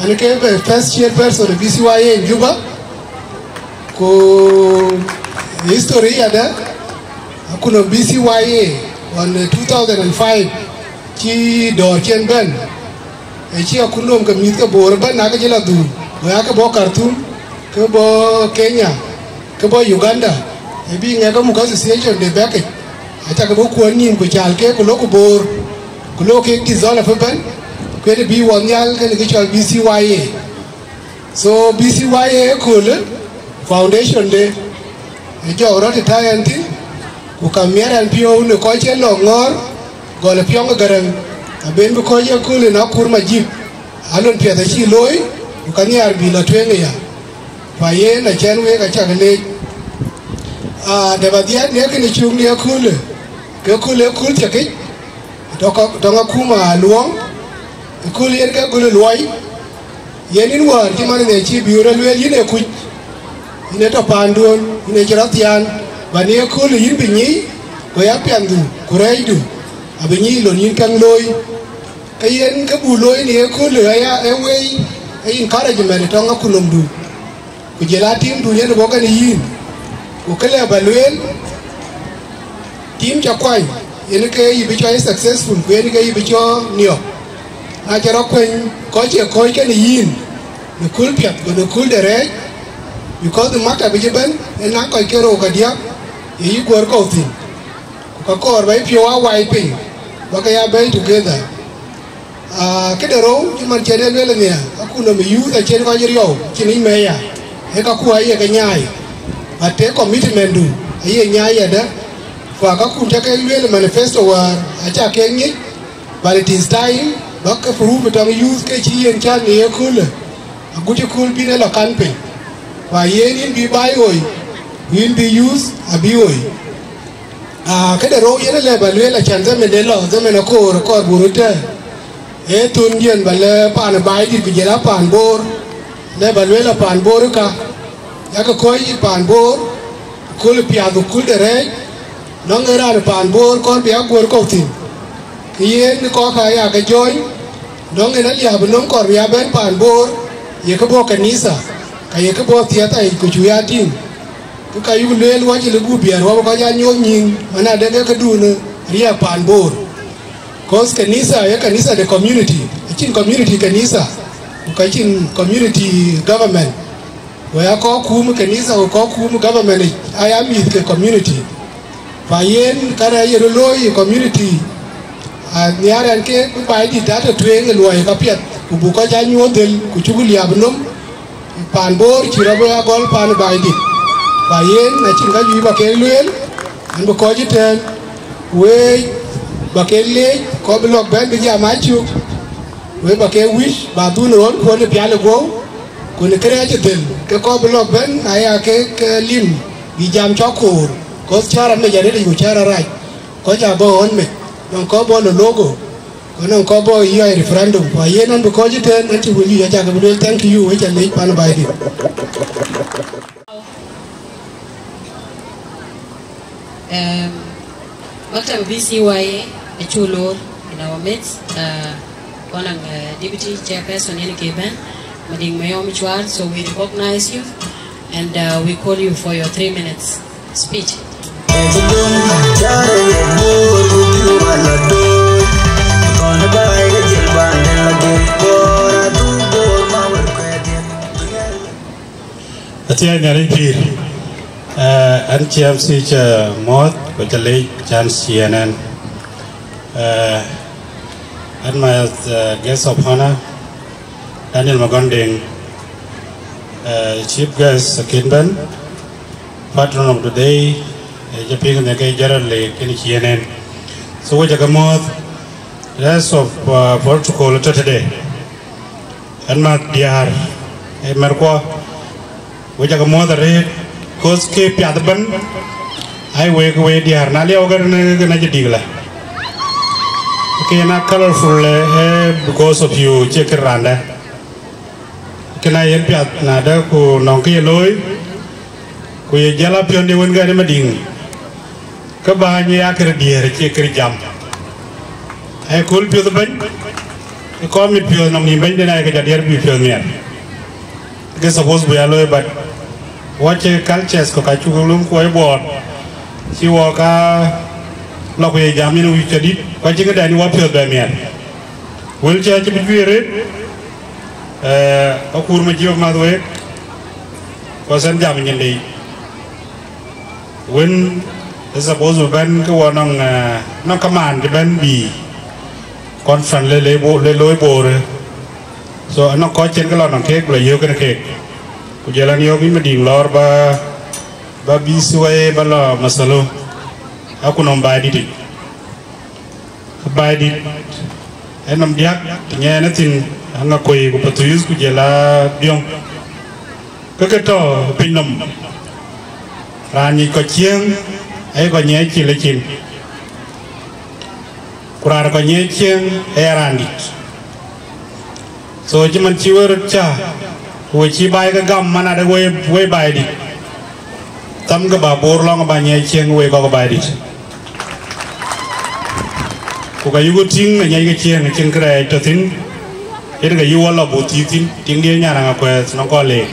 Ɣɛn ke bɛ first chairperson ë B C Y A in Juba. Ku history yadë, akunɔm B C Y A ɣɔn ë two thousand and five cï dɔ̈ɔ̈r cen bɛ̈n, ë cï akunɔm ke mïth ke Bor ëbɛ̈n, na ke cï la dhum, go ya ke bɔ̈ Khartoum, ke bɔ̈ Kenya, ke bɔ̈ Uganda, ë bï ŋɛk ke muk association de bɛ̈kic, acä ke bï kuɔ̈n nïïm ku caal kek ku lok ku Bor, ku lok kek dissolve ëbɛ̈n, ku yen bï wɔ nhial kënë kë cɔl B C Y A. So B C Y A ëköölë, foundation de, ë jɔk rɔt ë tɛ̈ ɣɛn thïn, ku ka miɛt ɣɛn piɔ̈u në kɔc cï lɔ ŋɔ̈ɔ̈r, gɔl ë piɔ̈ŋ ë Gäräŋ, aben bï kɔc ëköölë në Akur Majik, alon piɛth acï looi, ku ka nhiaar bï lɔ tueŋ ëya. Ku ayen acɛn week acäk leec. Aa, dap adhiɛɛt në kënë cuk në ëköölë, ke kööl ë kööl thiëkic, tɔŋ akuma luɔŋ, ë kööl yen ke gölë luɔi, yen yïn wäär cï man ë cï biöör ë lueel yïn ë kuc, yïn ë tɔ paanduön, yïn ë cï rɔt thiaan, ba në ëköölë yïn bï nyic, ku ya piɛnhdu, ku rɛɛcdu, abï nyic lon yïn käŋ looi. Ke yen ke buk looi në ëköölë aya ë wei, ë encouragement ë tɔŋ akunɔmdu. Ku jël a teamdu yen bɔ̈ kenë yïn. Ku kë lë ba lueel, team ca kuany, yen ke yï bï cɔɔl successful, ku yen ke yï bï cɔɔl niɔp. Na ca rɔt kuany kɔc cie kɔ̈ɔ̈c kenë yïn, në kööl piɛth, ku në kööl de rɛɛc, because the matter bï cï bɛ̈n, ë naŋ kɔc ke rou kadiäk, ye yï guɔ̈r kɔ̈u thïn. Ku ka kɔɔr ba yï piɔ̈u aa wai piny, ba ke ya bɛ̈ɛ̈i together. Aa, këde rou, cï man cïn e lueel nhial, akun nɔm youth acïn kɔc riɔu, cïn yic meya, ee kaku aye ke nyaai. But te commitment du, aye nyaai yadë. Ku akakun ca ke lueel manifesto wäär, aca ke nyic, but it is time, bäk ke prove tɔŋ youth ke cï yen can në ye köölë. Agut cï kööl bïn e lɔ kan piny. Ku ayen yïn bï baai ɣoi, ku yïn bï youth abï ɣoi. Aa, këde rou yen lɛ ba lueel acan zaman de lɔ, zaman akoor, akɔɔr buru tɛ̈. Ee thon diɛn ba lɛ paan Baidït ku jël a paan Boor, lɛ ba lueel a paan Boor ka, yakë kɔc paan Boor, kul piath ku kul de rɛɛc, nɔŋ ee raan paan Boor kɔn bï a guöör kɔ̈u thïn. Ke yen kɔ̈k aya ke jɔ̈ɔ̈ny, nɔŋ en aliääp nɔm kɔɔr bï a bɛ̈n paan Boor, ye ke bɔ̈ kanitha, ka ye ke bɔ̈ thiatha yic ku cu ya tïŋ. Ke ka yuk lueel wacï lë gup biɛɛr wä bï kɔc aa nyuɔɔth nyïïn, man adek ee këdun riɛɛk paan Boor. Cause kanitha ee kanitha de community, acïn community kanitha, ku ka cïn community government. Wek aa kɔc kuum kanitha ku kɔc kuum government yic, aya mïth ke community. Pa yen kärɛc ye röt looi ë community, a nhiaar ɛn ke bï Baidït aa tɔ tueŋ ë luɔi kapiɛth, ku buk kɔc aa nyuɔɔth dhël, ku cuk liääp nɔm, paan Boor cï rɔt bï a gɔl paan Baidït. Pa yen acïn ka juëc ba kek lueel, an bï kɔc ëtɛ̈ɛ̈n, weec ba kek leec, kɔc bï lɔ̈k bɛ̈n bï jam aa cök, wek ba kek wïc ba dhun ë ɣɔn kuɔn ë pial ë guɔ̈u, ku në kërɛɛc ë dhël, ke kɔc bï lɔ̈k bɛ̈n aya kek, eh, lim, bï jam cɔk koor, cause cäär amec arëët yic ku cäär arac, kɔc aa bɔ̈ ɣɔn mec, nɔŋ kɔc bɔ̈ lɔ logo, ku nɔŋ kɔc bɔ̈ yɔ̈ɔ̈c referendum, ku ayen an bï kɔc ëtɛ̈ɛ̈n, an cï wël yic acä ke bï lueel, thank you, wek ca leec pan Baidït. Um, Maktab B C Y A acuk loor in our midst. Uh, one of, uh, deputy chairperson yen ke bɛ̈n, Mading Mayom Chuar, so we recognize you and, uh, we call you for your three minutes speech. Athiɛɛi Nhialic pïïr, eh, an cï M C cä muɔ̈ɔ̈th, ku cä leec chance cï en ɛn. Eh, and my, uh, guest of honor, Daniel Magonding, uh, chief guest, akën bɛ̈n, patron of the day, eh, cä piŋ në ke generally kën cï en ɛn. So we cä ke muɔ̈ɔ̈th, rest of, uh, protocol tɔ̈ tëde. Ɛn mäth diäär, ë märkuɔ, we cä ke muɔ̈ɔ̈th arëët, cause ke piath ëbɛ̈n, ai wek, wek diäär, na liɛu ke në, ke na cï dïk lä. Ke na colorful, eh, eh, because of you, cie kë randä. Ke na yen piath nadë ku nɔŋ kë ye looi, ku ye jäl a piɔ̈nde wën gɛ̈t ë Mading. Ke bäny ya kërë diëër cie kërë jam. Ai kööl piöth bɛ̈ny, ë kɔn mit piöth nɔm nïm bɛ̈nyden ayeke jɔ diëër bï piöth miɛt. Ke suppose bï ya looi, but wɔ cie cultures kɔ̈k acuk lum kuɔc buɔɔt. Cï wɔ ka lɔ ku ye jam yen wic cä dït, ku acï këdɛn wɔ piöth bɛ miɛt. Wël cä cï bï juëër rëët, eh, akur ma jiɔp math week, ku asɛn jam nyin dei. Wën ë suppose bï bɛ̈n ke wɔ nɔŋ, eh, nɔŋ kamaan cï bɛ̈n bï conference le, le bo-, le looi Boor. So anɔŋ kɔc cïn ke lɔ nɔŋ keek, bï lɔ yök kën keek. Ku jɔl an yök yïn Mading lɔɔr ba, ba B C Y A ba lɔ mathalo. Aku nɔm Baidït yic. Baidït, ë nɔm diäk, të nyɛɛn ë thïn, Aŋakuei ku Pathuyith ku jɔl a Biɔŋ. Ke ke tɔ piny nɔm, raan nyic kɔc ciëëŋ, aye kɔc nyiɛɛc cil ë cin, ku raan kɔc nyiɛɛc ciëëŋ aya raan dït. So cï man cï we röt cä, ku we cï baai ke gam man adë we, we Baidït. Thäm ke ba Boor lɔŋ ba nyiɛɛc ciëëŋ we kɔ̈k Baidït. Ku ka yuku tïŋ ë nyiɛc ke ciëëŋ acïn kërɛɛc tɔ thïn, yen ke yï wɔ lɔ buk thiëëk thïn, tiŋ dië nyan Aŋakuɛth nɔŋ kɔn leek.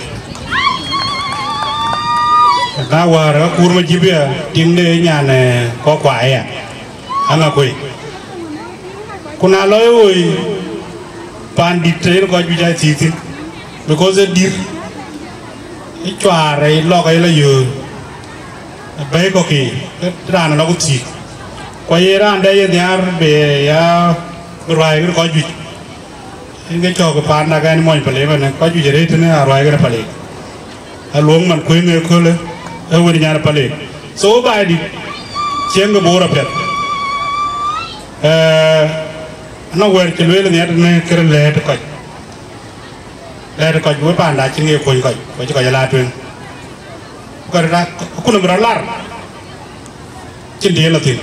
Na wäär akur ma jïp ya, tiŋ de nyan, eh, kɔ̈k kua aya, Aŋakuei. Ku na lɔ ë woi, paan dït të yen kɔc juëc aa thiëëk thïn, because ë dïr, ë cuaar, ë lɔk, ë lɔ yöör, ë bɛ̈i kɔ̈k yiic, ë raan ë lɔ ku thiëëk. Ku aye raan dɛ ye nhiaar bï ya bï ruääi kën kɔc juëc. Yen ke cɔk paan dak ɛn mony Palik ëmën, kɔc juëc arëët tënë aruac kën Palik. Aluɔŋ man kuëëŋ ë köölë, ë wën nyan Palik. So, baai dït, cieŋ ke Bor apiɛth. Ee, anɔŋ wɛ̈ɛ̈r cï lueel nhiɛɛr tënë kërë lɛ̈ɛ̈t kɔc. Lɛ̈ɛ̈t kɔc, wek paan dak cïn ke kuɔny kɔc, ku cï kɔc ala tueŋ. Ku kërë dak, ku nɔm rɔt lar, cïn diël la thïn.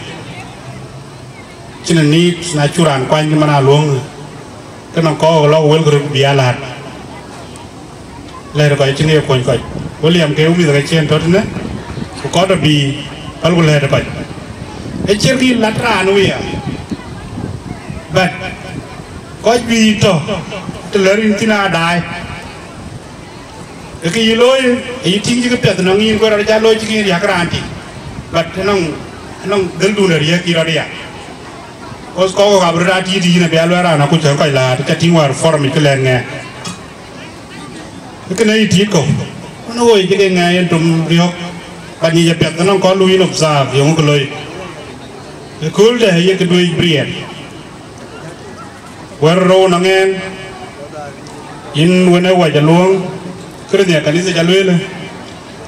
Cïn ë nïït, na cuk raan kuany cï man Aluɔŋ, ke nɔŋ kɔɔk lɔ wël kë röt bï a läät. Lɛ̈ɛ̈t kɔc acïn ke kuɔny kɔc. William ke mïth ke cïn tɔ̈ tënë, ku kɔc tɔ̈ bï päl ku lɛ̈ɛ̈t kɔc. Ë ciɛ̈t kï lat raan wia. But kɔc bï tɔ̈, të lɛ̈ɛ̈r yïn thïn aa daai. Ë kë yï looi, ë yï tïŋ cï kë piɛth nɔŋ yïn, ku rɔt ca looi cï kï riäk raan tïŋ. But ënɔŋ, ënɔŋ dhëldun ë riäk yï rɔt ya. Cause kɔc kɔ̈k abï rɔt aa tiit yïn abï a luɛɛl raan akuc cän kɔc läät, ca tïŋ wäär forum yic kë lɛ̈ɛ̈t ŋɛɛ. Ë kënë yï tiit kɔ̈u. Wën ë woi cï ke ŋɛɛ yen tom riɔ̈k. But nyic apiɛth ënɔŋ kɔc luui yïn observe, yöŋ kë looi. Ë kööl dɛ ye kë duëëc bï riɛɛt. Wɛ̈t rou nɔŋ ɛn, yïn wën ë wac Aluɔŋ, kërë nhiɛɛr kanitha ca lueel,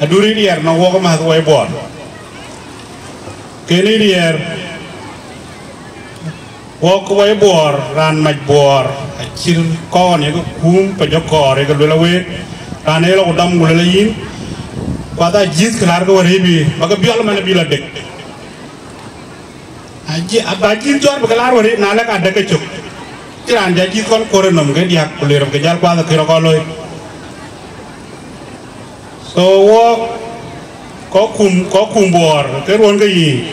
adurë riɛɛr nɔŋ wok mäth wai Buɔɔr. Kënë riɛɛr, wok wai Buɔɔr, raan mac Buɔɔr, acït kɔn ye ke kuum, pe jɔ kɔɔr ye ke luel aweek, raan ë lɔ ku dɔm ku luel ayïn, kuath ajïth kë laar ke wär rëëc bï, ba ke biɔl man bï lɔ dek. Aji-, aba jïth jɔt bï ke laar wär, na lɛ̈k adek ke cök. Cï raan ja jïth kɔn kuɔ̈r ë nɔm ke diäk, ku le rɔt ke jäl kuath akï rɔt kɔn looi. So, wok, kɔc kum, kɔc kum Buɔɔr, ke ruɔ̈n ke yiic.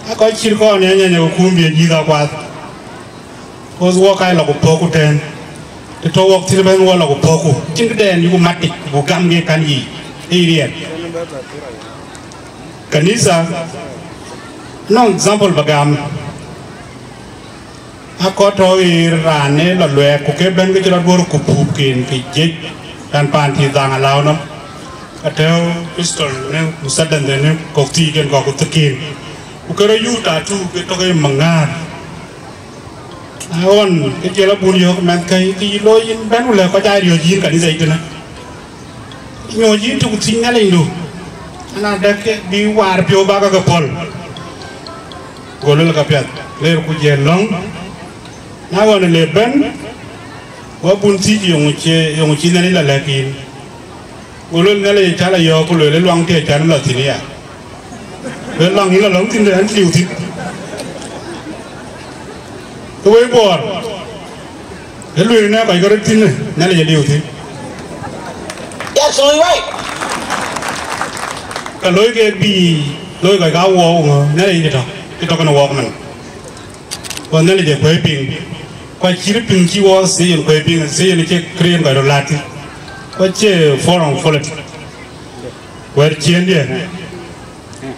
Aa kɔc cït kɔn ë nyanya ku kum bï jïth akuath. Cause wok aa lɔ ku pɔ̈k ku tɛ̈ɛ̈n. Të tɔ̈ wok thïn ëbɛ̈n wok lɔ ku pɔ̈k ku. Cïn këdɛn yuku mat yic, ku gam ke kan yiic. Ë riɛɛr. Kanitha, nɔŋ example ba gam. Akɔc tɔ̈ ɣer raan ë lɔ luɛɛk, ku ke bɛ̈n ke cï rɔt duɔ̈r ku puupken ke jiëc, raan paan cï dhaŋ alääu nɔm. Atɔ̈u pistol në musadan de në kɔ̈k thiiken kɔ̈k ku thiëkken. Ku ke rɔt yuk tattoo ke tɔ̈ ke maŋäär. Na ɣɔn, ke jël abun yɔ̈ɔ̈k mɛnhkäi, kë yï looi yïn bɛ̈n, ku lɛ̈k kɔc aa riɔ̈ɔ̈c yïn kanitha yic tënë. Nyuc yïn tök thïn Nhialicdu, an, adek ke bï waar piɔ̈u bä ke ke pɔ̈l. Go luel, ka piɛth, leer ku jiël lɔ̈ŋ. Na ɣɔn le bɛ̈n, go bun thiëc, yöŋ cï, yöŋ cï Nhialic la lɛ̈k yïn. Go luel, Nhialic ca la yɔ̈ɔ̈k, ku lueel, luaŋ tiɛ̈ can la thïn ya. Luel, luaŋ yïn la lɔ̈ŋ thïn, de ɣɛn liu thïn. Ke wei Buɔɔr, ë lueel në kɔc ke röt thïn, Nhialic ë liu thïn. That's all right. Ka loi kek bï loi kɔc ka wuɔɔu ŋö, Nhialic cï tɔ̈, cï tɔ̈ kënë wuɔɔk man. Ku Nhialic ë kuɛ̈i piŋ. Ku acït piŋ cï wuɔɔk thiëc yen kuɛ̈i piŋ, thiëc yen cï kërien kɔc röt laat thïn. Ku acie forum politic. Wɛ̈t ciëëndiɛ̈,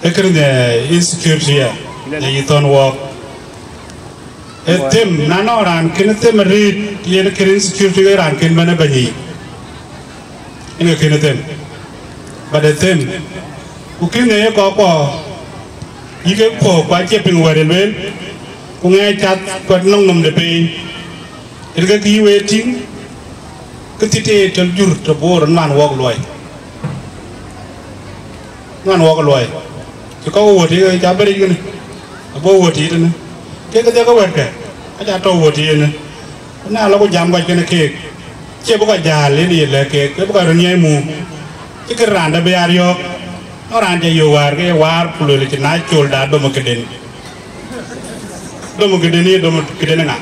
ee kërë nhiɛɛr insecurity ya, në yï thɔ̈n wuɔɔk. Ee them, na nɔŋ raan kën them arëët, yen kën insecurity ke raan kën bɛ̈n ë bɛ̈ny yiic. Yen ke kën them. But ee them. Ku kën ee kɔc kuɔ, yï kek puɔ̈k, ku acie piŋ wɛ̈t ë lueel, ku ŋɛɛc cath, ku anɔŋ nɔm de piny. Yen ke kë yï wëët tïŋ, kë thit ee tɔ̈l jur tɔ̈ Bor, nuan wuɔɔk luɔi. Nuan wuɔɔk luɔi. Cï kɔ̈k wuɔ̈t yiic, ca bɛ̈ric kënë. Abï wuɔ̈t yiic tënë. Kek kedhie ke wɛ̈tkë, aca tɔ̈u wuɔ̈t yiic ënë. Ku na lɔ ku jam kɔc kënë keek, cie bï kɔc jäl yen ye lɛ̈k keek, ke bï kɔc röt nyiɛɛi mum. Cï kën raan dɛ̈ bï ya riɔ̈ɔ̈k. Nɔŋ raan ca yök wäär ke ye waar, ku lueel cï na col da dom këden. Dom këden ye dom këden ŋa?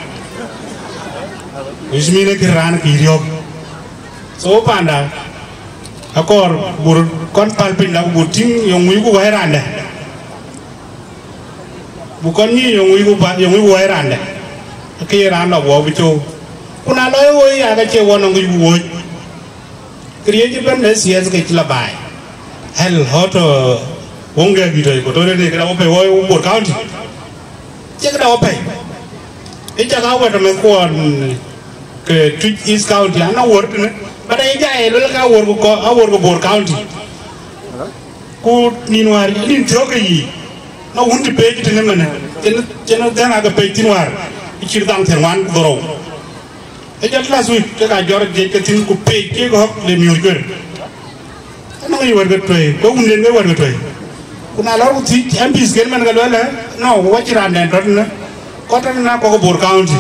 Which mean, ee kën raan kï riɔ̈ɔ̈k. So panda, akɔɔr bur kɔn päl piny da, ku bur tïŋ yöŋ wïc ku wɛ̈i raan dɛ̈. Bu kɔn nyïïn yöŋ wïc ku ba, yöŋ wïc ku wɛ̈i raan dɛ̈. Ke ye raan lɔ wuɔɔk bï cöök. Ku na lɔ ye woi ya, ke cie wɔ nɔŋ kë yuku wööc. Këriëëc ëbɛ̈n ë thiɛth ke cï la baai. Hɛl hɔt, ë, wöŋ gɛ̈k dït tɔ̈ Equatoria, këda wɔ pɛ̈i wɔ Bor County. Cie këda wɔ pɛ̈i. Ë cak a wɛ̈t ëmɛn kuɔn ke Twic East County, an, awuɔ̈r tënë. But aye jai luel ka awuɔ̈r ku kɔ, awuɔ̈r ku Bor County. Ku nïn wäär, nïn thiɔ̈k ke yiic. Na wun cï pec tënë mënë. Cïn, cïn dhɛ̈ŋ ake pec thïn wäär. Ë cït dhaŋ thiɛ̈r ŋuan ku dhorou. Ë jɔt last week, ke ka jɔt jiëc ke thïn ku peec kek ɣɔ̈k le miööc kuer. Anɔŋ yic wɛ̈t ke tuɛi, ku wunden ke wɛ̈t ke tuɛi. Ku na lɔr ku thiëc M Ps ken man ke luɛl, no, wacï raan dɛn tɔ̈ tënë, kɔc tɔ̈ tënë akɔk Bor County.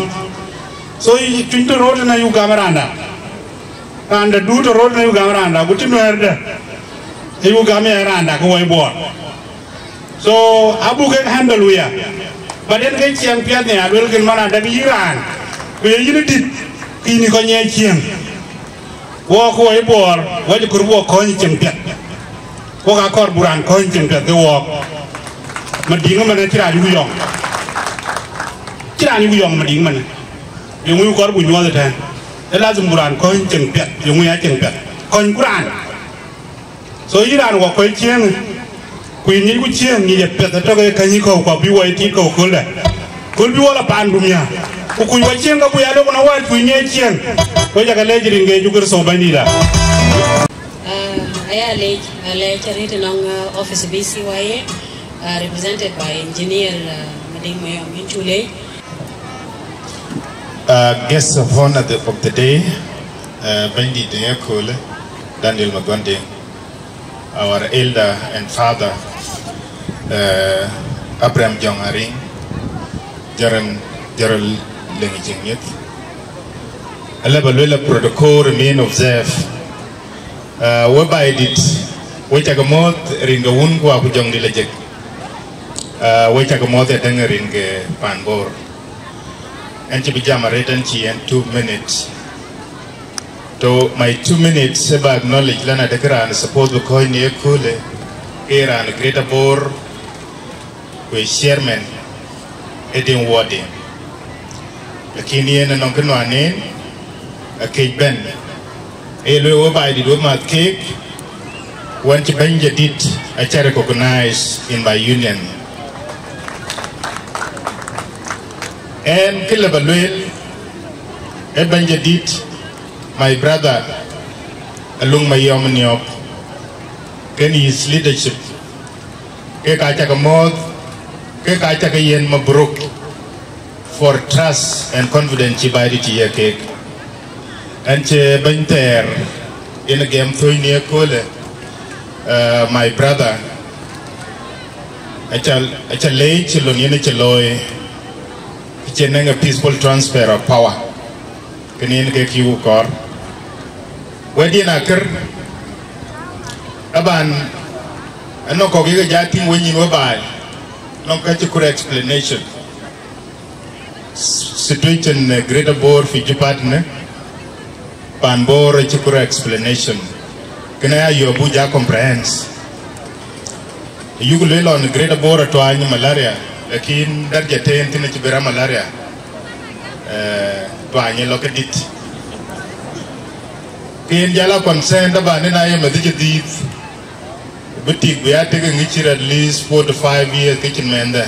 So, yï cuny tɔ̈ rot tënë ayuk gam raan da. Raan da du tɔ̈ rot tënë ayuk gam raan da, ku cï nuɛɛr dɛ. Ayuk gam ya raan da ke wai Bor. So, abuk kek handle wia. But yen ke ciɛɛŋ piɛth ne aluel kin man adek yï raan. Ku ye yïn dït, ke yïn kɔc nyiɛɛc ciɛɛŋ. Wɔɔk ku wai Bor, wacï kɔɔr buk kɔ̈ɔ̈ny ciɛɛŋ piɛth. Wɔk akɔɔr buk raan kɔ̈ɔ̈ny ciɛɛŋ piɛth ke wɔɔk. Madiŋ ëmën acï raan yuk yɔŋ. Cï raan yuk yɔŋ Madiŋ ëmën. Yeŋö kɔɔr buk nyuɔɔth ëtɛ̈ɛ̈n. Ë lazim buk raan kɔ̈ɔ̈ny ciɛɛŋ piɛth, yeŋö ya ciɛɛŋ piɛth. Kɔ̈ɔ̈ny ku raan. So yïn raan wɔ kɔc ciëëŋ, ku yïn ŋic ku ciëëŋ ŋic apiɛth ëtök ë käny yï kɔ̈u, ku abï wɔ ye tiit kɔ̈u kööldä. Kööl bï wɔ la paandu miäk, ku kuc wɔ ciëëŋ ke buk ya lok në wäär kuc ŋiɛc ciëëŋ. Wek ca ke leec rin ke Yecu Kërtho Bɛ̈nydïïtda. Uh, aya leec, uh, leec arëët nɔŋ, uh, office B C Y A, uh, represented by engineer, uh, Mading Mayom, yïn cu leec. Uh, guest of honor the, of the day, uh, Bɛ̈nydït de Yeköölë, Daniel Maguande, our elder and father, uh, Abraham Jong Aring, Jaren, Jaren Lengi Jingmith. Alaba luela protocol remain observed. Uh, we Baidit, we cak moth rin ke wun ku aku jɔŋ di la jek. Uh, we cak moth ya deng rin ke pan Bor. En ci bi jam arëët en ci en two minutes. To my two minutes, ë ba acknowledge lana de kë raan suppose bï kɔc në ëköölë, ke raan Greater Bor, ku ë chairman ë den ward en. Lakin yen anɔŋ kë nuan en, akëc bɛ̈n. Ee lueel we Baidit we math keek, wën cï bɛ̈ny jadït aca recognize in my union. En kë lë ba lueel, ë bɛ̈ny jadït, my brother, Aluŋ Mayom Niɔp, ken his leadership, ke ka cak moth, ke ka cak yen mabruk for trust and confidence cï Baidit ye kek. En cï bɛ̈ny thɛɛr yen gɛm thöny në ëköölë, uh, my brother, aca, aca leec lon yen cï looi, cï nɛŋ a peaceful transfer of power. Kënë yen kek yï ku kɔɔr. Wɛ̈tdiɛn akër, aban, anɔŋ kɔ̈k yek ja tïŋ we nyin we baai, nɔŋ ka cï kɔɔr explanation. Situation në Greater Bor fi Juba tënë, pan Bor acï kɔɔr explanation. Kënë ya yɔ̈ɔ̈k buk ja comprehend. Yuk lueel lɔn Greater Bor atuany malaria, lakin darja tëën thïn acï bï ra malaria, eh, tuany ë lɔ ke dït. Ke yen jal a concern, taban, yen aye meth cï dhiëth, bï tik bï ya tek ë ŋic cït at least four to five years ke cïn mɛnhde.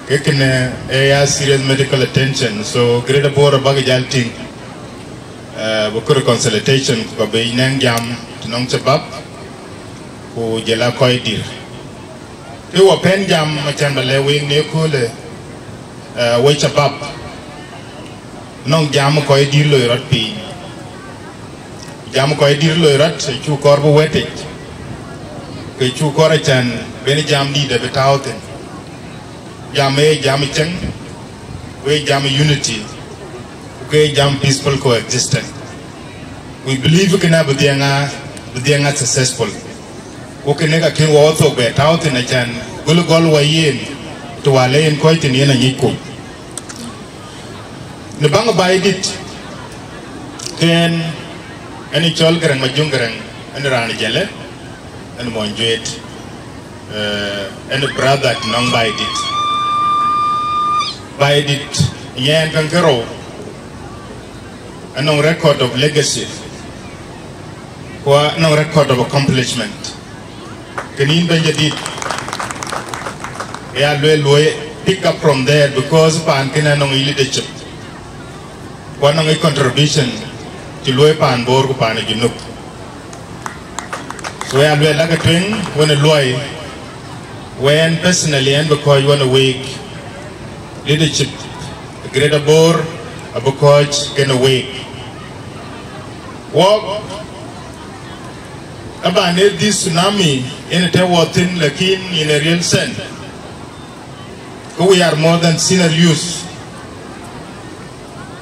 Ke kënë ë ya serious medical attention. So Greater Bor abäk jal tïŋ, eh, bï kɔɔr consultation ku ka bï nɛŋ jam të nɔŋ shabab ku jɔl a kɔc dït. Ke wɔ pɛ̈n jam acan ba lɛ̈k wek në ëköölë, eh, we shabab, nɔŋ jam kɔc dït loi rɔt piny. Jam kɔc dït loi rɔt, cuk kɔɔr bï wɛ̈t tec, ke cuk kɔɔr acan ben jam dït abï tääu thïn. Jam ee jam cieŋ, ku ee jam unity, ku ke jam peaceful coexistence. We believe kënë abï dhiɛŋ a, bï dhiɛŋ a successful. Ku kënë ka kën wɔ thok bɛ tääu thïn acan, gɔl gɔl wɔ yen, të wal ë yen kɔc thïn yen aŋicku. Në baŋ Baidit, ke en, en ë cɔl Garaŋ Majöŋ Garaŋ, en raan Jɛlɛ, en mony Juet, eh, en brother të nɔŋ Baidit. Baidit, nyɛn käŋ kërou, anɔŋ record of legacy, ku anɔŋ record of accomplishment. Kënë yïn bɛ̈ny jadït, ya lueel luɔi pick up from there, because pan kënë anɔŋ yï leadership, ku anɔŋ yï contribution cï luɔi pan Bor ku pan Junub. So ya lueel lakë tueŋ wën ë luɔi, wën personally, ɛn bï kɔc wën ë week leadership Greater Bor, abï kɔ̈ɔ̈c kenë week. Wɔk, taban, ee this tsunami yen tɔ̈ wɔ thïn, lakin in a real sense, ke we are more than senior youth.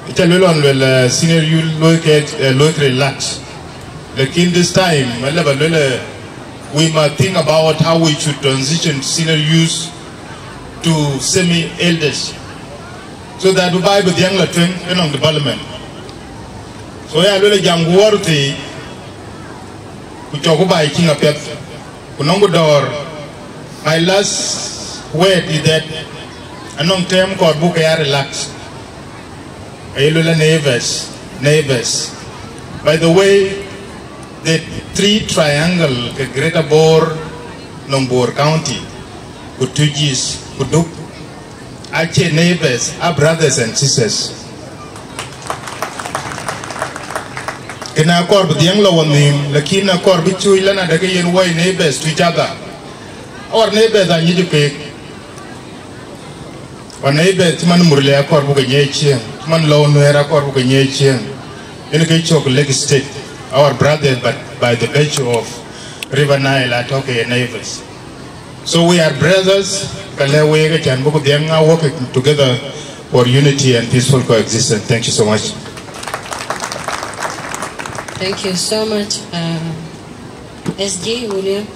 Aca luel ɣɔn luel, uh, senior youth luɔi ke, uh, luɔi ke relax. Lakin this time, alëu ba luel, uh, we must think about how we should transition senior youth to semi-elders, so that bï baai bï dhiɛŋ la tueŋ ënɔŋ development. So ya luel jam ku wär thii, ku cɔk ku baai ciŋ apiɛth, ku nɔŋ ku dɔ̈ɔ̈r. My last word is that anɔŋ term kɔɔr buk ke ya relax. Aye luel neighbors, neighbors. By the way, the three triangle ke Greater Bor, nɔŋ Bor County, ku Tujic, ku Duk, acie neighbors, are brothers and sisters. Kënë akɔɔr bï dhiɛŋ la wɔ nhïïm, lakin akɔɔr bï cuuc lana deke yen wɔ neighbors to each other. Our neighbors are nyic pek. Our neighbors, cï man Murle akɔɔr buk ke nyiɛc cieŋ, cï man Lou Nuɛɛr akɔɔr buk ke nyiɛc cieŋ. Yen ke cök Lake State, our brothers, but by the virtue of River Nile, atɔ̈ ke ye neighbors. So we are brothers, ka lɛ̈k week acän buk dhiɛŋ a working together for unity and peaceful coexistence. Thank you so much. Thank you so much, uh, S G William.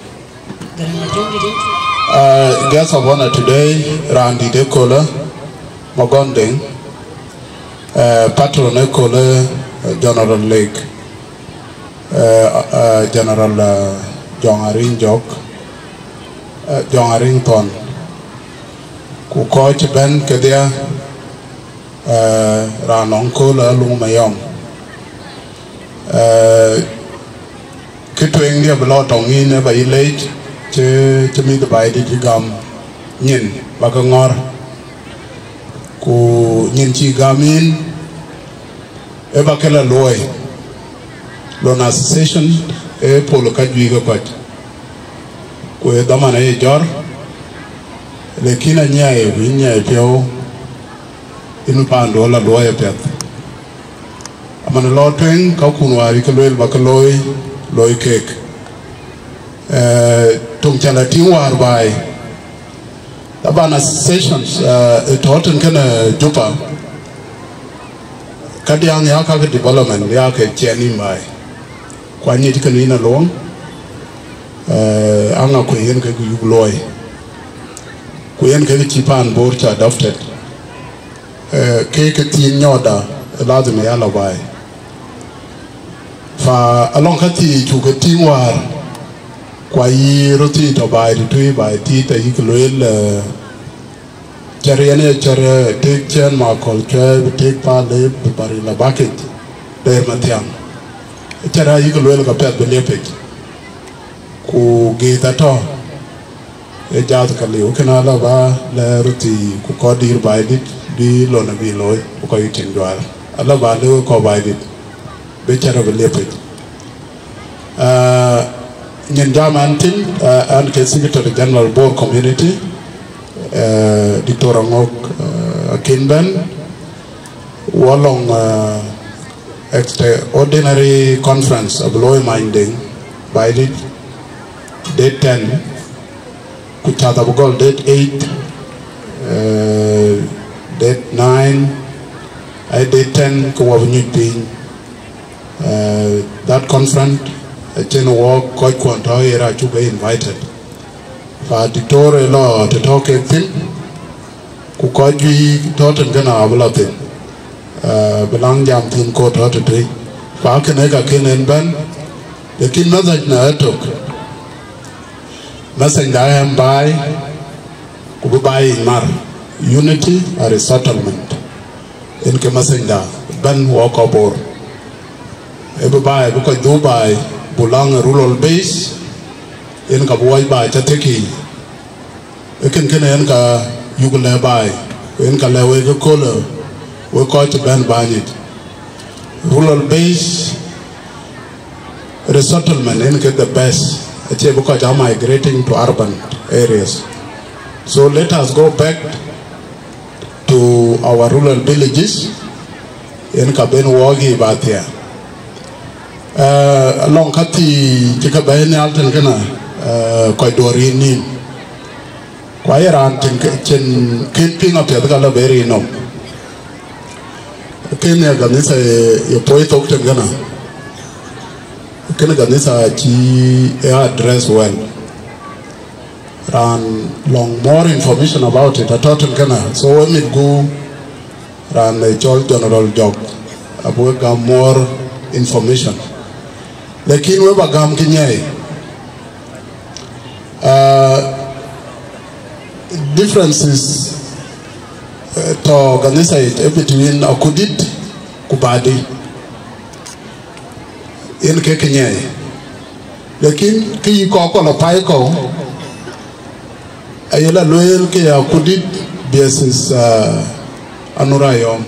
Garang Majung didn't. Uh, guest of honor today, raan dït ëköölë, Magɔn Deŋ, uh, patron ëköölë, uh, General Lake, uh, uh, General, uh, Jɔŋ Ariŋ Jɔk, uh, Jɔŋ Ariŋ Thɔn, ku kɔc cï bɛ̈n kedhia, uh, raan nɔŋ kööl Aluŋ Mayɔm. Uh, kë tueŋ diɛ̈ bï lɔ tɔŋ yïn ë ba yï leec, cï, cï mïth Baidït cï gam nyin ba ke ŋɔ̈r, ku nyin cï gam yïn ë ba ke la luɔi. Lon association ë pol ka juëc ke kɔc, ku ë dhaman aye jɔ̈r, lakin anyiɛɛi, ku yïn nyiɛɛi piɔ̈u, yïn paandu la luɔi apiɛth. Aman lɔ tueŋ, ka kun wäär yï ke lueel ba ke looi, looi keek. Eh, töŋ ca la tïŋ wäär baai. Taban associations, eh, ë tɔ̈ tën kënë Juba, ka diaŋ ya ka ke development ya ke ciɛɛn yïn baai. Ku anyic kënë yïn aluɔŋ, eh, aŋa ku yen ke yuk luɔi. Ku yen ke cï paan Bor cï adopted. Eh, ke ke thiin nyɔɔtda, eh, lazim ya la baai. Fa alɔŋ ka thii cuk ke tïŋ wäär, ku ayï röt thii tɔ̈ baai tëtui, baai tiit ayï ke lueel, eh, cär yen ye cär, eh, tek cɛn ma kɔl cuɛ, bï tek pal, eh, bï bari la bakic, der mathiaŋ. Cär ayï ke lueel ka piɛth bï liepic. Ku gith atɔ̈, ë jath ka liu, kënë ala ba lɛɛr thii, ku kɔc dïïr Baidït bï lon abï looi, ku kɔc tïŋ juaar. Ala ba lëu kɔc Baidït, bï cär abï liepic. Ah, nyin jam an thïn, ah, an ke Secretary General Bor Community, eh, Doctor Aŋök, eh, akën bɛ̈n, wɔ lɔŋ, eh, extraordinary conference abï looi many Deŋ Baidït, date ten, ku cath abï gɔl date eight, eh, date nine, ai date ten ke wɔ bï nyuc piny. Eh, that conference, acïn wɔ kɔc kuɔn tɔ̈ yen acuk ke invited. Fa Doctor ë lɔ të tɔ̈ kek thïn, ku kɔc juëc tɔ̈ tën kënë abï lɔ thïn, eh, bï laŋ jam thïn ku tɔ̈ tëtui. Fa kënë ka kën en bɛ̈n, lakin message na ëtök. Message da ɛn baai, ku bï baai yic mar, unity and resettlement. Yen ke message da bɛ̈n wɔ kɔc Bor. Ë bï baai, bï kɔc dhuk baai, buk laŋ rural base, yen ka bï wɔc baai cä thiekic. Ë kën kënë yen ka yuk lɛ̈k baai, ku yen ka lɛ̈k wek ëköölë, wek kɔc cï bɛ̈n bäny yic. Rural base resettlement yen ke the best. Acie bï kɔc are migrating to urban areas. So let us go back to our rural villages. yen ka ben wɔɔk yiic ba thiɛɛr. Eh, alɔŋ ka thii cï ke bɛ̈ɛ̈i nhial tën kënë, eh, kɔc duɔ̈r yïn nïïm. Ku aye raan cïn, cïn kën piŋ apiɛth ka lɔ bɛ̈ɛ̈r yï nɔm. Kën ye kanitha ye, ye puɔ̈i thok tën kënë. Kënë kanitha cï ë address well. Raan lɔŋ more information about it, atɔ̈ tën kënë. So we mit gu raan ë cɔl General Jɔk, abuk gam more information. Lakin we ba gam kë nyiɛɛi. Uh, differences, uh, tɔ̈ kanitha yic, eh, between akudït ku baadi. Yen ke kë nyiɛɛi. Lakin kë yï kɔc qualify kɔ̈u, aye la lueel ke ya akudït versus, uh, Anura Yom.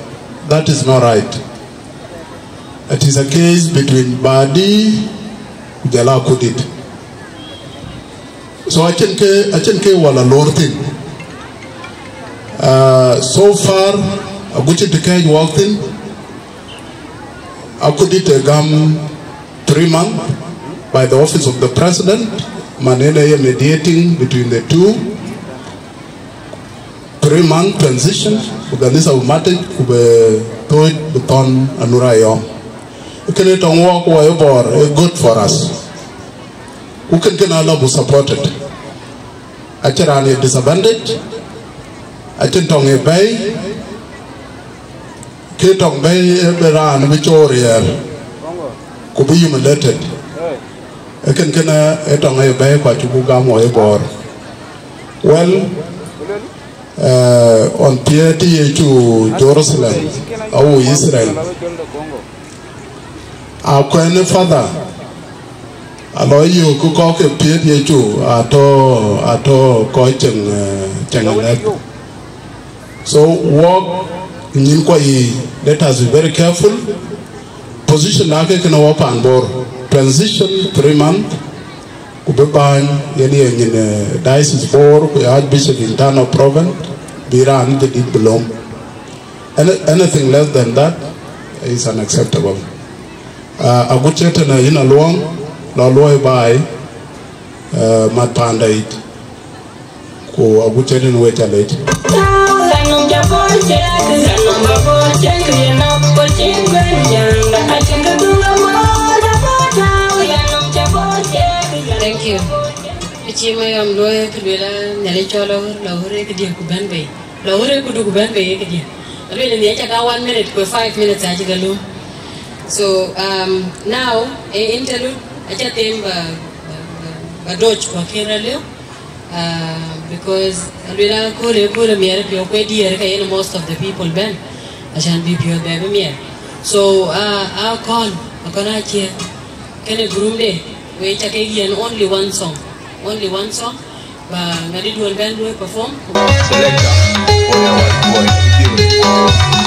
That is not right. It is a case between baadi ku jɔl a akudït. So acïn kë, acïn kë wala lor thïn. Uh, so far, agut cï të kɛ̈ɛ̈c wɔɔk thïn, akudït ë gam three months by the office of the president, man yen aye mediating between the two. Three month transition, ku kanitha bï mat yic, ku bï thööc bï thɔ̈n Anura Yom. Kënë tɔŋ wɔɔk wɔ ë Bor, ë good for us. Ku kën kënë alɔ buk supported. Acïn raan ye disadvantage, acïn tɔŋ ye bɛ̈ɛ̈i, kë tɔŋ bɛ̈ɛ̈i ë bï raan bï coor riɛɛr, ku bï humiliated. Ee kën kënë ë tɔŋ ye bɛ̈ɛ̈i ku acuk gam wɔ ë Bor. Well, eh, ɣɔn piɛth të Yecu Jerusalem, awu Israel. Akuën ë Father, alɔ yök kɔc ke piɛth Yecu, atɔ̈, atɔ̈ kɔc ceŋ, eh, ceŋ ë nɛ̈k. So, wɔk nyin kuɔ yiic, let us be very careful. Position na ke kënë wɔ pan Bor. Transition three month, ku bï bäny, yen ye nyin, eh, diocese Bor, ku ye Archbishop internal province, bï raan jadid bï lööm. Any-, anything less than that is unacceptable. Uh, agut cï tënë yïn Aluɔŋ, lɔ luɔi baai, uh, mat panda yic, ku agut cï tënë we ca lec. Thank you. Kë cï Mayom luɔi, kë lueel a Nhialic cɔl lɔ, lɔ ɣöt ë këdiɛ̈ ku bɛ̈n bei. Lɔ ɣöt ë këdu ku bɛ̈n bei ë këdiɛ̈. Alueel nhiɛc aca ka one minute ku five minutes acï ke lööm. So, um, now, ë interlude, aca them ba, ba, ba, ba dɔc ku akën rɔt lëu. Uh, because alueel akööl, akööl ë miɛt piɔ̈u ku ë diɛɛr ka yen most of the people bɛ̈n. Acan bï piɔ̈ɔ̈th bɛ bï miɛt. So, uh, akɔn, akɔn acie. Kënë groom de, we ca ke yiɛ̈n only one song. Only one song. Ba ŋadï duɔ̈n bɛ̈n luɔi perform. Selector, for our boy, give it.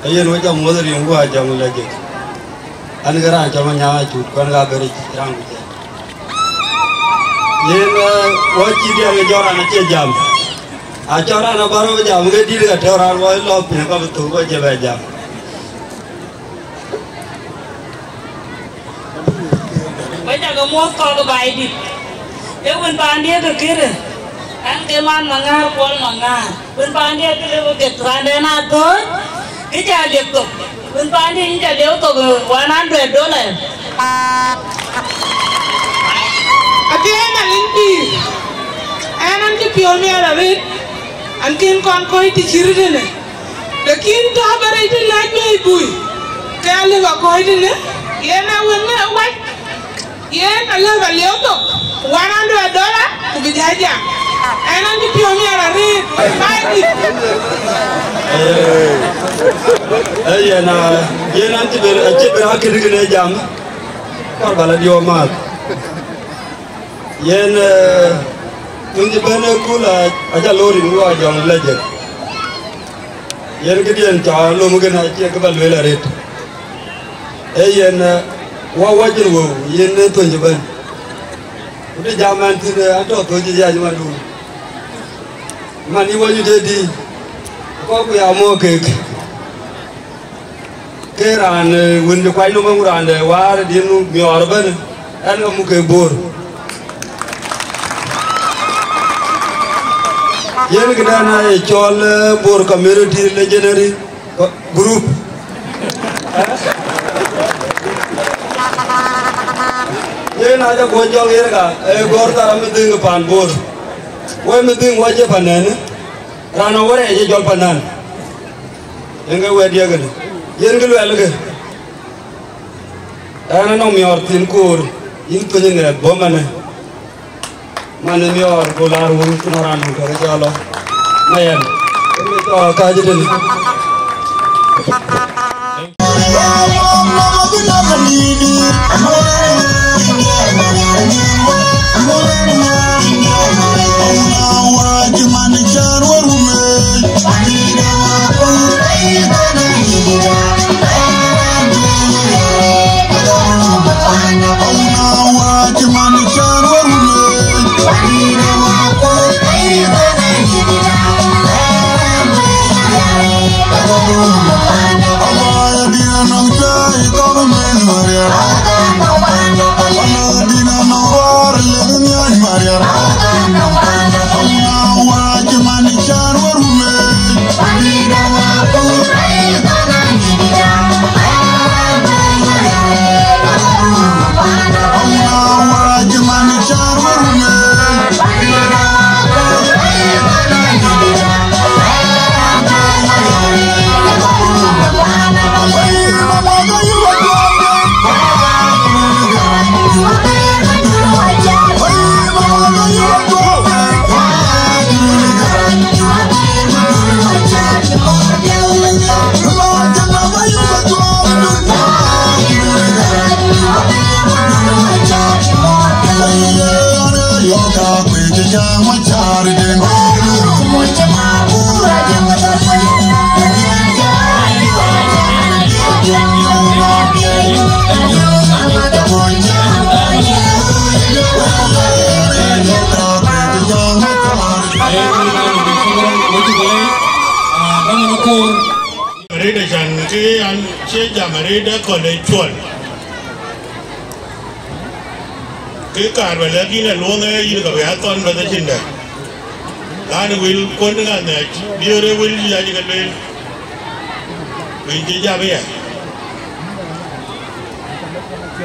Ayen wek jam wodhie riŋ ku ajam lɛ̈k. An, ke raan cɔl Manyaŋ Acut, kuɛn ka Beric, raan ku jam. Yen, eh, wɔ cï diɛɛr ke jɔt raan acie jam. Acɔl raan abä rɔt jam, ke dït ka tɔ̈u raan wɔ lɔ piny ka bï thou, wɔ jɛ bɛ jam. Wek cä ke muɔ̈th kɔc ke Baidït. Ee wën paandiɛ̈ ke kënë, an, ke man Maŋäär Kuɔl Maŋäär. Wën paandiɛ̈ ke lëu ke gɛ̈t raanden athööc, ke cä liep thok. Wën paandiɛ̈ yïn cä liep thok, eh, one hundred dollar. Miɛt arëët, an, kën kɔn kɔc të cï rëët ënë. Lakin tääu bä rɛc të lɛc bei bui, ke alëk a kɔc tënë, yen a wën ŋë wac, yen alëk a lieu thok, one hundred dollar, ku bï jä jam. Ɛn an, cï piɔ̈u miɛt arëët, bä dït. Ee, yen, aa, yen an, cï ber, acï ber akëdï kënë jam, kɔr bä la diɔ̈ɔ̈k maath. Yen, ee, Tuny Bɛ̈n ë kul a, acä loor rin wɔ jɔŋ lɛc jëk. Yen këdiën cä lom kënë acie kë bä lueel arëët. Ee yen, ee, wä wä cïn wëu, yen ë Tuny Bɛ̈n. Ku të jam ɛn thïn, ee, an tɔ thöc ë yac mandun. Man yï wä yï tëdï, kɔ̈k ku ya mɔ̈ɔ̈k kek. Ke raan, ee, wën bï kuany nɔm, ee, raan de wäär diën miɔɔr ëbɛ̈n, ɛn ka muk ke Bor. Yen këdɛn aa ye cɔl, ee, Bor Community Legendary Group. Yen aa jɔ guɔ jɔl yen ka, ee, gɔ̈ɔ̈r thar amïdhiŋ pan Bor. Wek mïdhiŋ wä jë panɛn, raan awär ë jɔl panɛn. Yen ke wɛ̈t diɛ̈ kënë. Yen kë luɛlkë. Ɛn anɔŋ miɔɔr thïn koor, yïn Tuny ŋɛɛth bɔ̈ manë. Manë miɔɔr ku laar wun ku nɔŋ raan wun tɔ̈ ke cä lɔ. Mayɛn. Yen ke cɔɔk kääc tënë. Arëët, acan ke an cie jam arëët, akɔ̈l ë cuɔl. Ke kaar bä lɛ̈k yïn aluɔŋ ë yïn ka bï a thɔn bɛ̈th acïn dɛ̈. Raan ë wël kuɔn ŋa nhiac, diëër ë wël yac ke lueel, ku yïn cï jam aya.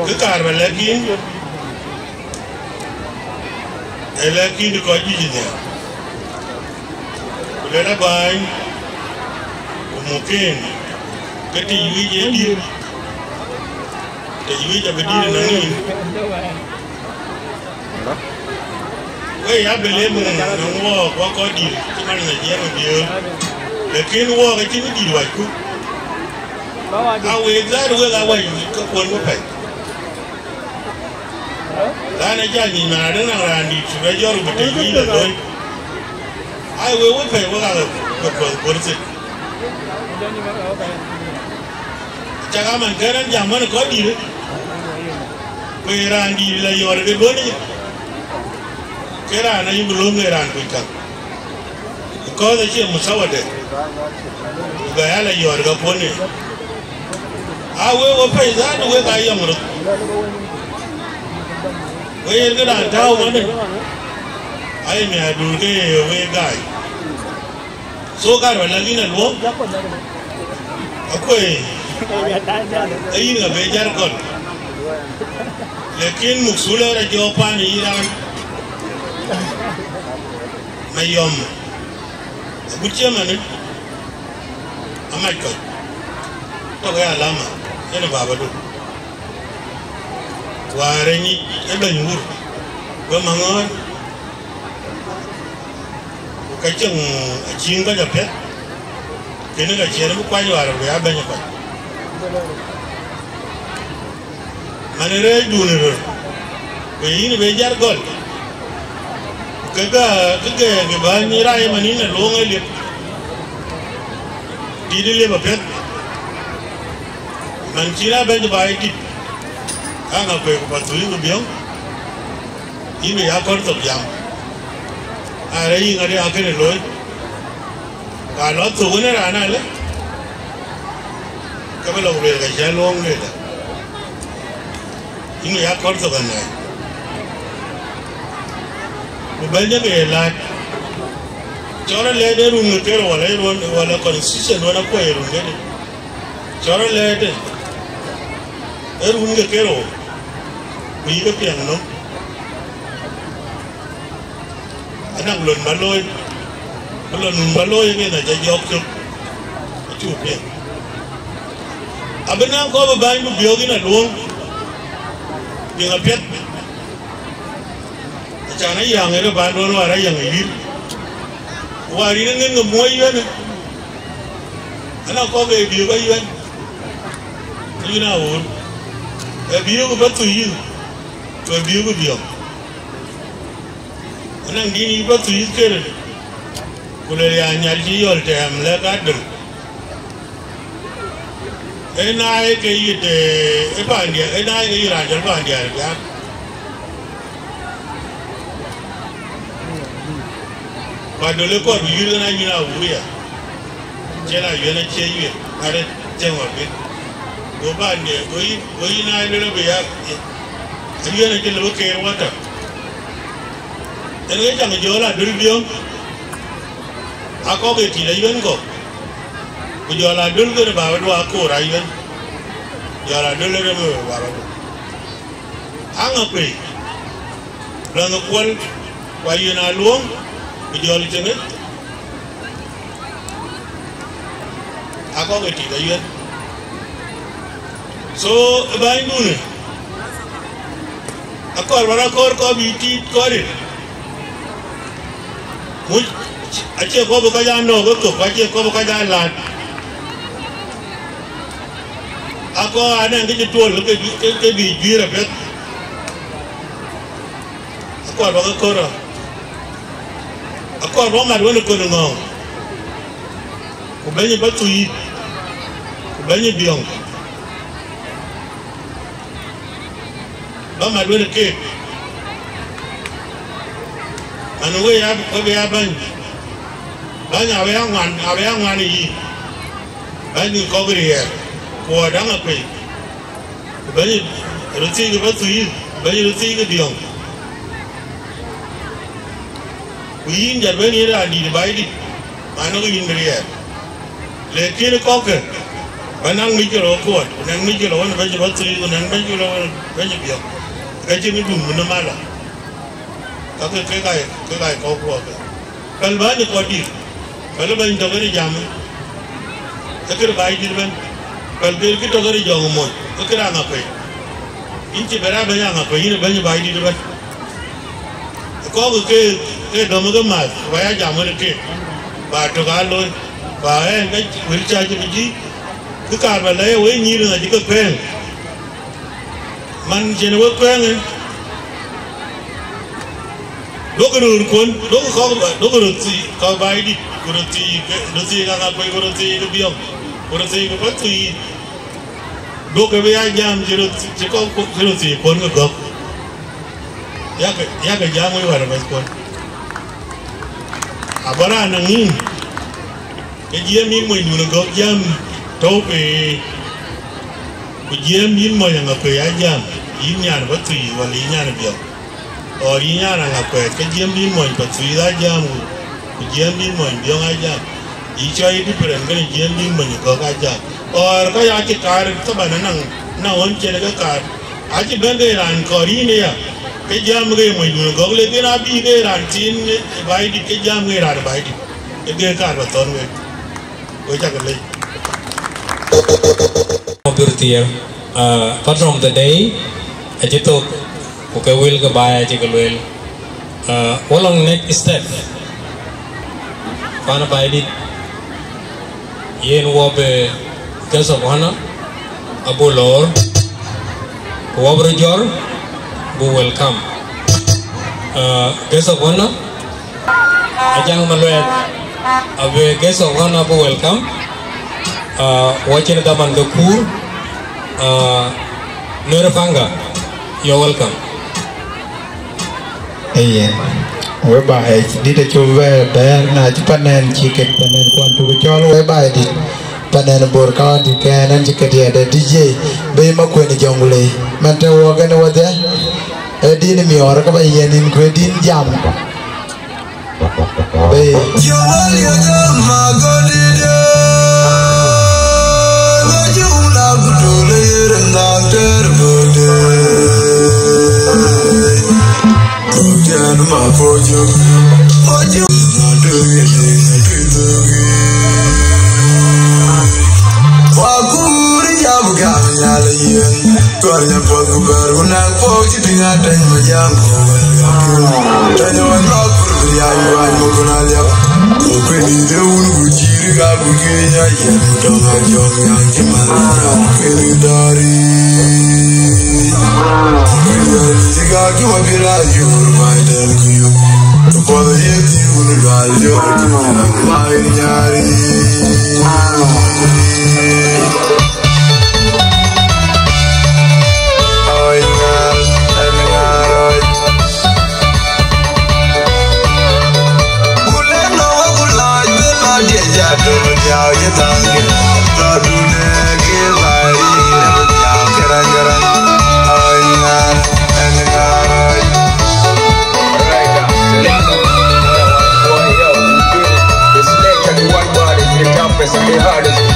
Ke kaar bä lɛ̈k yïn, ë lɛ̈k yïn kɔc juëc ë nhiac. Ku luel abäny, ku muk en, ke tëc wïc ee dït, tëc wïc abï dït ënɔŋ yïn. Wek ya bï lëu mum nɔŋ wɔɔk, wɔk kɔc dït cï man ë Nhialic Jiɛɛm ë biöör, lakin wɔɔk acïn dït wacku. A wek dhaat wek aa wac ke kuɔn bï pɛ̈c. Raan ë jal nyin man adï naŋ raan dït cï bɛ jɔt ku bï tëc wïc lɔ looi. Ai, wek wek pɛ̈i wek aa ke kuɔth kuɔth thïn. Cak aman kën raan jam man ë kɔc dït, ku ye raan dït la yɔɔr ke duɔ̈n yic, ke raan ayï ku löŋ ke raan kuc käŋ. Because acie muthawade, ku bɛ ya la yɔ̈ɔ̈r ke puɔ̈në. A wek we pɛ̈i dhaat, wek aa yɔŋ röt. Wek yen ke raan tääu manë, aye miäkduur ke ye wek gaai. So, kar bä lɛ̈k yïn aluɔm, akuëë, ee yïn ka be jär kɔn. Lakin muk thulɛ rɔt jɔ pan yï raan. Mayɔm agut cï ëmënë amac kɔc, tɔ̈ ke alama yen ë babadu. Wäär ë nyic ë bɛ̈ny wur, we maŋɔ̈ɔ̈r, ku ka cieŋ acïïŋ kɔc apiɛth, kënë ka ciɛɛn bï kuany wäär bï ya bɛ̈ny ë kɔc. Man ë rɛɛcdun ë röt, ku yïn ë be jat gɔl, ku ke gä, ke gɛɛk ë bäny ë rac ëmën yïn aluɔŋ ë liep, dït ë liep apiɛth. Man cïn abɛ̈ny baai dït, aŋa kueek ku Pathuyith ku Biɔŋ, yïn bï ya kɔn thok jam, arë yï ŋadï akënë looi, ka lɔ thok wën ë raan alë, ke bï lɔ ku lueel ka cï aluɔŋ lueel. Yïn ya kɔn thok anai. Ku bɛ̈ny ke ye laat. Cɔl alɛɛt ë run ke kerou wala ë run, wala constitution wala kuɔ ye run këdï. Cɔl alɛɛt ë run ke kerou. Ku yï ke piɛŋ nɔm. Anɔŋ lon bä looi, ku lon nun bä looi ëmën acä jɔɔk cök, acuk piɛth. Abï naŋ kɔ̈p ë bäny ku biɔ̈ɔ̈k yïn aluɔŋ, piŋ apiɛth. Acan ayäŋ ë rɔt bä duɔ̈n wäär ayäŋ ë yïn, wäär yïn ë ŋën ke muɔ̈c yïn ë. Anɔŋ kɔ̈k ë biöök ayuɛn, ayuɛn aɣöör, ë biöök ë bä thuc yïn, ku ë biöök ë biɔ̈ɔ̈k. Anɔŋ dïn yï bä thuc ker, ku le ya nyal cï yɔl tɛɛm lɛ̈k adöl. Ë naai ke yït, ee, ë pandiɛ̈, ë naai ke yït raan cɔl pandiɛ̈ Riak. Ku adöl ë kɔɔr bï yït ɣɛn ayuɛn awuur ya. Cïn ayuɛn acie yuet, ŋäth ë tiɛŋ wä bï. Go pandiɛ̈, go yï, go yï naai lël abï ya, ayuɛn acï lëu keer wä tɔ̈. Yen ke caŋ jɔl adöl biöŋ, akɔ̈k ë tit ayuɛn kɔ̈k, ku jɔl adöl kënë babadu akoor ayuɛn, jɔl adöl ë rem ë babadu. Aŋa kuei, lɔnh ë kuɔl, ku ayuɛn aluɔŋ, ku jɔl cïnë, akɔ̈k ë tit ayuɛn. So, ë bänydun ë, akɔɔr bä rɔt kɔɔr kɔ̈k bï tiit kɔɔr ë. Muc, acie kɔ̈k bï kɔc aa nɔ̈k ë thok, acie kɔ̈k bï kɔc aa laat. Akɔɔr anɛŋ kë cï tuɔl ke, ke, ke bï juiir apiɛth. Akɔɔr bä ke kɔɔr rɔt. Akɔɔr bä mat wën ë kön ë ŋɔ̈ɔ̈ŋ, ku bɛ̈ny ë bä thuc yïth, ku bɛ̈ny ë biɔ̈ŋ, bä mat wën ë keek. Man wek ya, wek ya bäny, bäny abï ya ŋuan, abï ya ŋuan ë yï, bäny kɔ̈k riɛɛr, ku wɔ däŋ akuei. Ku bɛ̈ny röt thiëëc ke bä thuc yïth, bɛ̈ny röt thiëëc ke diɔ̈ŋ. Ku yïn jat bɛ̈n yïn raan dït ë Baidït, man ë ke yïn bï riɛɛr. Lakin kɔ̈kkë, bä naŋ mïc ke lɔ kuɔt, ku naŋ mïc ke lɔ wën bɛ̈ny bä thuc, ku naŋ bɛ̈ny ke lɔ wën bɛ̈ny biɔ̈k. Ka cïn ë dum në malɔ. Ka ke, ke gai, ke gai kɔ̈k kuɔɔk. Päl bäny ë kɔc dït, päl bäny tɔ̈ kënë jam, ë kërë Baidït ëbɛ̈n, päl kë, kë tɔ̈ kënë jɔŋ moc, ë kërë aŋakuei. Yïn cï bɛ̈n a bɛ̈ny aŋakuei, yïn ë bɛ̈ny Baidït ëbɛ̈n. Kɔ̈k ke, ke dɔm ke math, ba ya jam wën ke, ba tök aa looi, ba ɛn ke wël cä cï bï jï, kë kaar ba lɛ̈k wek nyïïr ŋa cï ke pɛ̈ɛ̈ŋ. Man cïn wek kuɛɛŋë, duɔ̈kï röörkuön, duɔ̈kï kɔ̈k, duɔ̈kï röör thii, kɔ̈k Baidït, ku röör thii ke, röör thii ke aŋakuei, ku röör thii ke biɔ̈ŋ, ku röör thii ke bä thuc yïth. Duɔ̈kï bï ya jam cï röör, cï kɔ̈k, cï röör thiikuön ke gɔ̈k. Yakë, yakë jam wek wäär ë mɛ̈thkuön. Abä raan naŋ yïn, ke jiɛɛm yïn monyduön ë gɔ̈k jam tɔ̈u pei, ku jiɛɛm yïn mony aŋakuei aa jam, yïn nyan bä thuc wala yïn nyan biɔ̈k, or yïn nyan aŋakuɛɛth, ke jiɛɛm yïn mony bä thuc aa jam, ku jiɛɛm yïn mony biɔ̈k aa jam, yï cɔɔl yï different kënë jiɛɛm yïn mony ë gɔ̈k aa jam. Or kɔc aa cï kaar thaban anaŋ, naŋ ɣön cïn ke kaar, acï bɛ̈n ke raan kɔɔr yïn aya, Ke jam ke mony dun gɔ̈k le kën abï ke raan tïn Baidït, ke jam ke raan Baidït. Ke ke kaar ba thɔ̈n wek. Wek cak lec. Abï thiëër, uh, patron of the day, acï thök, ku ke wël ke baai acï ke lueel. Uh, wɔ lɔŋ next step. Pan Baidït, yen wɔ bï guest of honor, abuk lor, ku wɔ bï röt jɔr, buk welcome. Uh, guest of honor, Ajak Maluɛth, abï guest of honor buk welcome. Uh, wɔ cïn dhaman ke kuur, uh, Nuer Panga, you're welcome. Ëyen, we baai dït acuk bɛ bɛ̈ɛ̈r, na cï panɛn cï ket, panɛn kuan tuk cɔl, we baai dït, panɛn Bor County kɛn ɛn cï ket yɛt ë D J, bï Makuën Jɔŋlei, man të wɔ kën wɔdhia, ë dïn miɔɔr ke ba yɛn in kuë dïn jam. Bï.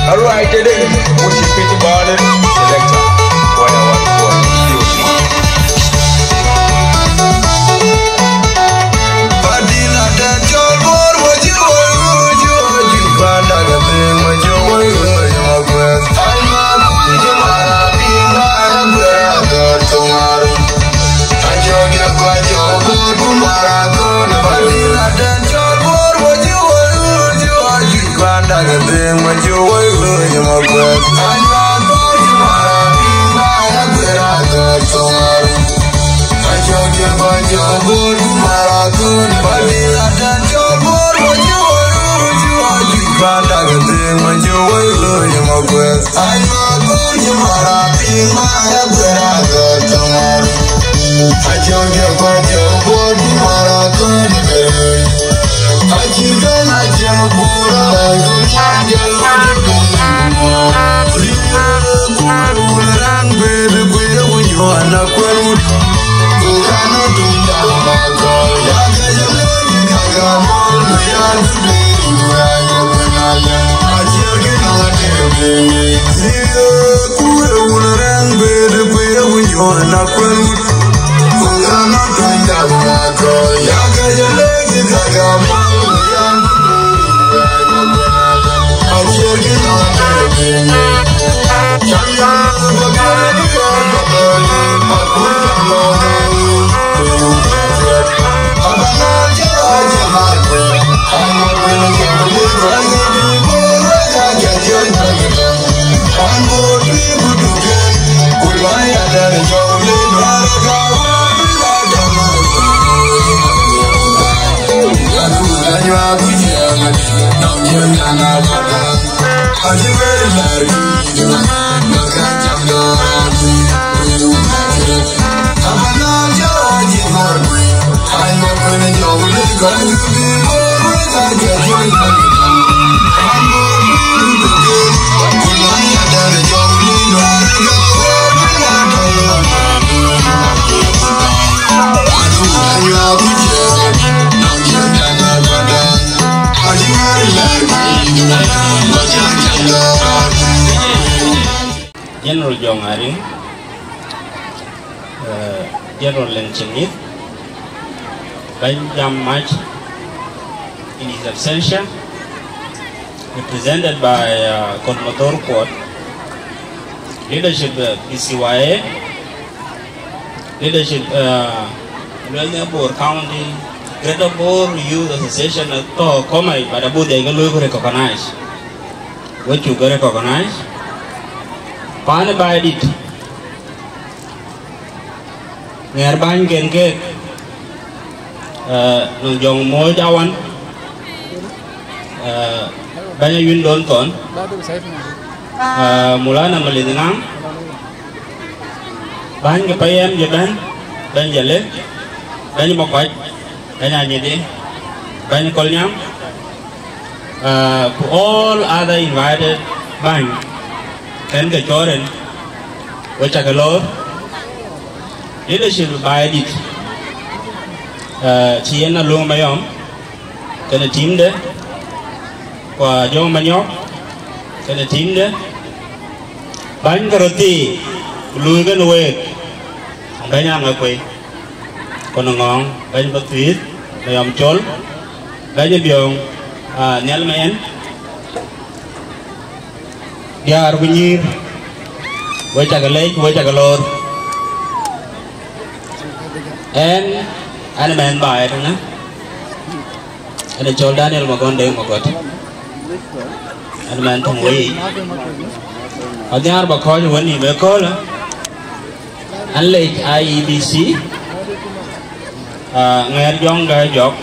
All right, then, push it, pretty ball, selector. What I want for you. General Jong Aring, eh, General Leng Chengith, Bɛ̈ny jam mac in his absentia, represented by uh, Kon Mathor Kuot, leadership uh, P C Y A, leadership uh, Luelnia Bor County, Greater Bor Youth Association, uh, to komai, but abu de ga lu recognize. What you ga recognize? Pan ba dit. Ŋɛɛr bäny ken keek, eh, nɔŋ jɔŋ moc awan, eh, bɛ̈ny Ayuïn Lon Thɔn, eh, Mulana Malith Ŋaŋ, bäny ke payɛm je bɛ̈n, bɛ̈ny Jale, bɛ̈ny Makuac, bɛ̈ny Anyidi, bɛ̈ny Kolnyaŋ, eh, ku all other invited bäny, kɛn ke cɔɔr en, we cakë loor, leadership baai dït, eh, cï yen Aluŋ Mayɔm, kënë teamde, ku Ajɔŋ Manyɔk, kënë teamde, bäny ke röt thii, ku luui kënë week, bɛ̈ny Aŋakuei, ku në ŋɔɔŋ, bɛ̈ny Pathuyith, Mayɔm Col, bɛ̈ny Biɔɔŋ, ah, Nhial Mayen, diäär ku nyïïr, we cakë lec, we cakë loor. Ɛn, ɛn mɛnh baai tënë, ɛn ë cɔl Daniel Magɔn Deŋ Magɔt. Ɛn mɛnh töŋ wei. Adhiaar ba kɔc wën nïïm ëköölë. An lec I E B C, ah, ŋɛɛr jɔŋ gä jɔk,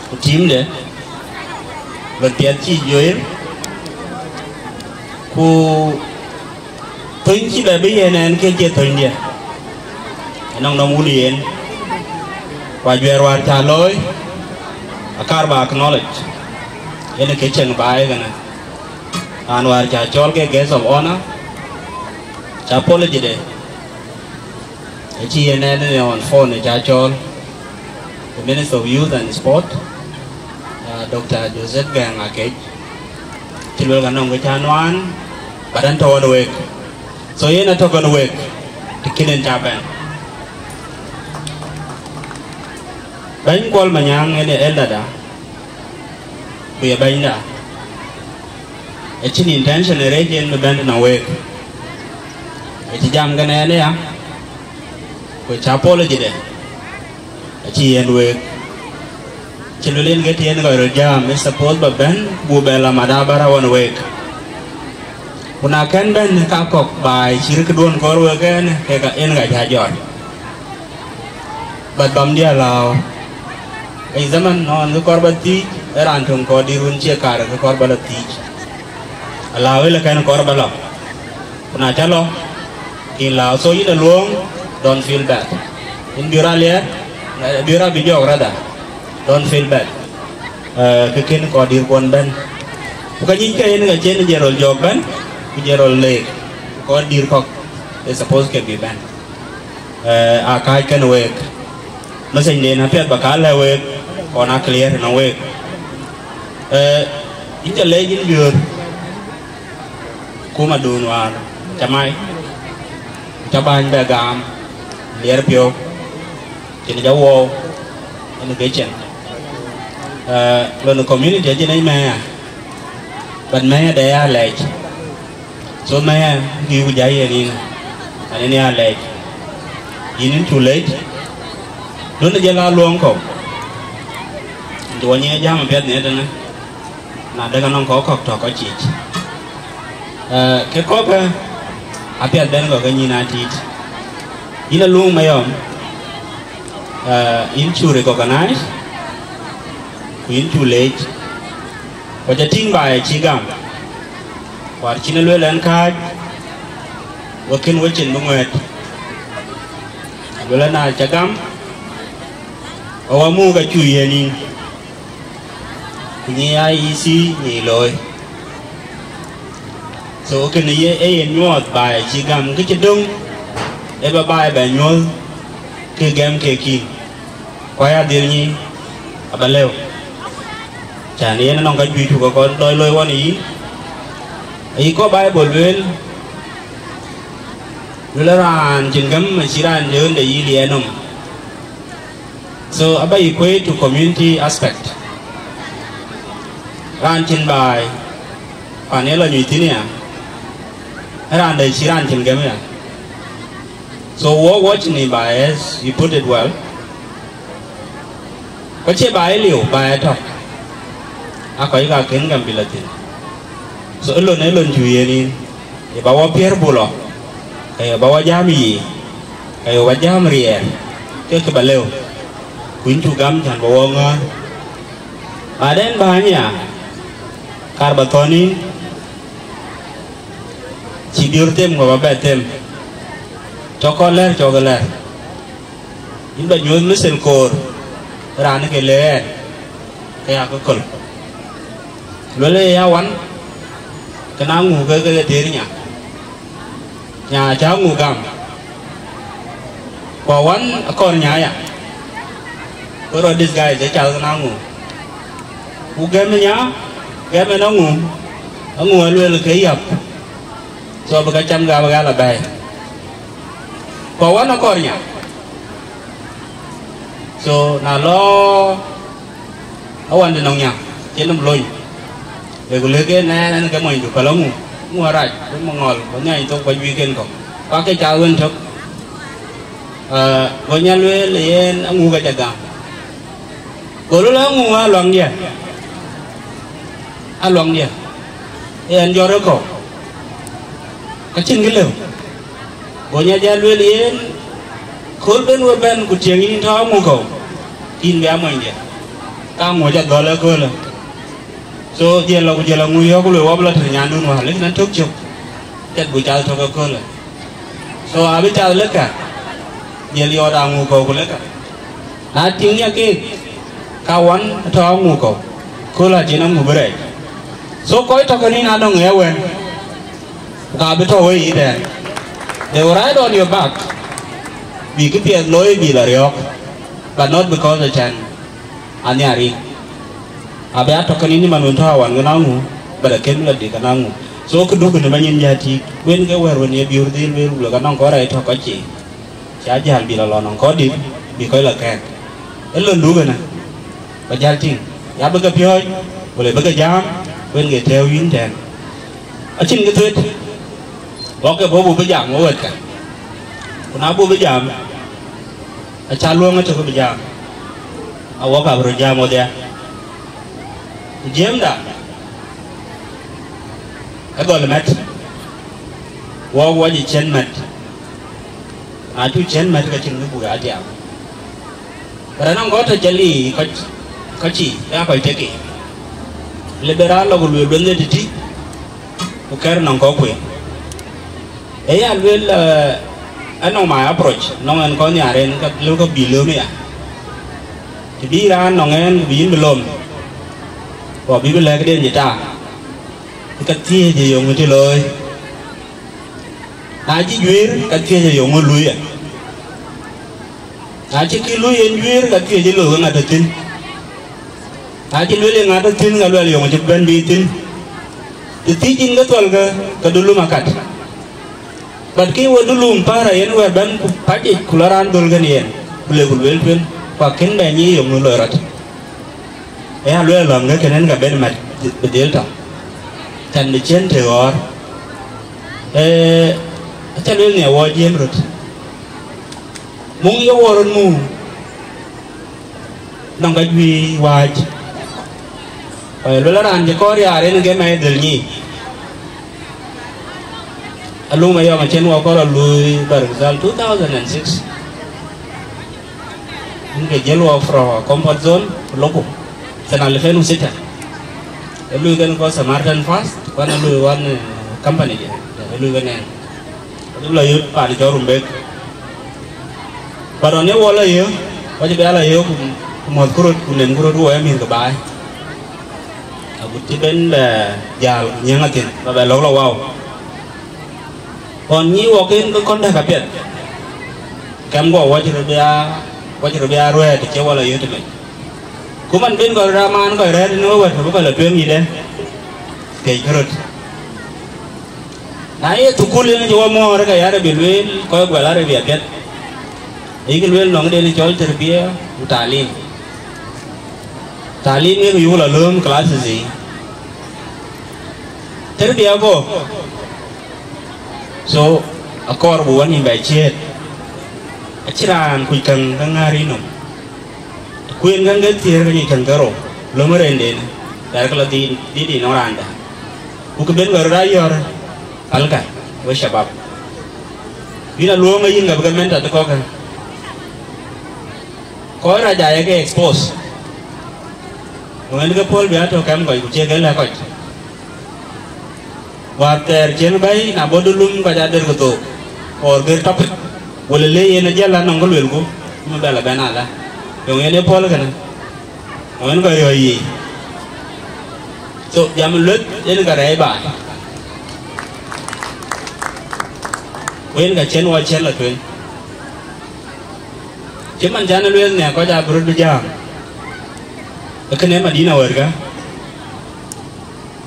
ku teamde, röt piɛth cï juëër, ku thöny cï bɛ bï yen ɛn ke cie thönydiɛ̈, anɔŋ nɔm wun yen, ku ajuɛɛr wäär cä looi, akar ba acknowledge, yen ke cieŋ baai kënë, raan wäär cä cɔl ke guest of honor, cä apology de. Acï yen ɛn ë on phone ë cä cɔɔl, the Minister of Youth and Sport, uh, Doctor Joseph Gɛŋ Akec, cï luel ka nɔŋ kë cä nuaan, but ɛn tɔ̈ ɣɔn week. So yen atɔ̈ kɔn week, të kïn en cä bɛ̈n. Bɛ̈ny Kuɔl Manyaŋ en ë elderda, ku ye bɛ̈nyda. Acïn intention ë rɛ̈c yen bï bɛ̈n tënɔŋ week. Acï jam kënë ɛn aya, ku cä apology de, acï yen week. Cï luel yen ke tiɛɛn kɔc röt jam, ë suppose ba bɛ̈n, bu bɛ la mat abär awɔn week. Ku na kɛn bɛ̈n ka kɔ̈k baai cït këduön kɔɔr wek ɛn, ke ka en ka cä jɔt. But bam diɛ̈ alääu. Ë zaman nɔn kë kɔɔr ba thiic, ë raan töŋ kɔɔr dït wën cie kaar kë kɔɔr ba lɔ thiic. Alääu ëlë kɛn kɔɔr ba lɔ. Ku na cä lɔ, kïn lääu. So yïn Aluɔŋ, don't feel bad. Yïn bï rɔt aliɛɛr, bï rɔt bï jɔɔk rather. Don't feel bad. Eh, kë kën kɔɔr dït kuɔn bɛ̈n. Ku ka nyic ke yen ka cïn jɛ röl jɔɔk bɛ̈n, ku jɛ röl leek. Kɔɔr dït kɔ̈k, ë suppose ke bï bɛ̈n. Eh, aa kääc kɛn week. Message den apiɛth ba ka lɛ̈k week, kɔn aa clear në week. Eh, yïn ca leec yïn biöör, kumadun wäär ca mai, ca bäny bɛ gam, liɛr piɔ̈u, cïn ca wɔɔu, ënë ke cin. Eh, lon community acïn ëc mɛ̈ɛ̈r, but mɛ̈ɛ̈r de ya lɛc. So mɛ̈ɛ̈r, kï ku jai yen yïn, an, yen ya lɛc. Yïn yïn cu lec, duɔ̈n jël Aluɔŋ kɔ̈u. Ndu wɔ nyin jam apiɛth në tënë, na dek anɔŋ kɔ̈k kɔ̈k tɔ̈ kɔc ciic. Eh, ke kɔ̈k, eh, apiɛth bɛ̈n kɔ̈k ke nyin atiit. Yïn Aluŋ Mayɔm, eh, yïn cu recognize, ku yïn cu lec. Ku ca tïŋ baai acï gam, wäär cïn ë lueel ɛn kääc, we kën we cin bï ŋuɛ̈ɛ̈t. Lueel ë na ca gam, ke wä muk acu yiën yïn, ku nyi I E C nyi looi. So kënë ye ë yen nyuɔɔth baai acï gam, kë cï döŋ ë ba baai bɛ nyuɔ̈th, kë gɛm kek yïn. Ku aya dhil nyi aba lëu, cän yen anɔŋ ka juëc cuk ë kɔn lɔi loi ɣɔn ë yïn. Ayï kɔc Baibol lueel, lueel raan cïn gäm acï raan de ɣön de yï liɛɛr nɔm. So aba equate to community aspect. Raan cïn baai, pan ye lɔ nyuc thïn ya, raan dɛ̈ cï raan cïn gɛm ya. So wo watch ni baai, as you put it well. Ku cie baai liu, baai tɔ̈. A kɔc ka kën gam bï lɔ thïn. So ë lon, ë lon cuk yen yïn, ye ba wɔ piɛ̈r buk lɔ, ke ye ba wɔ jam yiic, ke ye ba jam riɛɛr, ke kë ba lëu. Ku yïn cuk gam cän ba wɔ ŋɔ̈ɔ̈r. Baden bäny ya, kar ba thɔ̈n yïn, cï biöör them ku ba bɛ them. Cɔk kɔn lɛ̈r, cɔk ke lɛ̈r. Yïn ba nyuöth mithil koor, raan ke le ɣɛn, ke ya ke köl. Luel ë ya wan, ke na ŋu ke ke teer nya. Nya cä ŋu gam. Ku wan akɔɔr nya ya. Ku rɔ disguise ë cath ke na ŋu. Ku gɛm nya, gɛm ë na ŋu, aŋu aluel ke yäp. So bï ka cam gam, bï ka la bɛ̈ɛ̈i. Ku wan akɔɔr nya. So na lɔ awan de nɔŋ nya, cïn nɔm lony. Lek ku lek en, ɛn, ɛn ke monydu, päl aŋu, ŋu arac, ku maŋɔl, ku nhiany thok, ku juëc ken kɔ̈k. Ku ake cath wën tök. Ah, go nya lueel yen aŋu ka ca gam. Go lueel aŋu aluaŋdiɛ̈. Aluaŋdiɛ̈. Yen jɔt ë kɔ̈u. Ka cïn kë lëu. Go nya jal lueel yen, kööl ben we bɛ̈n ku tiëŋ yïn tɔ̈ aŋu kɔ̈u, yïn bï a monydiɛ̈. Ka ŋu ca dhɔl ëköölë. So jël lɔ ku jël aŋu yɔ̈ɔ̈k, ku lueel wɔ bï lɔ tëde nyandun wäär, lekin an tök cök. Tet buk cath tök ëköölë. So abï cath lëkkä, jël yɔɔt aŋu kɔ̈u ku lëkkä. Na tiŋ nya keek, ka wan tɔ̈ aŋu kɔ̈u, kööl acïn aŋu bï rɛɛc. So kɔc tɔ̈ ke nïn anɔŋ ë wën, ku ka bï tɔ̈ wei yïtɛɛn. They will ride on your back. Bï kë piɛth looi bï lɔ riɔ̈ɔ̈k, but not because of cän. Anhiarik. Abï a tɔ̈ ke nïn man wën tɔ̈ awan wën aŋu, but akën bï lɔ dik anɔŋ ŋu. So këdu kënë ba nyin jä tïk, wën ke wɛ̈ɛ̈r wën ye biöör dhil wël wulë ka nɔŋ kɔc rɛɛc tɔ̈ kɔc cï. Ca jäl bï lɔ lɔ nɔŋ kɔc dït, bï kɔc lɔ kɛ̈ɛ̈k. Ë lon du kënë, ba jäl tïŋ. Ya bï ke piɔ̈ɔ̈c, wala bï ke jam, wën ke tɛ̈ɛ̈u yïn tɛ̈ɛ̈n. Acïn kë thuet, wɔ ke bɔ̈ buk bï jam wɔ wɛ̈tkë. Ku na buk bï jam, aca luɔ̈ŋ ëtök bï jam. Awɔ ka bï röt jam wodhia. Ku jiëëmda, ë gɔl mɛt, wɔ wɔ cï ciɛ̈n mɛt. Na cuk ciɛ̈n mɛt ke cïn kë buk aa tiam. But anɔŋ kɔc tɔ̈ jël yiic kɔc, kɔc cï, ya kɔc tëkï. Lë bï raan lɔ ku lueel lueth de tïtï, ku kɛ̈r nɔŋ kɔ̈k kueŋ. Ë ya lueel, eh, anɔŋ my approach, nɔŋ ɛn kɔn nhiaar en, ka lëu ka bï lööm ya. Të bï raan nɔŋ ɛn, ku bï yïn bï lom, ku bï bï lɛ̈k den cï taak, ka thiëëc ë yöŋ cï looi. Na cï juëër, ka thiëëc ë yöŋ ë luui ya. Na cï kï luui en juëër, ka thiëëc ë loi ke ŋa tɔ̈ thïn. Na cï lueel ye ŋa tɔ̈ thïn, ka luɛl yöŋ cï bɛ̈n bï thïn. Të thiëc yïn ke thuɔlkë, ke du lum akat. But kï we du lum päär ayen wɛ̈ɛ̈r bɛ̈n ku pacic, ku lɔ raan dhöl kën yen, ku le ku lueel tueŋ, ku akën bɛ nyic yöŋ loi rɔt. Ë ya lueel lɔ̈ŋ ke kënë ka ben mat bï dhil tɔ̈. Cän bï ciën të ɣɔ̈ɔ̈r. Ee, aca lueel nhiɛ wɔ jiëm röt. Muŋ ye wɔ röt mu. Nɔŋ ka juëc wääc. Ku ye lueel raan cï kɔɔr yaar en ke mɛi dhil nyic. Alum ayɔm acïn wɔ kɔɔr a luui, for example, two thousand and six. Yïn ke jël wɔ from a comfort zone, ku loku. Sana alfen u sita. E lui kën kɔc Samaritan First, ku an a lui wan, eh, company jɛ. E lui kën ɛn. Ku la yöt pan cɔl Rumbek. But ɣɔn ye wɔ la yö, wɔ cï bɛ la yö ku, ku muɔ̈th ku röt, ku nem ku röt wɔ ye mïth ke baai. Agut cï ben bɛ jäl ku nyiëŋ athiën, ba bɛ lɔ̈k la wau. Ɣɔn nyi wɔ ken ke kɔn däk apiɛth. Kɛm guɔ wɔ cï röt bï a, wɔ cï röt bï a ruɛɛt të cï wɔ la yöt mec. Ku man ben kɔc röt a maan kɔc rɛ̈ɛ̈r tënë wɔ wɛ̈t, ku bï kɔc la tueŋ yïdɛ̈. Thiëckë röt. Na ye thukul yen cï wɔ mɔ̈ɔ̈r, ke ya rɔt bï lueel kɔc guɛl arëbia piɛth. Ayïk lueel nɔŋ den cɔl tarbia ku talim. Talim ŋek yuk la lööm classes yiic. Tarbia go. So, akɔɔr bu wä nïm bɛ ciëët. Acï raan kuc käŋ ke ŋäär yïnɔm. Kueen käŋ ke thiëër ke nyic käŋ ke rou. Lööm renden. Bɛ̈ɛ̈r ke la dhil, dhil yïnɔm raanda. Ku kë ben wɛ̈t rɔt ayɔ̈r. Palka, we shabab. Yïn aluɔŋ yïn ka bï ke mentor të kɔ̈kë. Kɔc rac aye ke expose. Ŋuɛ̈n ke puɔl bï atɔ̈ kɛm kɔc ku cie ke lɛ̈k kɔc. Wäär thɛɛr cien bɛ̈i na bɔ̈ dulum kɔc ader ke thook. Or ger topic. Wala le yen ajal anɔŋ ke luelku. Më bɛ̈l abɛ̈n ala. Yöŋ yen ë puɔl kënë. Ŋuɛ̈n kɔc riɔ̈c yiic. So, jam lueth yen ka rɛɛc baai. Ku yen ka cien wɔ cien la tueŋ. Cï man can lueel nhiaar kɔc abï röt bï jääm. Ee kënë Madina wärkä.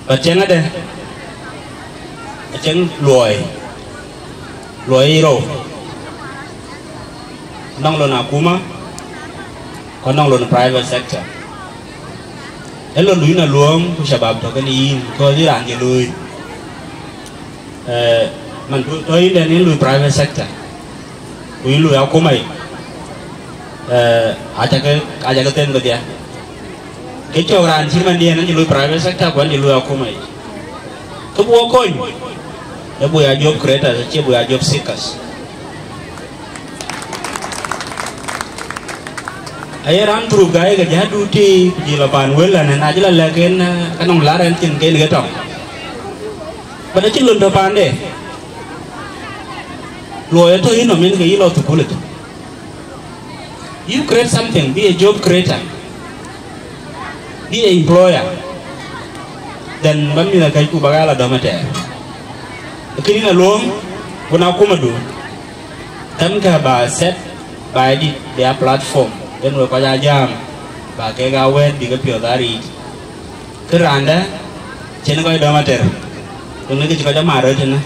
But cieŋ adë, acieŋ luɔi, luɔi rou. Nɔŋ lon akuma, ku nɔŋ lon private sector. Ee lon du yïn aluɔŋ ku shabab tɔ̈ kënë yïn, because yïn raan cï looi. Eh, man tɔ̈ yïn dɛn yïn lui private sector. Ku yïn lui akuma yic. Eh, aca ke, aca ke them kedhie. Ke cɔk raan cït man diɛn an cï lui private sector ku an cï lui akuma yic. Ke bï wɔ kony. Ee bï ya job creators, acie bï ya job seekers. Aye raan thuruk gai ke jadu ti ku jï la pan wël an na jï la lɛ̈k en, eh, ka nɔŋ lar en cin ken ke tɔŋ. But acï lon tɔ̈ pande. Luɔi atɔ̈ yïn nɔm en ke yï lɔ thukul ëtök. You create something, be a job creator, be a employer. Then ba mïth akëcku ba gal adɔm atɛɛr. Lakin yïn aluɔŋ, ku na kumadu. Tɛmkë ba set, ba edit, bï a platform. Then we kɔc a jam, ba kek a wɛ̈ɛ̈t bï ke piɔ̈th a riit. Kë raan dɛ̈, cïn kɔc dɔm ater. Ku në kë cï kɔc a mar röt tënë.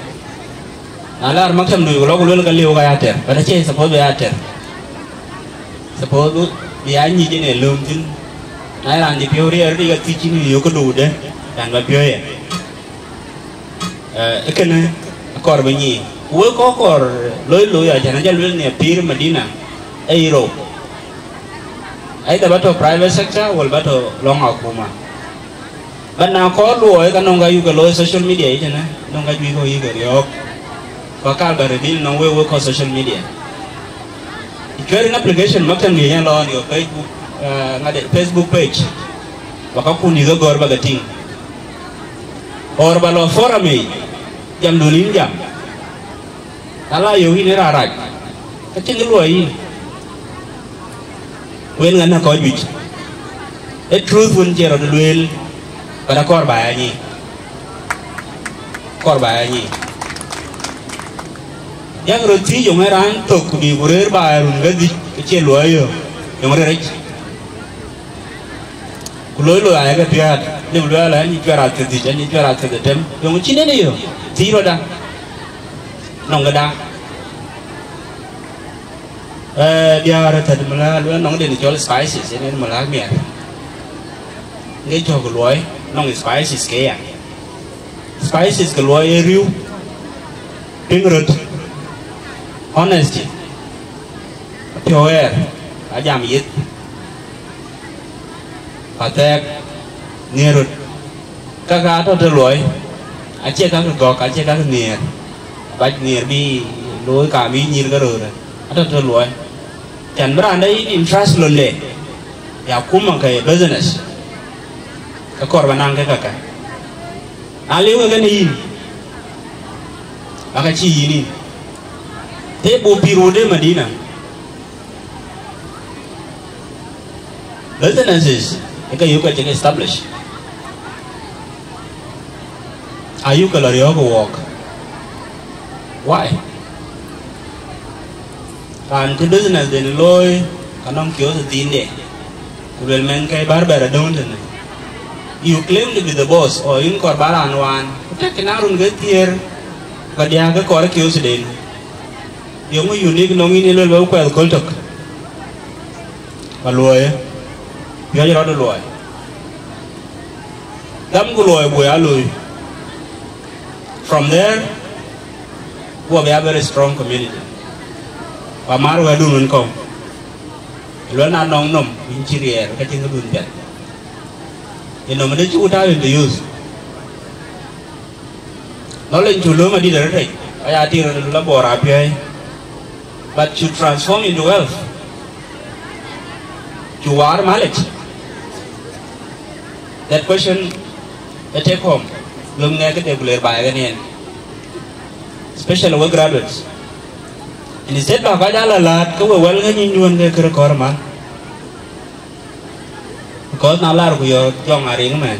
Na lar maktam du, ku lɔ ku luel ka liu ka ya ter. But acie suppose bï ya ter. Suppose bï ya nyic en ë löm thïn. Na ye raan cï piɔ̈u riɛɛr, rï ka thiëc cïn yök këdu dë, raan ba piɔ̈u ye. Eh, ee kënë akɔɔr bï nyic. Ku wek kɔc kɔɔr loi loi, acan ajal luel nhiaar pïïr Madina, ee Europe. Either ba tɔ̈ private sector, wala ba tɔ̈ lɔŋ akuma. But na kɔɔr luɔi, ka nɔŋ ka yuk ke looi social media yic tënë, nɔŋ ka juëc kɔ̈k yïk ke riɔ̈ɔ̈k. Ku akal ba reveal nɔŋ wek, wek kɔc social media. Cuɛ̈r yïn application maktam diɛ̈ yɛn lɔ on your Facebook, uh, ŋadë, Facebook page. Ba kakun yïk ke gɔ̈ɔ̈r ba ke tïŋ. Or ba lɔ forum yic, jamdun yïn jam. Na la yök yïn ë raan rac, ka cïn kë luɔi yïn. Ku yen ŋa në kɔc juëc. Ee truth wën cie rɔt lueel, but akɔɔr ba ya nyic. Akɔɔr ba ya nyic. Yak röt thiëc yöŋ ë raan thök ku bï ku rëër ba run ke dhïc, ke cie luɔi yök, yöŋ rɛ̈c. Ku loi loi ayek piäät, lim luɛɛl an, yï cuɛr athith dhïc, an, yï cuɛr athith dhetem. Yöŋ cïn en yök, thiëc rɔtda. Nɔŋ këda. Eh, diäär thät mëlä, luɛɛl nɔŋ den cɔl spices, en en mëlä miɛt. Ŋic cɔk luɔi, nɔŋ spices ke ya. Spices ke luɔi ee riëëu, piŋ röt, honesty, apiɔ̈u ɣɛɛr, ajam yith, pathɛɛk, nhiëër röt. Kaka atɔ̈ të luɔi, acie kakë gɔ̈k, acie kakë nhiëër. Bac nhiëër bï looi kam yï nyïïr ke röörë, atɔ̈ të luɔi. Can bï raan dɛ yïn interest londe, ya kuma ke business. Ke kɔɔr ba naŋ ke kakë. Na liu ke kënë yïn, aka cï yïn yïn. Të bu pïïr wut ë Madina. Businesses, ë ke yök ke cï ke establish. Ayuk ke lɔ riɔ̈ɔ̈k ë wɔɔk. Why? Raan cï business den looi, ka nɔŋ kiosk ë thiinde. Ku luel mɛnhkë bär bɛ̈r adöŋ tënë. You claim to be the boss, or yïn kɔɔr ba raan waan. Ku tëk kë na run ke thiëër, ba diäk ke kɔɔr kiosk den. Yeŋö unique nɔŋ yïn ë luel bä kuɛth köl tök? Ba luɔi, piɔ̈ɔ̈c rɔt ë luɔi. Dhamku luɔi bui aa looi. From there, wɔ bï a very strong community. Ba mar wɛ̈ɛ̈tdun wën kɔ̈u. Luel na nɔŋ nɔm, yïn cï riɛɛr, ka cïn këdun piɛth. Ye nɔm ëdë cï ku tääu in the youth. Knowledge cu lööm adït arëtëc, aya tïŋ rɔt la bɔɔr apiɛi. But you transform into wealth. Cu waar malec. That question, a take home. Lööm ŋɛk këde ku ler baai kën yen. Especially we graduates. And instead ba kɔc ala laat ke we wɛl ke nyiny duön ke kërë kɔr man. Because na lar ku yɔ jɔŋ ariŋ mɛn.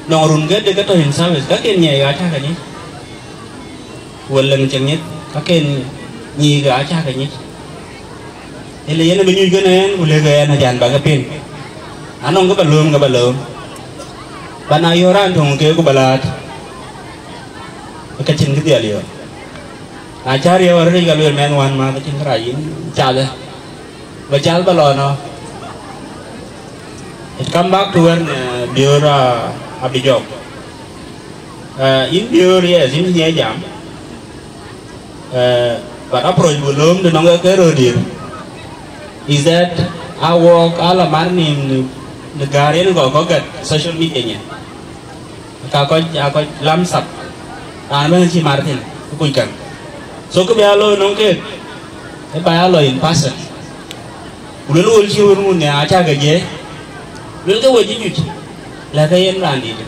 Nɔŋ run ke de ke tɔ in service, ka ken nyɛɛi ka cak anyic. Wël leŋ cï ŋic, ka ken nyic ka cak anyic. Ele yen bï nyuc kën ɛn, ku lek ɛn acan ba ke piŋ. Anɔŋ ke ba lööm, ke ba lööm. Ba na yɔ raan töŋ ke ku ba laat. Ke cïn kë dhiɛl yɔ. Na cä riɛu arëëc ka luel mɛnh wän ma ke cïn kë rac yïn cathë. Ba cath ba lɔ nɔ. It come back to when, uh, Bior, uh, abï jɔk. Uh, in Bior, yes, in nyiɛ jam. Uh, but approach bu lööm de nɔŋ ke röt dir. Is that a wɔk ala mar nim ni, ni gäär yen gɔk kɔk gat social media nyen. Ka kɔc, a kɔc lam sap. Raan bɛ̈n cï mar thïn, ku kuc käŋ. So kë bï a looi nɔŋ keek, ë ba ya lɔ in person. Ku luel wël cï wën ŋun ne acä ke jiëë. Luel ke we cï nyuc, lɛ̈k ke yen raan dït.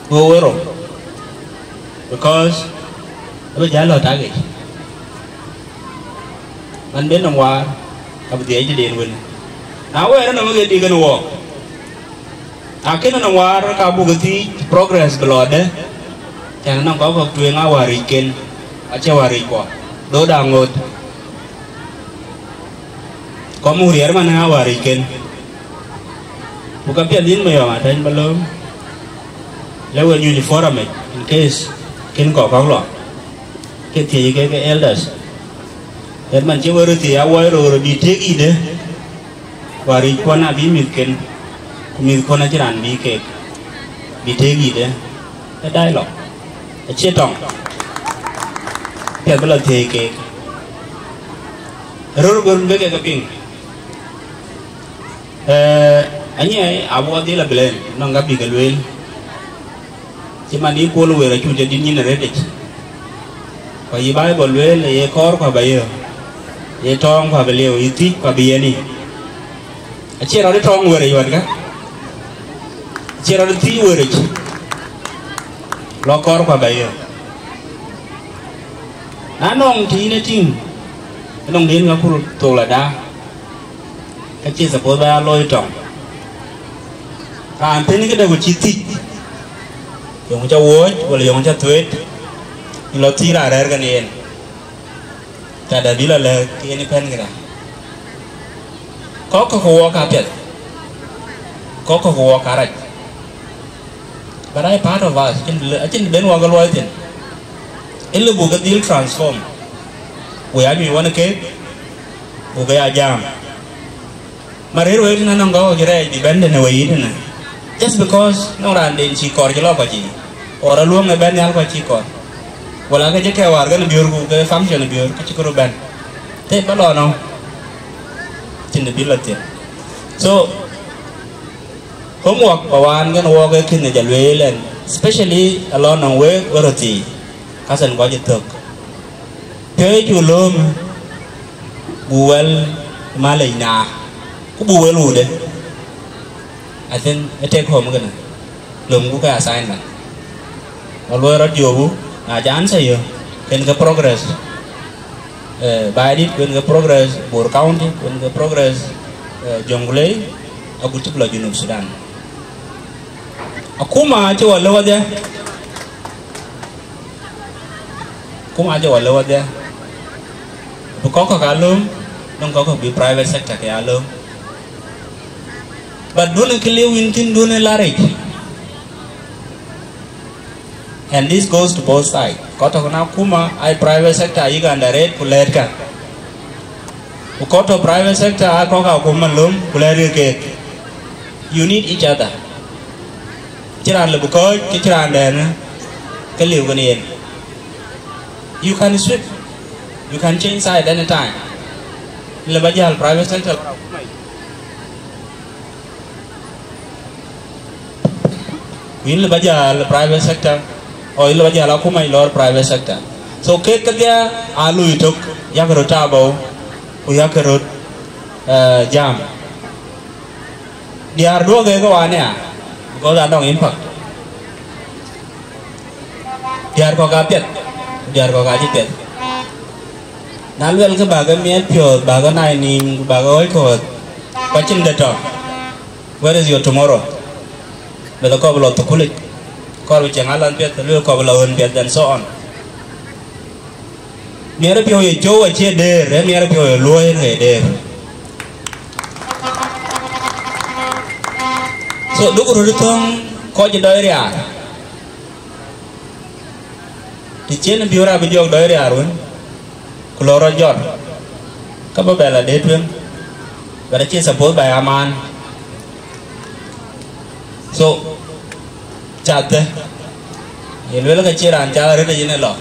Ku we rou. Because abï jal lɔ tak yic. Man ben nɔm waar, ka bï dhiɛɛc tëden wën. Na wɛɛr nɔm ke dï kën wɔɔk. Akënë nɔm waar ka buk thiëc progress bï lɔ dë. Tɛ̈n nɔm kɔc kɔ̈k tueŋ a wäric ken, acie wäric kuɔ. Dhoda ŋoot. Kɔm wuriɛɛr man a wäric ken. Ku ka piɛth yïn Mayɔm Atɛ̈ny ba lööm. Le we nyuc forum yic, in case kën kɔc kɔ̈k lɔ. Ke thiëc ke ke elders. Yen man cï we röt thiëc a wɔi roor bï tek yïdë. Wäric kuɔn abï mïthken, ku mïth kuɔn acï raan bï keek, bï tek yïdë, ke dialogue. Acie tɔŋ, piɛth bï lɔ thiëëc keek. Röl bï run bï kek ke piŋ. Eh, anyiɛɛi abuɔ dhil a blame, nɔŋ ka bï ke lueel. Cï man yï Paul Wëër acu jɔ dït nyin arëtic. Ku yï Bible lueel, ye kɔɔr ku abä yök, ye tɔɔŋ ku abä lieu, yï thiëc ku abï yen yic. Acie rɔt ë tɔɔŋ wëric wɛ̈tkë, acie rɔt ë thiëc wëric, lɔ kɔɔr ku abä yök. Na nɔŋ të yïn e tïŋ, ë nɔŋ den ŋa kur thok la daa. Ka cï suppose ba ya looi tɔŋ. Raan thïn këde ku cï thic, yöŋ cä wuɔ̈ɔ̈c wala yöŋ cä thueet, yïn lɔ thiëc raan rɛ̈ɛ̈r kën yen. Tɛ̈dë bï lɔ lɛ̈k yen ë pɛ̈n këda. Kɔ̈k kɔ̈k wɔɔk apiɛth, kɔ̈k kɔ̈k wɔɔk arac. But I part of us, acïn, acïn ben wak luɔi thïn. Ëlë buk ke dhil transform. We aa nyuc wan keek, buk ke ya jam. Ma rëër wek tënë nɔŋ gɔ̈k cï rɛɛc bï bɛ̈n tënë we yic tënë. Just because nɔŋ raan den cï kɔɔr cï lɔ kɔc yiic. Or aluɔŋ ë bɛ̈n nhial kɔc cï kɔɔr. Wala ke cï kɛ wäär kën biöör ku ke function biöör, ke cï kërö bɛ̈n. Tëë ba lɔ nɔ. Cïn de bï lɔ thïn. So, homework ba waan kën wɔɔk ee kën ë jɔ lueel ɛn, especially alɔ nɔŋ week we röt thii, kathën kɔc ë thök. Piööcë cu lööm, bu wɛl malec na, ku bu wɛl wude. I think ë take home kënë, lööm ku ke assignment. Ba luɔi rɔt yööbu, na jɔ answer yö, kën ke progress. Eh, Baidit, kën ke progress, Bor County, kën ke progress, eh, Jonglei, agut cï bï lɔ Junub Sudan. Akuma acï wɔ lëu adhia. Akuma acï wɔ lëu adhia. Bï kɔ̈k kɔ̈k aa lööm, nɔŋ kɔ̈k kɔ̈k bï private sector ke aa lööm. But duɔ̈në kë liu yïn thïn, duɔ̈në laric. And this goes to both sides. Kɔc tɔ̈ kën akuma, aa private sector ayïk underrate ku lɛ̈ɛ̈tkë. Ku kɔc tɔ̈ private sector aa kɔc akuma lööm ku lɛ̈ɛ̈tkë keek. You need each other. Cïn raan lëu bï kɔ̈ɔ̈c, ke cïn raan dɛ̈n, ke liu kën yen. You can switch. You can change side anytime. Lëu ba jäl private sector lɔ akuma yic. Ku yïn lëu ba jäl private sector, or yïn lëu ba jäl akuma yic lɔ private sector. So kek kedhia aa luui tök, yak röt taabou, ku yak röt, eh, jam. Diäär duɔ̈k ke ke wan aya, because anɔŋ impact. Diäär kɔ̈k apiɛth, diäär kɔ̈k acï piɛth. Na luɛl ke bä ke miɛt piɔ̈ɔ̈th, bä ke nai nïïm, ku bä ke ɣɔ̈c kɔ̈ɔ̈th, ku acïn dɛ̈ tɔ̈. Where is your tomorrow? Meth kɔ̈k bï lɔ thukulic, kɔ̈k bï cieŋ alanh piɛth, luel kɔ̈k bï lɔ ɣön piɛth, and so on. Miɛt piɔ̈u ye cöu acie deer, ee miɛt piɔ̈u ye luɔ̈i ke deer. So, duku röt thöŋ kɔc ë dɔc riaar. Të cïn bï rap bï jɔk dɔc riaar wën, ku lɔ rɔt jɔt, ka bä bɛ lɔ de tueŋ, but acie suppose bä ya maan. So, cathë, ye luel ke cïn raan cath arëët ë yen ë lɔ.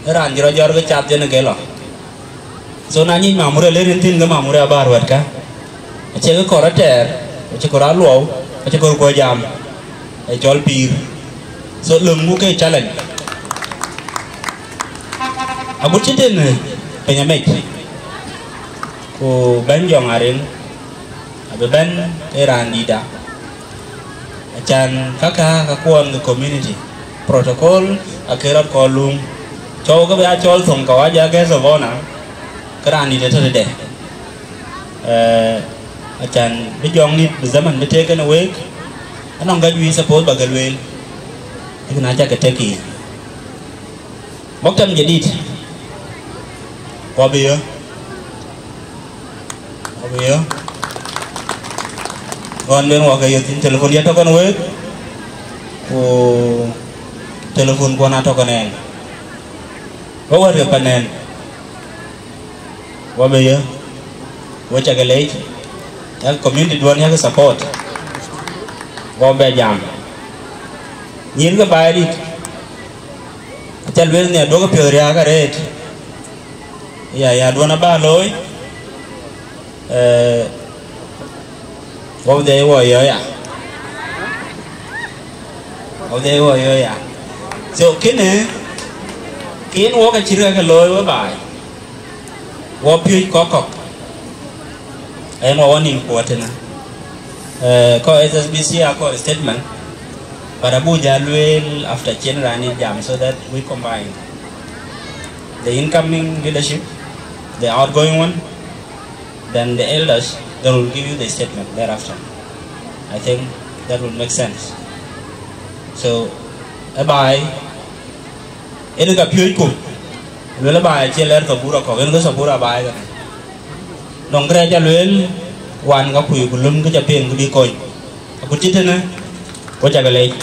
Ë raan cï rɔt jɔt ke cath yen ke lɔ. So na nyic Mamuri le rin thïn ke Mamuri abäär wɛ̈tkä. Acie ke kɔr atɛɛr, acie kɔr aluɔu, acie kɔr kuɔ̈c jam. Ë cɔl pïïr. So löŋ ku ke challenge. Agut cï tënë piny amec. Ku bɛ̈ny jɔŋ arin. Abï bɛ̈n ke raan dïïtda. Acan kakë ka kuɔn ke community. Protocol akë rɔt kɔn luŋ. Cɔu ke bï a cɔl thoŋ kawaja guest of honor, ke raan dïït ë tëtëde. Eh, acan bï jɔŋ nït bï zaman bï tek kën week, anɔŋ ka juëc suppose ba ke lueel. Lakin aca ke tek yiic. Maktam jadid. Wabï yö. Wabï yö. Ɣɔn ben wak yö thïn, telefon ya tɔ̈ kɔn week. Ku telefon kuɔn atɔ̈ kɔn ɛn. Wek wɛ̈t ke pan ɛn. Wabï yö. Wek cak leec. Yak community duɔn yak support. Wabï jam. Nyïn ke baai dït. Aca lueel nhial duɔ̈k piɔ̈th riääk arëët. Ya, ya duɔ̈n aba looi. Eh, wɔ dhie wɔ yö ya. Wɔ dhie wɔ yö ya. So kënë, kën wɔ ka cït ka ke looi wë baai. Wɔ piööc kɔ̈k kɔ̈k. Yen wɔ wɔ nïm kuɔt tënë. Eh, kɔc S S B C akɔɔr statement, but abuk ja lueel after cïn raan ë jam, so that we combine the incoming leadership, the outgoing one, then the elders, they will give you the statement thereafter. I think that will make sense. So, ë baai, yen ka piööcku, lueel ë baai acie lɛ̈r thabura kɔ̈k, yen ke thabura baai kënë. Nɔŋ kërɛɛc ca lueel, wan ka kuc ku lum kë ca piŋ kë bï kony. Akut cï tënë, wek cak leec.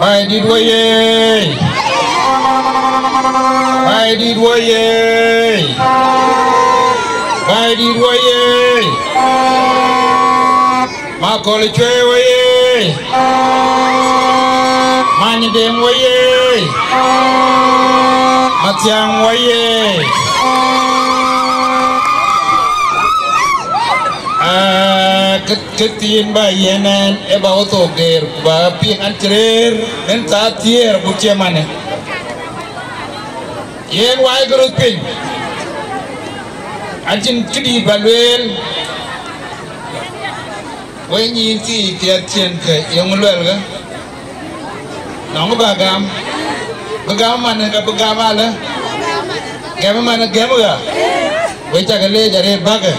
Baidït woye! Baidït woye! Baidït woye! Makol Cuei woye! Many Deŋ woye! Mathiaŋ woye! Ah, kë, kë thiin ba yiɛ̈n ɛn, ë ba wä thok geer, ku ba piŋ an cï rëër, ën thaa thiëër agut cï ëmanë. Yen wai ke röt piny, acïn këdït ba lueel, wek nyïïn thii piɛth cïn kë yeŋö luɛlkë? Nɔŋ bä gam, bï gam man, ka bï gam alë, gɛm man, gɛm ɣa, we cä ke leec arëët bäkë.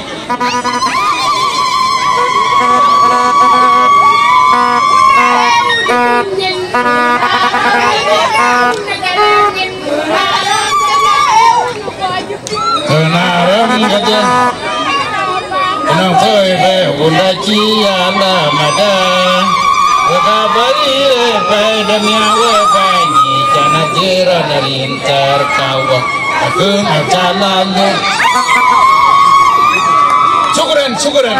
Ëna rɔm kedhie, ëna thoi bɛ wunda ci alamada. Weka bari re pai dania we bani, chana jera na rin tar kawa. Aku macala lu. Shukran, shukran.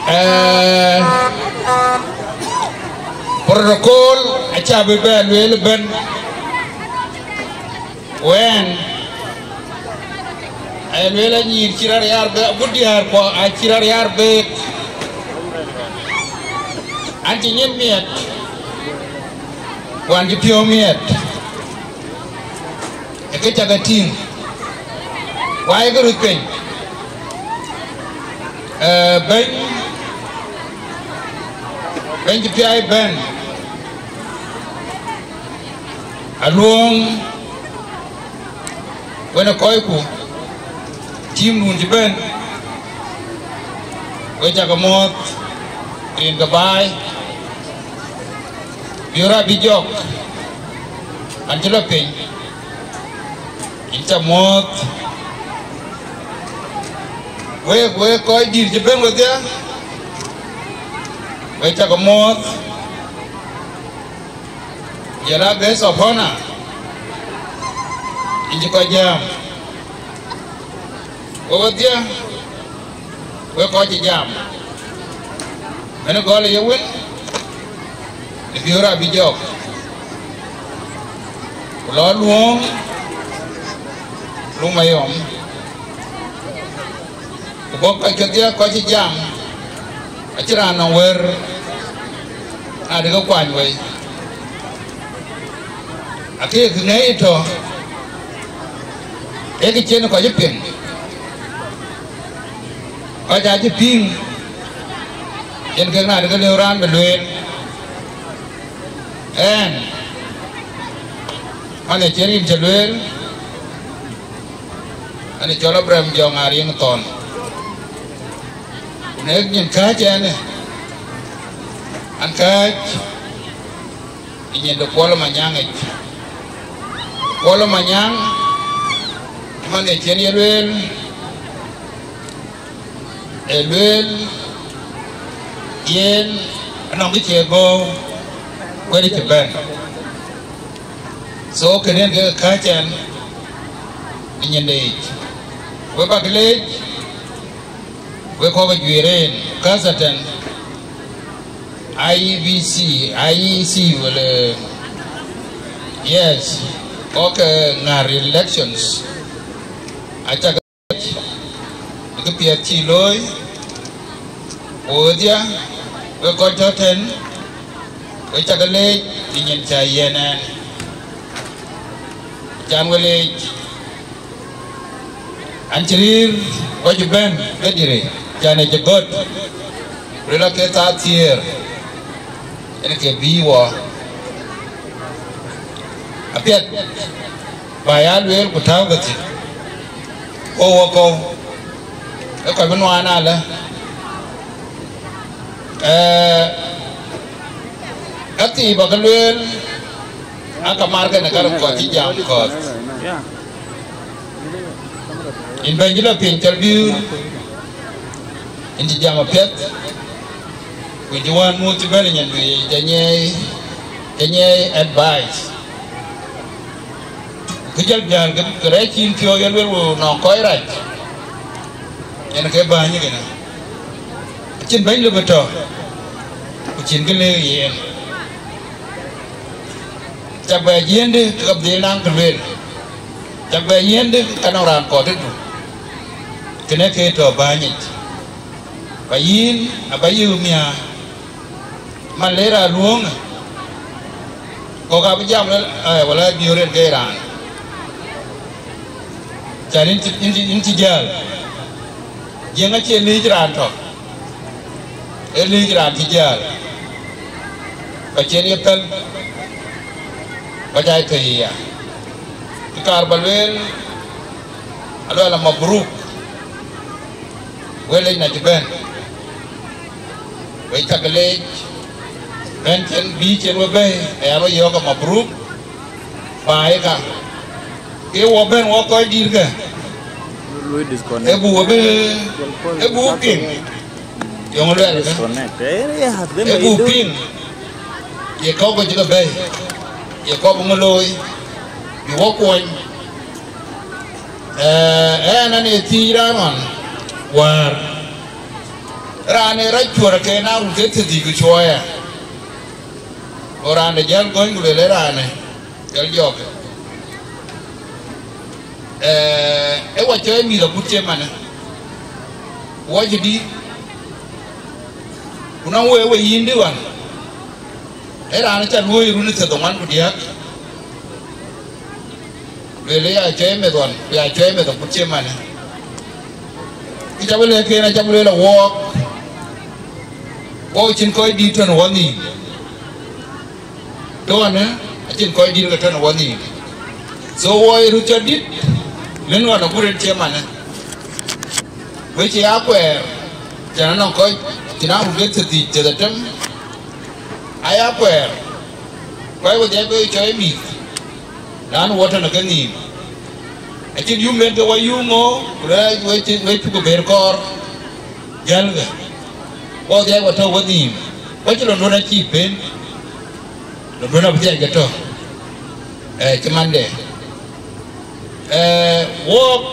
Eh, protocol aca bï bɛ lueel bɛ̈n. Wɛn, aye lueel anyïïr cï rɔt yar bek, agut diäär kuɔ acï rɔt yar bek. An cï nyin miɛt, ku an cï piɔ̈u miɛt. Ë kë cä ke tïŋ, wai ke röt piny. Eh, bɛ̈ny, bɛ̈ny cï piai bɛ̈n. Aluɔŋ, wën ë kɔcku, team dun cï bɛ̈n, we cä ke muɔ̈ɔ̈th, rin ke baai, bï rɔt bï jɔk, an cï lɔ piny, yïn cä muɔ̈ɔ̈th. Wek, wek kɔc dït cï bɛ̈n wedhie, we cä ke muɔ̈ɔ̈th. Jɔl a guest of honor, yïn cï kɔc jääm. We wedhie, we kɔc cï jam, ënë gɔl ë ye wën, ë bï rɔt bï jɔk, ku lɔ luɔ̈ɔ̈ŋ, luŋ mayɔm. Ku bɔ̈ kɔc kedhie kɔc cï jam, acïn raan nɔŋ wëër, na dï ke kuany wei. Akëë kë ŋɛi tɔ̈, ee kë cïn kɔc piŋ. Kɔc acï piŋ, yen kek na dï ke lëu raan bï lueel. Ɛn, man ë cïn rin cï lueel, an ë cɔl Abraham Jɔŋ Ariŋ Thɔn. Ku nek nyin kääc ɛn, an kääc ë nyin de Kuɔl Manyaŋ yic. Kuɔl Manyaŋ, man ë cïn ye lueel, ë lueel yen anɔŋ kë cie gɔ̈u, kuɛ̈t cï bɛ̈n. So kënë yen ke kääc ɛn ë nyinde yic. We bäk leec, we kɔ̈k ë juëër en, khasatan I E B C, I E C, wala, yes, kɔ̈k ke ŋär elections. Acä ke leec, kë piɛth cï looi, ku ɣöt ya, we kɔc tɔ̈ tën, we cä ke leec, në nyin cä yiɛ̈n ɛn. Can we leec. An cï rïïr kɔc bɛ̈n ke dït, can ë cï gɔ̈t, ril ake thaa thiëër, en ke bï wɔ. Apiɛth, ba ya lueel ku tääu ke thïn, ku wɔ kɔ̈u, ë kɔc bï nuaan alë. Ee, ka thii ba ke lueel, aka mar kɛn ë karë kɔc cï jam kɔ̈th. Yïn bɛ̈ny cï lɔ piny cɔl Biur, yïn cï jam apiɛth, ku cï wään muɔ̈th cï bɛ̈n ë nyin, ku ye jɔ nyiɛɛi, jɔ nyiɛɛi advice. Ku jɔl jäl ke, ke rɛɛc cïn piɔ̈u ye luel, ku nɔŋ kɔc rac, yen ke bäny kënë. Acïn bɛ̈ny lëu bï tɔ̈, ku cïn kë lëu yen. Cak bɛ yiëndë ke ka dhil naŋ kë lueel, cak bɛ yiëndë ka nɔŋ raan kɔɔr tëdu, kënë ke tɔ̈ bänyic. Ba yïn aba yï miäk, man le raan luɔ̈ŋë, kɔ̈k abï jam lë, eh, wala Biur en ke raan. Can yïn cï, yïn cï, yïn cï jäl. Jiëŋ acie liic raan tɔ̈, ee liic raan cï jäl. Ka cïn ye pɛ̈l, ka jai ke ya. Kë kaar ba lueel, aluɛɛl mabruk, we leec na cï bɛ̈n. We cak leec, bɛ̈n cïn bï cïn we bɛ̈i, aya we yɔ̈ɔ̈k mabruk, baai ka. Ke wɔ bɛ̈n wɔ kɔc dït kë, Lui disconnect. E bu we bï, e bu piŋ. Yöŋ luɛl kë. Disconnect. Eh, yeah, then E bu piŋ. Ye kɔ̈k cï ke bɛ̈i, ye kɔ̈k ŋö looi, bï wɔ kuɔny. Eh, ɛn an, ee thiic raan ɣɔn wäär. Raan ë rac cuɔ̈r ke na run ke thiërdhïc ku cuɔɔya. Go raan de jäl gɔny ku lueel ë raanë, jɔl jɔɔkë. Eh, e wa cɔɔi mïth agut cï manë. Wɔ cï dï, ku nɔŋ we, we yïn dï wan. Ee raan ca luöi run ë thiërdhoŋuan ku diäk. Lueel ya cɔɔi meth ɣɔn, ku ya cɔɔi meth agut cï manë. Kë ca bï lɛ̈k ken, aca bï lueel a wɔɔk. Wɔɔk cïn kɔc dït tɔ̈ në wɔ nhïïm. Tɔ̈ ënë, acïn kɔc dït ke tɔ̈ në wɔ nhïïm. So wɔ ye röt cɔl dït, lën ɣɔn agut en cï manë. We cï ya kuɛɛr, cän anɔŋ kɔc cïn a run ke thiërdhïc, thiërdhetem. Aya kuɛɛr, kɔc we dhiac bï cɔɔi mïth, raan wɔ tɔ̈ në ke nhïïm. Acïn yum ben ke wɔ yum ŋö, ku lɛc we cï, we cuk ber kɔɔr, jälkë. Wɔ dhiac wɔ tɔ̈ wɔ nhïïm, wɔ cï lon duɔ̈n acï ben, lon duɔ̈n abï dhiac ke tɔ̈, eh, cï mande. Eh, wɔk,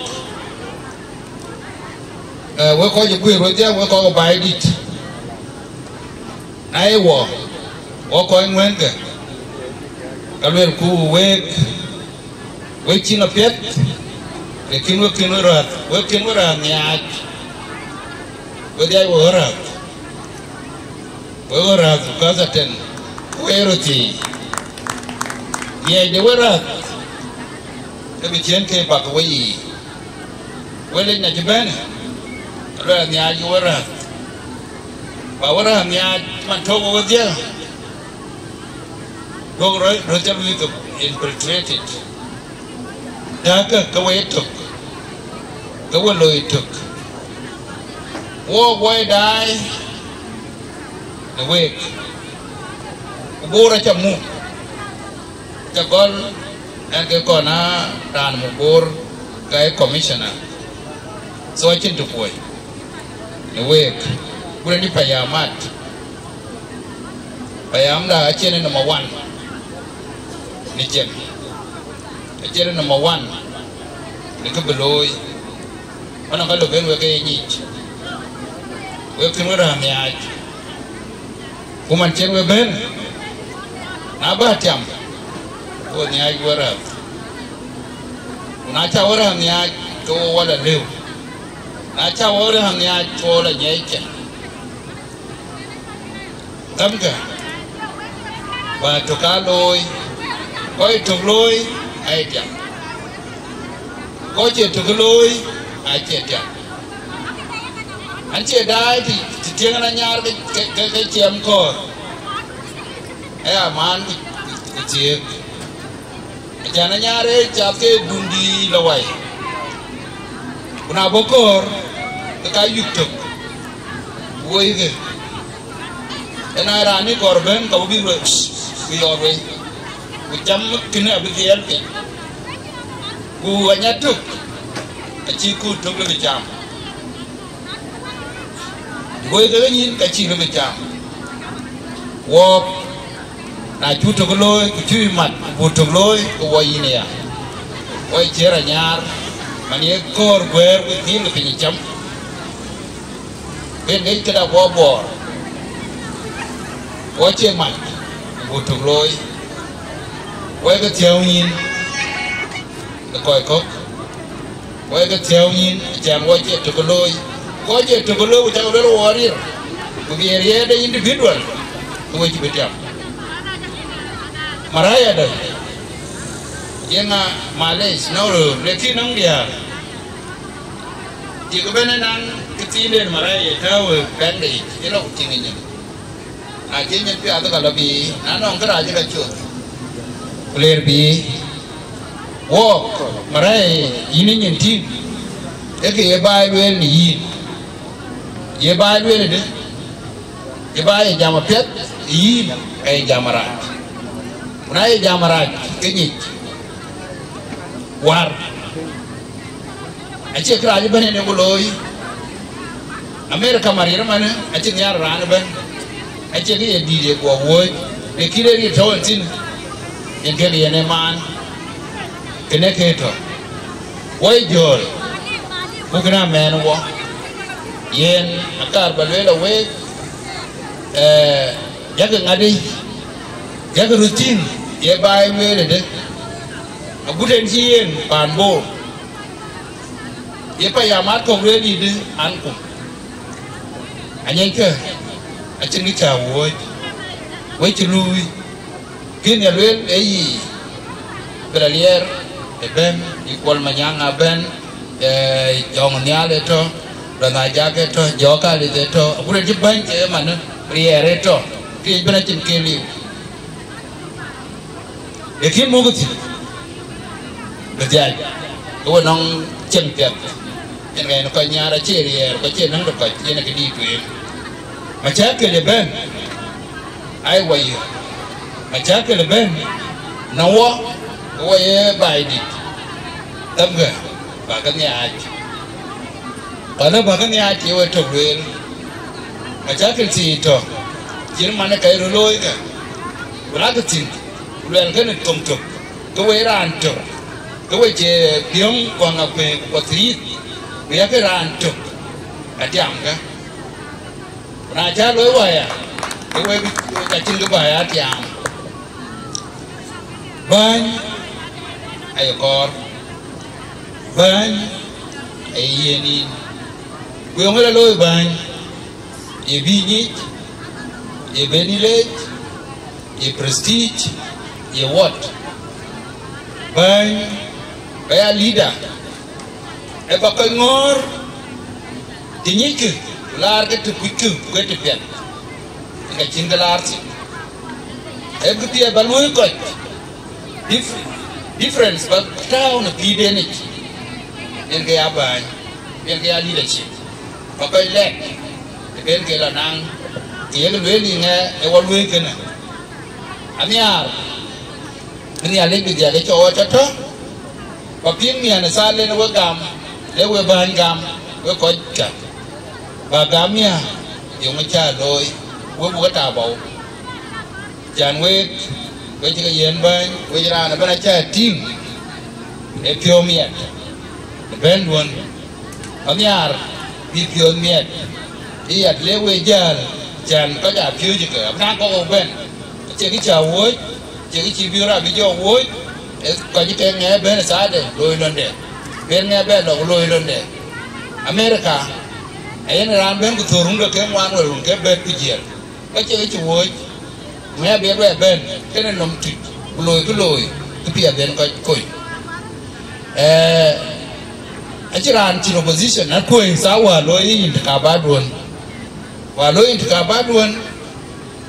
eh, we kɔc ë guëër wedhia, we kɔc ë baai dït. Na ye wɔ, wɔ kɔc ŋuɛ̈nkë, ka luelku week, we cïn apiɛth, ke kën we kën we rääth, we kën we rääth nhiaac, we dhiac we ɣöt rääth, we ɣöt rääth, ku kath atën, ku we röt thii, nhiɛɛc de we rääth, ke bï ciën ke bak we yiic. Wël yic na cï bɛ̈n, aluɛɛl nhiaac ke we rääth. Ba we rääth nhiaac man tök we wedhie, duɔ̈k röt, röt ca luui ke infiltrated. Dääkkë ke we ye tök, ke we loi tök. Wook wɔ ye daai në week, ku Bor aca muk, ca gɔl ɛn ke kɔn aa raan muk Bor ka ye commissioner. So acïn të kuɔi në week, ku rɛ̈n cï payam mat. Payamda acïn ë number one në cieŋ, acïn ë number one në kë bï looi. Ɣɔn ka lɔ bɛ̈n wek ke ye nyic, wek kën we raan nhiaac. Ku man cïn we bɛ̈n, na bä tiam, ke we nhiaac we raan. Ku na cä we raan nhiaac, ke wo wä la lëu. Na cä wo raan nhiaac, ke wo la nyiɛc cä. Gamkë, bä tök aa looi, kɔc tök looi, aye tiam. Kɔc cie tök looi, acie tiam. An cie daai të, të tiëŋ na nyar ke, ke, ke, ke ciɛm kɔɔr, aya maan ku, ku, ku thiëëk. Acan anyar ë cath ke dundï lɔ wai. Ku na bɔ̈ kɔɔr, ke ka yuk tök, woi ke. Ëna raan ë kɔɔr bɛ̈n, ka bï roi, ku yɔɔr wei. Ku cam kënë abï dhiɛɛl piny. Ku anyar tök, acï kuut tök lɔ bï cam. Woi ke nyïn ka cï lɔ bï cam. Wɔɔk, na cuk tök looi, ku cuk mat, ku buk tök looi, ke wɔ yïn aya. Wɔ ciɛɛr anyar, man ye kɔɔr guɛɛr, ku dhil ke piny cam. Ke ŋic këda bɔ̈ bɔɔr. Wɔ cie mat, ku buk tök looi. Wɔ ke thiäu nyïn, ë kɔc kɔ̈k. Wek ke thiäu nyïn, acan wɔ cie tök looi. Wɔ cie tök looi, ku cak luel wɔ riɛr. Ku bï riɛɛr de individual, ku we cï bï tiam. Maraya dë, yeŋa malec, nɔŋ röör, lekin nɔŋ diäär. Tik ëbɛ̈n ënaŋ këthiinden maraya ye tääu ë pɛ̈n de yic, ye lɔ ku tiŋ ë nyin. Na cï nyin piath ka lɔ biic, na nɔŋ kërac ka cuɔth, ku leer biic. Wɔɔk, maraya yïn ë nyin tïŋ, ee kë ye baai lueel në yïn. Ye baai lueel ëdë? Ye baai ye jam apiɛth ë yïn, ka ye jam arac. Ku na ye jam arac, ke nyic. War. Acie kërac ëbɛ̈n en ë ku looi. Amerika mariir ëmënë acï nhiaar raan ëbɛ̈n. Acie kë ye dïït ye guɔ wuööc, lakin ë riɛt tɔ̈u en thïn, yen kek yen ë maan, kënë ke tɔ̈. Wɔ ye jɔ̈ɔ̈l, ku kënë amɛɛn wɔ. Yen akaar bä lueel aweek, ee, yakë ŋadï, yakë röt thïn, ye baai lueel ëdë. Agut en cï yen paan Bor, ye payamat kɔ̈k lueel yïdï an, kum. Anyɛckë, acïn kë cä wuööc, we cï luui. Kën ya lueel ë yï, bï la liɛɛr ëbɛ̈n, yï Kuɔl Manyaŋ abɛ̈n, ee, Jɔŋ Nhial ë tɔ̈, Rɔnh Ajak ë tɔ̈, Jɔk Alith ë tɔ̈, agut en cï bäny ke ëmanë, riɛɛr ë tɔ̈, kë yic bɛ̈n acïn kë liu. Lakin muk thïn, bï dhiac, ke we nɔŋ cieŋ piɛth. Yen ɣɛn kɔc nhiaar acie riɛɛr, ku acie näŋ de kɔc, yen ë këdïït tueŋ. Macäkël ëbɛ̈n, ai wɔ yök. Macäkël ëbɛ̈n, në wɔ, ke wɔ ye baai dït. Themkë, bä ke nhiaac. Ku alë bä ke nhiaac, ye we tök lueel. Macäkël thii tɔ̈, cït man ë ka ye röt looi kë, ku lakë thïn. Ku luɛlkënë thoŋ tök, ke we raan tök, ke we cie piɔ̈ŋ ku aŋa kuëëŋ ku kuɔth riith, ku yakë raan tök atiamkë. Ku na cä looi waya, ke we bï ka cïn kë bä ya tiaam. Bäny aye kɔɔr, bäny aye yiëën yïn. Ku yöŋ ë la looi bäny, ye bï nyic, ye ben yï leec, ye prestige, ye what? Bäny, ba ya leader, ë ba kɔc ŋɔ̈ɔ̈r, të nyickï, ku laarkï të kuckï, ku ke të piɛth, ë ka cïn kë laar thïn. Ë bï piɛth ba luöi kɔc, dif-, difference ba tääu në pïïrden yic, yen ke ya bäny, yen ke ya leadership. Ba kɔc lɛ̈k, të ben ke lɔ naŋ, ke yek lueel yï ŋɛ ë wɔ luöi kënë. Anhiaar, bï Nhialic bï dhiak ë cɔɔr tɔ̈ tɔ̈, ba piŋ miɛn ë thaal en we gam, le we bäny gam, we kɔc cä. Ba gam ya, yöŋ cä looi, we buk ë taabau. Can week, we cï ke yiɛ̈n bäny, we cï raan ëbɛ̈n acä tïŋ ë piɔ̈u miɛt ë bɛ̈nduön. Anhiaar bï piɔ̈ɔ̈th miɛt, bï yat le we jäl, cän kɔc aa piööcë ke abï naŋ kɔ̈k bɛ̈n. Acie kë cä wuöc, acie kë cï biöör abï jɔ wuöc, ee kɔc ke ŋɛk bɛ̈n ë thaade, looi lɔnde. Bɛ̈n ŋɛk bɛ̈n lɔ ku looi lɔnde. America, ayen raan bɛ̈n ku thöör run ke ke ŋuan wala run ke bɛ̈t ku jiël. Ka cie kë cï wuöc, ŋɛk bï luɛɛl bɛ̈n, kënë nɔm tuc, ku looi kë looi, kë piɛth bɛ̈n kɔc kony. Ee, acïn raan cïn opposition, akuöc thaa wä looi yï intikabaduön. Wä looi intikabaduön,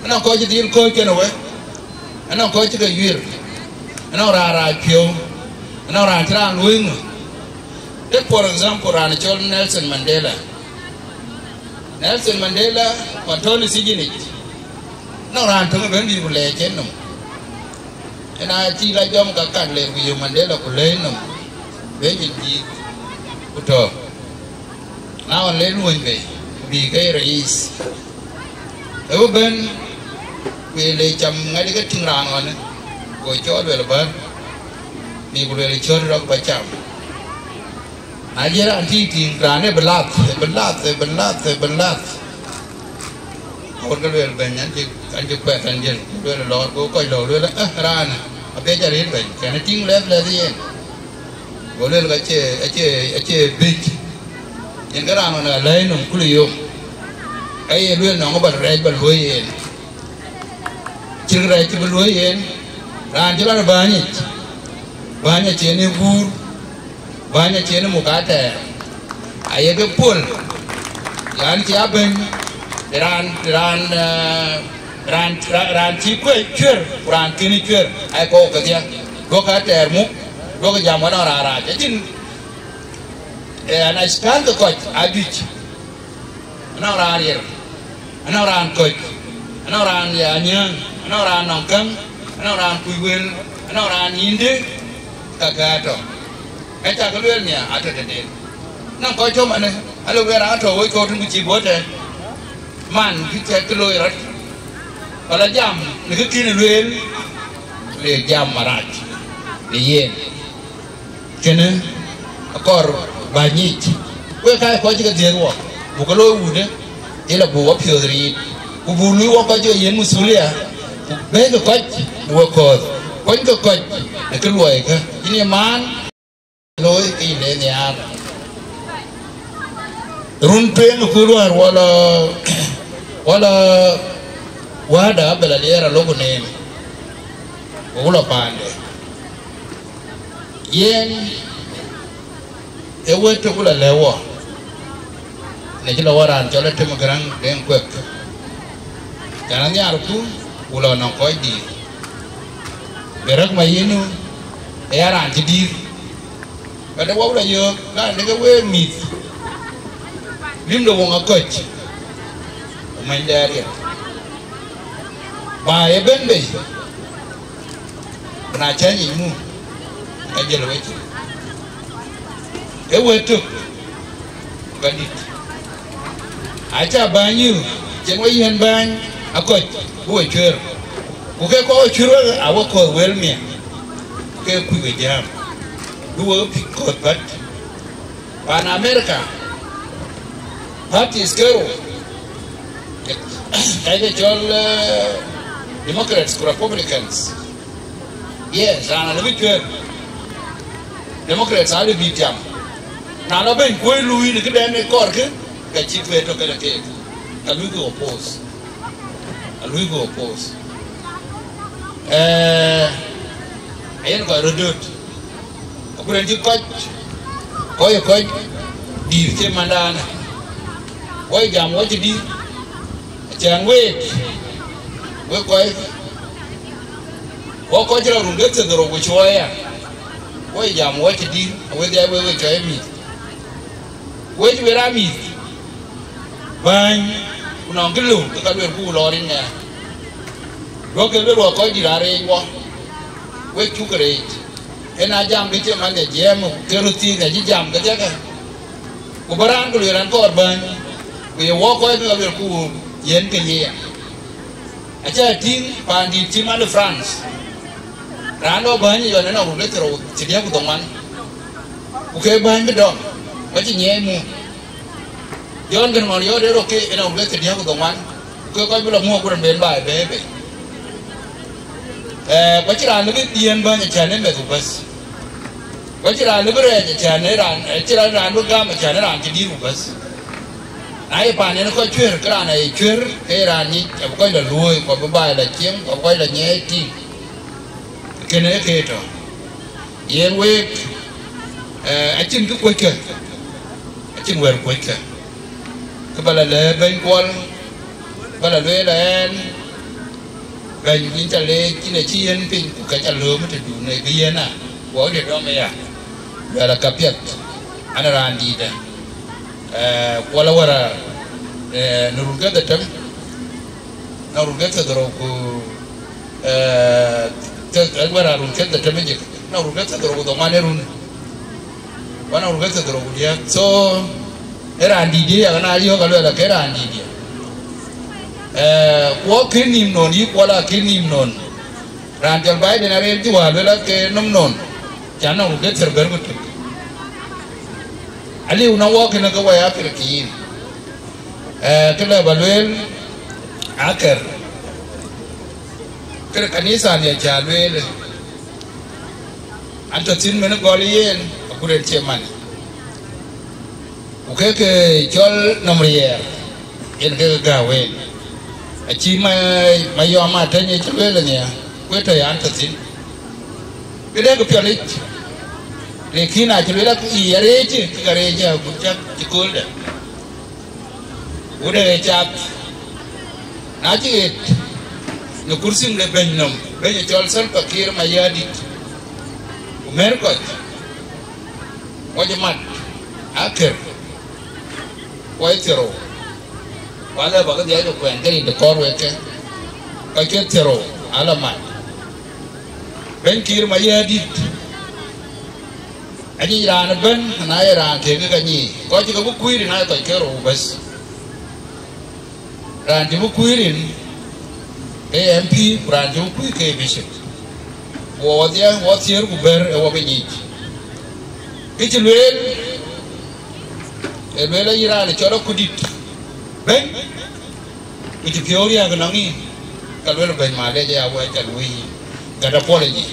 anɔŋ kɔc cï dhil kɔ̈ɔ̈c kenë we, anɔŋ kɔc cï ke yuir, anɔŋ raan rac piɔ̈u, anɔŋ raan cï raan luöi ŋö. Take for example, raan cɔl Nelson Mandela. Nelson Mandela, man tɔ̈ në sijinic, anɔŋ raan töŋ ëbɛ̈n bï ku lɛɛc en nɔm. Ëna cï la jɔm ka kat le ku yök Mandela ku lɛɛc nɔm, bɛ̈ny en dhiëëth ku tɔ̈. Na ɣɔn le luöny bei, ku bï ke ye rais. Ë bï bɛ̈n, ku ye le cam ŋadï ke tïŋ raan ɣɔnë, go cɔɔl luel bär, bï ku luel cɔ̈t rɔt ba cam. Na jël raan tïŋ tïŋ, raan ë bï lath, ë bï lath, ë bï lath, ë bï lath. Aɣɔn ke luel bɛ̈ny, an cï, an cï kuɛth an jël, luel lɔɔr, go kɔc lɔ, luel, "Eh, raan, abiëc arëët bɛ̈ny, kɛn tïŋ lɛth lɛth yen." Go luel ka cie, acie, acie biëc. Yen ke raan ɣɔn alɛ̈i nɔm kul yom. Ka ye luel nɔŋ ba rɛɛc ba luöi yen. Cïn rɛɛc cï bï luöi yen. Raan cï lɔ në bänyic, bäny acïn ë guur, bäny acïn ë muk atɛɛr. Aye ke pol, raan cï abɛ̈ny, raan, raan, eh, raan, raan, raan cï kuec cuer, ku raan kën cuer, ai kɔ̈u kedhie. Duɔ̈k atɛɛr muk, duɔ̈k jam wën raan rac. Acïn, eh, an ackän ke kɔc ajuëc. Anɔŋ raan riɛl, anɔŋ raan kɔc, anɔŋ raan ya nyääŋ, anɔŋ raan nɔŋ käŋ, anɔŋ raan kuc wël, anɔŋ raan nyïïndë, ka ke atɔ̈. Ka cak lueel nia atɔ̈ tëden. Nɔŋ kɔc tɔ̈ manë, alë wɛ̈ɛ̈r atɔ̈ wec kɔ̈u tïŋ ku cï bɔ̈ tɛ̈n. Man kï cɛk kë looi rɔt, wala jam në kë kïn lueel, le jam marac në yen. Kënë akɔɔr bä nyic, wek ka kɔc cï ke dhiëëth wɔ, buk ke looi wudë, ila buk wɔ piɔ̈ɔ̈th riit, ku buk luui wɔ kɔc cï ke yiën muthulia, ku bɛ̈ɛ̈ikï kɔc në wek kɔ̈ɔ̈th, kuɔnykï kɔc në kë luɔikë, yïn ye maan looi ke yïn le nhiaar. Run tueŋ ë kuur wäär wala, wala wääda abï la liɛɛr alok neem, ku lɔ paande. Yen ee wët tök la lɛ̈k wɔ, në cï lɔ wɔ raan cɔl Atem Gäräŋ Deŋ Kuek, cän anhiaarku, ku lɔ nɔŋ kɔc dïïr. Bï rɛ̈k ma yïn nu, ee ya raan cï dïïr. Ka de wɔ la yöök, raan de ke week mïth, lïm de woŋ akɔc, ku many de ariɛp. Ba ye bɛ̈n bei, ku na cä nyic muk, ka jël wec. Ee wët tök, ku ka dït. Acä bäny yï, cïn we yiɛ̈n bäny akɔc, ku we cuëër. Ku ke kɔc cuëër wek, a we kɔ̈th wël miɛt. Ku ke kuc we jääm. Bï we pïk kɔ̈th bät. Pan America, parties kerou, ka ke cɔl, eh, Democrats ku Republicans. Yes, raan alë bï cuëër. Democrats alë bï tiam. Na lɔ bɛ̈ny kuöc luui në këdɛn ë kɔɔrkë, ka cï tueet tɔ këde keek. Ka luikï oppose. Ka luikï oppose. Eh, ayen kɔc röt döt. Akurɛn cï kɔc, kɔc ë kɔc dïïr cï mandaanë. Wɔ jam wɔ cï dïïr. Acän week, wek kɔc, wɔ kɔc cï rɔt run ke thiërdhorou ku cuɔɔi aya, wɔ jam wɔ cï dïïr, awek dhiai wek we cɔɔi mïth. Wec wek aa mïth, bäny, ku nɔŋ kë lëu, ke ka luelku lɔ rin ŋɛɛr. Duɔ̈kkë luel wɔ kɔc dït aa reec wɔ, wek cuk reec. Yen aa jam kë cï man de jiɛɛm, ke röt thiin acï jam kedhiäkë. Ku bï raan ku lueel an, kɔɔr bäny, ku ye wɔ kɔc bï ka luel ku yen ke ye ya. Acä tïŋ paandït cï man ë France, raan lɔ bäny ë yɔn ënɔŋ run ke thiërou thiërdiäk ku dhoŋuan, ku ke bäny bï dɔm, wacï nyiɛɛi muk. Jɔn kën ŋɔn yɔ̈ɔ̈t ë rok ke ë na wun ke thiërdiäk ku dhoŋuan, ke kɔc bï lɔ muɔ̈k ku rem ben baai bɛ̈ɛ̈i bei. Eh, ku acïn raan lëbï dhiën bäny acän ë meth ku bäth. Ku acïn raan lëbï rɛɛc acän ë raan, acïn raan, raan bï gam acän ë raan cï dïïr ku bäth. Na ye paan yen kɔc cuër, ke raan aye cuër, ke ye raan nyic, abï kɔc lɔ luööi, ku abï baai lɔ cieŋ, ku abï kɔc lɔ nyiɛɛi tïŋ. Kënë ee ke tɔ̈. Yen week, eh, acïn kë kuöckë, acïn wɛ̈ɛ̈r kuöckë. Kë ba la lɛ̈k bɛ̈ny Kuɔl, ba la lueel ɣɛn, bɛ̈ny, yïn ca leec, yïn acï yen piny, ku ka ca lööm tëdun ë bï yen a, guɔ de dɔm aya. Luɛl aka piɛth, an, raan dïïtë. Eh, Kuɔl awär, eh, në run ke dhetem, në run ke thiërdhorou ku, eh, thiërdh-, eh, wär run ke dhetem ë jik, në run ke thiërdhorou ku dhoŋuan ë run, wan run ke thiërdhorou ku diäk. So, ë raan dïït dië, yak na yök aluɛl ake raan dïït dië. Eh, ku akïn nïïm nɔn, yï Kuɔl akïn nïïm nɔn. Raan cɔl Biden arëër cï wäär luel ake nɔm nɔn, ca nɔm ke thiërbɛ̈t ku tök. Aliu nɔm wɔ kënë ke wai Africa yïn. Eh, kë lë ba lueel, akër. Kërë kanitha nia ca lueel, an, tɔ̈ thïn mën gɔl yen, agut en cie man. Ku kek, eh, cɔl nɔm riɛɛr, yen kek gäu en. Acï ma, ma yɔm atëny ë cï lueel nia, ku ë tɔ̈ yan tɔ̈ thïn. Këdë kë piɔlic, lekin acï lueel ak ë ya reec, ke ka reec agut cak cï kööldɛ. Wudë ë cath, na cï ɣet në kurthin de bɛ̈ny nɔm, bɛ̈ny cɔl Salva Kiir Mayardit, ku mɛ̈r kɔc, kɔc mat, akër, kɔc thiërrou, ku alë bä ke dhiac ke kuɛn ke rin de kɔɔr wek ke, kɔc ke thiërrou ala mat. Bɛ̈ny Kiir Mayardit, anyic raan ëbɛ̈n, na ye raan tëëk ke nyic, kɔc cï ke bï kuiir, na ye kɔc ke rou bɛ̈th. Raan cï bï kuiir rin, ke M P, ku raan cï bï kuiir ke bishop. Wɔ wadhiɛ, wɔ thiëër ku bɛ̈r ë wɔ bï nyic. Kë cï lueel, ë lueel ayï raan cɔl Akudït, bɛ̈ny, ku cï piɔ̈u riääk ënɔŋ yïn, ka lueel bɛ̈ny, malec aya wɛ̈ɛ̈c ca luöi yïn, gät apology.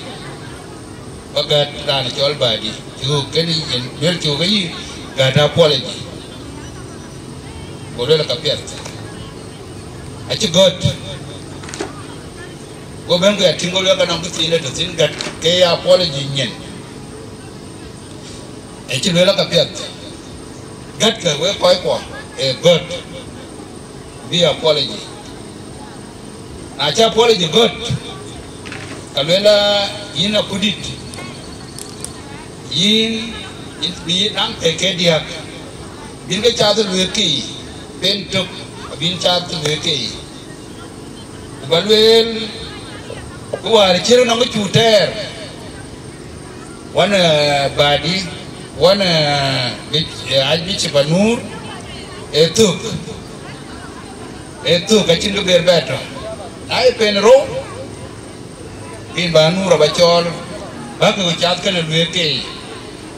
Ba gät raan cɔl Badi, cuk kënë yen, luel cuk ke yï, gät apology. Go luel ka piɛth. Acï gɔ̈t. Go bɛ̈n ku ya tïŋ, go luel ka nɔm kë thiin ë tɔ̈ thïn, gät ke apology nyin. Acï luel ka piɛth. Gät ke wek kɔckuɔ, ee gɔ̈t. Bï apology. Na cï apology gɔ̈t, ka luel, yïn Akudït, yïn, yïn bï yïn naŋ pɛ̈i ke diäk, bïn ke cath luëëk ke yic, pen tök abïn cath luëëk ke yic. Ku ba lueel, ku wäär cï rɔt nɔm cuk tɛɛr, wan, eh, Badi, wan, eh, bic-, eh, Archbishop Anur, ee thök, ee thök, acïn kë ber bɛ tɔ̈. Na ye pen rou, rin ba Anur aba cɔɔl, bäk ku cath kënë luëëk ke yic.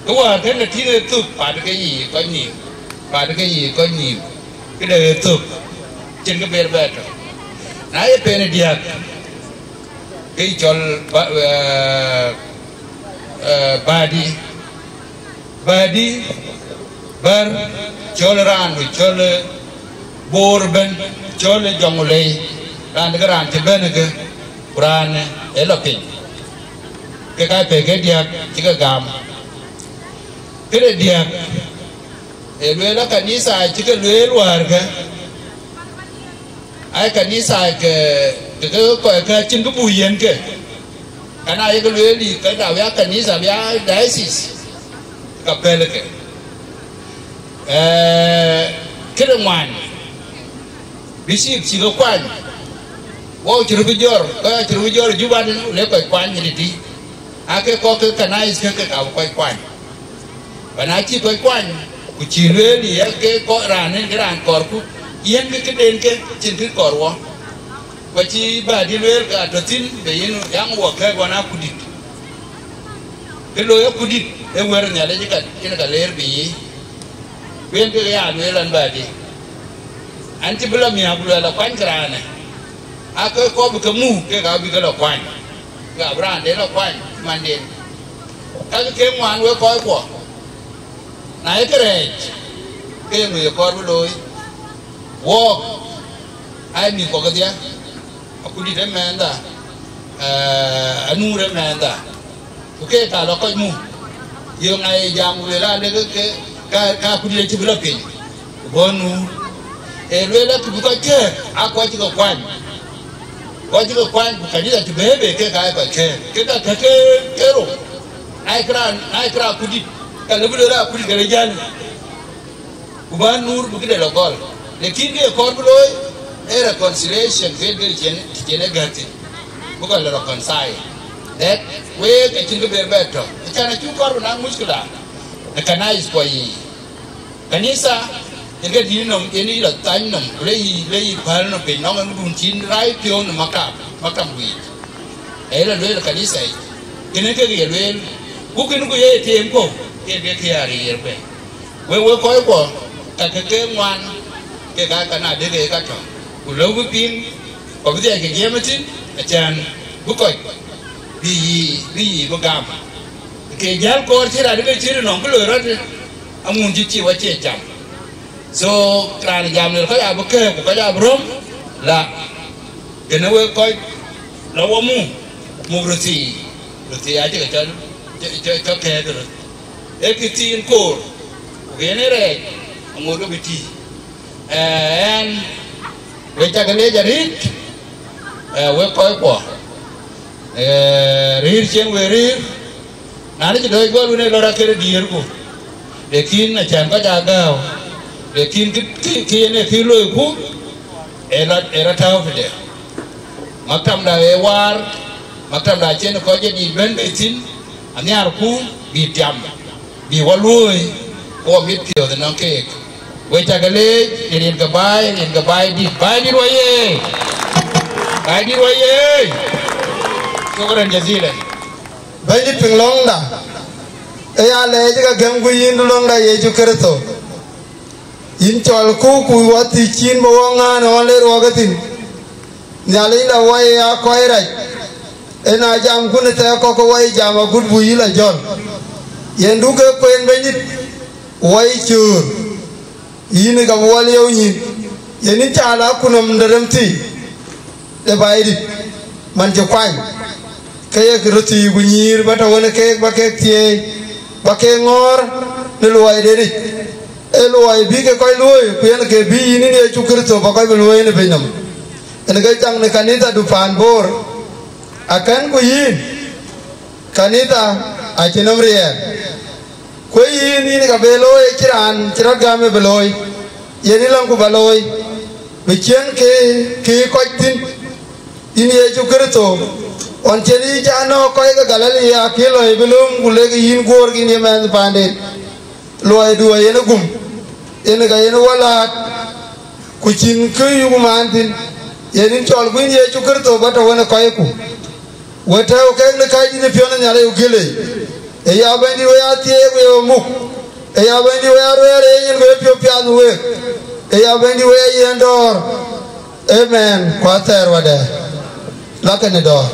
Kë wäär kënë tïŋ ee thök, pat ke yic kɔc nïïm, pat ke yic kɔc nïïm, këde ee thök, cïn kë ber bɛ tɔ̈. Na ye pen diäk, ke cɔl ba-, eh, eh, Badi, Badi, bär, cɔl raandu, cɔl Boor ëbɛ̈n, cɔl Jɔŋlei, raan ke raan cï bɛ̈n ke, ku raan ë lɔ piny. Ke ka pɛ̈i ke diäk cï ke gam. Këde diäk, ë lueel akanitha cï ke lueel wäär ke, ai kanitha ke, ke, ke kɔc ke acïn kë buk yiɛ̈n ke. Ka na yek lueel yï, ke da wia kanitha, wia diocese, ka pɛ̈l ke. Eh, këde ŋuan, bishop cï ke kuany, wɔ cï röt bï jɔr, kɔc cï röt bï jɔr Juba tënë, le kɔc kuany ë tëtï. Ake kɔc ke kanais ke, ke ka kɔc kuany. Ba na cï kɔc kuany, ku cï lueel yï, ke kɔc raan en ke raan kɔɔrku, yen ke këden ke cïn kë kɔɔr wɔ. Ku acï Badi lueel ka tɔ̈ thïn, be yen yam wɔ kɛ̈ɛ̈k wan Akudït. Kë looi Akudït, ee wɛ̈t Nhialic ka, yen ka leer bï yï. Ku yen ke ya lueel an Badi. An cï bï lɔ miäk ku luɛl akuany ke raanë, aa ke kɔɔr bï ke muk kek abï ke lɔ kuany, ke abï raan de lɔ kuany manden. Kakë ke ŋuan wek kɔckuɔ, na ye kërɛɛc, ke ye ŋö ye kɔɔr bï looi? Wɔɔk aa mïth kɔ̈k kedhie, akudït ë mɛɛnda, eh, anuur ë mɛɛnda, ku keek ka lɔ kɔc muk. Ye ŋa ye jam ku lueel an, dek ke ka, ka akudït acï bï lɔ piny, ku bɔ̈ nuur? Ee lueel akë bï kɔc kɛ̈ɛ̈k, aa kɔc cï ke kuany. Kɔc cï ke kuany, ku kanitha cï bɛ̈ɛ̈i bei, keek aa kɔc kɛ̈ɛ̈k, kek aa kɛ̈k ke, ke rou. Na ye kë raan, na ye kë raan akudït, ka lë bï lueel akudït ke rɔt jäl, ku bä nuur bï këde lɔ gɔl. Lakin kë ye kɔɔr bï looi, ee reconciliation, ke ke cien, cien e gäthi, bï kɔc lɔ reconcile. That week acïn kë ber bɛ tɔ. Acan acuk kɔɔr bï naŋ muckila ë kanais kuɔ yiic. Kanitha yen ke dït nɔm, yen yic lɔ thany nɔm, ku le yic, le yic päl nɔm piny, nɔŋ en dun cin rai piɔ̈u në makam, makam guic. Ee lɔ lueel kanitha yic, kënë kek ye lueel, ku kënë ku ye teem kɔ̈u, ke ke kë ya riɛr bɛ. Wek, wek kɔckuɔ, ka ke ke ŋuan, ke ka, ka na dek ke ka tɔ, ku lëu bï piŋ, ku bï dhiac ke jiɛɛm ëtïn, acan bï kɔc bï yiic, bï yiic bï gam. Ke jäl kɔɔr cï raan ke cït nɔm bï loi rɔt, aŋun cï cï wa cie cam. So, raan jam lel kɔc abï kɛ̈ɛ̈k, ku kɔc abï röm, la, kënë wek kɔc lɔ wɔ muk, muk röthii, röthii acï ke cɔl, cɔ, cɔ, cɔ kɛ̈ɛ̈k röt. Ee kë thiin koor, ku yen ë rɛɛc, aŋoot ke bï tïï. Ɛn, wek cak leec arït, eh, wek kɔckuɔ, eh, rïïr cien wek rïïr, na ni cï dɔc gɔl wën ë lɔ rɔt këde diëërku, lakin acan kɔc aa gääu, lakin kë, kë, kë yen ë kë loiku, ë lɔ, ë rɔt tääu tëde. Maktamda ë waar, maktamda acïn kɔc jadït bɛ̈n bei thïn, anhiarku bï tiam, bï wɔ luööi, ku wɔ mit piɔ̈ɔ̈th ënɔŋ keek. Wek cak leec, rin ke baai, rin ke baai dït, baai dït wɔ ye, baai dït wɔ ye. Shukran jazilan. Bɛ̈nydït piŋ lɔ̈ŋda, ë ya lɛɛc ke gɛ̈mku yïn du lɔ̈ŋda Yecu Kërtho. Yïn cɔlku, ku wɔ thiëc cin bä wɔ ŋään ɣɔn le ruɔɔk ë thïn. Nhialic la wɔ ye ya kɔc rac, ë na jamku në thɛɛr kɔ̈k ke wɔ ye jam agut buk yï la jɔl. Yen du ke kueen Bɛ̈nydït, wɔ ye cöör, yïn ë ka bï wɔ lieu nyïn, yen yïn ca la ku nɔm de rem thii. De Baidït, man cï kuany, ke ye röthii ku nyïïr bä tɔ wën keek, bä keek thieei, bä keek ŋɔ̈ɔ̈r në luɔidenyic. Ee luɔi bï ke kɔc luööi, ku yen ke bï yïn, yïn Yecu Kërtho, bä kɔc bï luööi në piny nɔm. Yen ke caŋ në kanithadu paan Bor, akɛ̈nku yïn, kanitha acï nɔm riɛɛr. Ku yïn, yïn ka be looi, cï raan cï rɔt gäm ë bï looi, yen yï lɔ̈ŋku bä looi, bï ciën kë, kë kɔc thïn, yïn Yecu Kërtho. Ɣɔn cïn yï ca nɔ̈k kɔc ke Galili, akï lɔ ë bï lööm, ku lek yïn guöör, yïn ye mɛnh paanden. Luɔidu ayen ë gum, yen ka yen wɔ läät, ku cïn kë yuk maan thïn, yen yïn cɔl kuïn Yecu Kërtho bä tɔ wën ë kɔcku. We tɛ̈ɛ̈u kek në kacdït ë piɔ̈n ë Nhialic ku gëlei. Ë ya Bɛ̈nydït, we ya thieei ku ye we muk. Ë ya Bɛ̈nydït, we ya ruɛɛr ë yen ku ye piɔ̈u piath në week. Ë ya Bɛ̈nydït, we ya yiɛ̈n dɔ̈ɔ̈r. Amen. Ku athɛɛr wadɛ̈, lakë në dɔ̈ɔ̈r.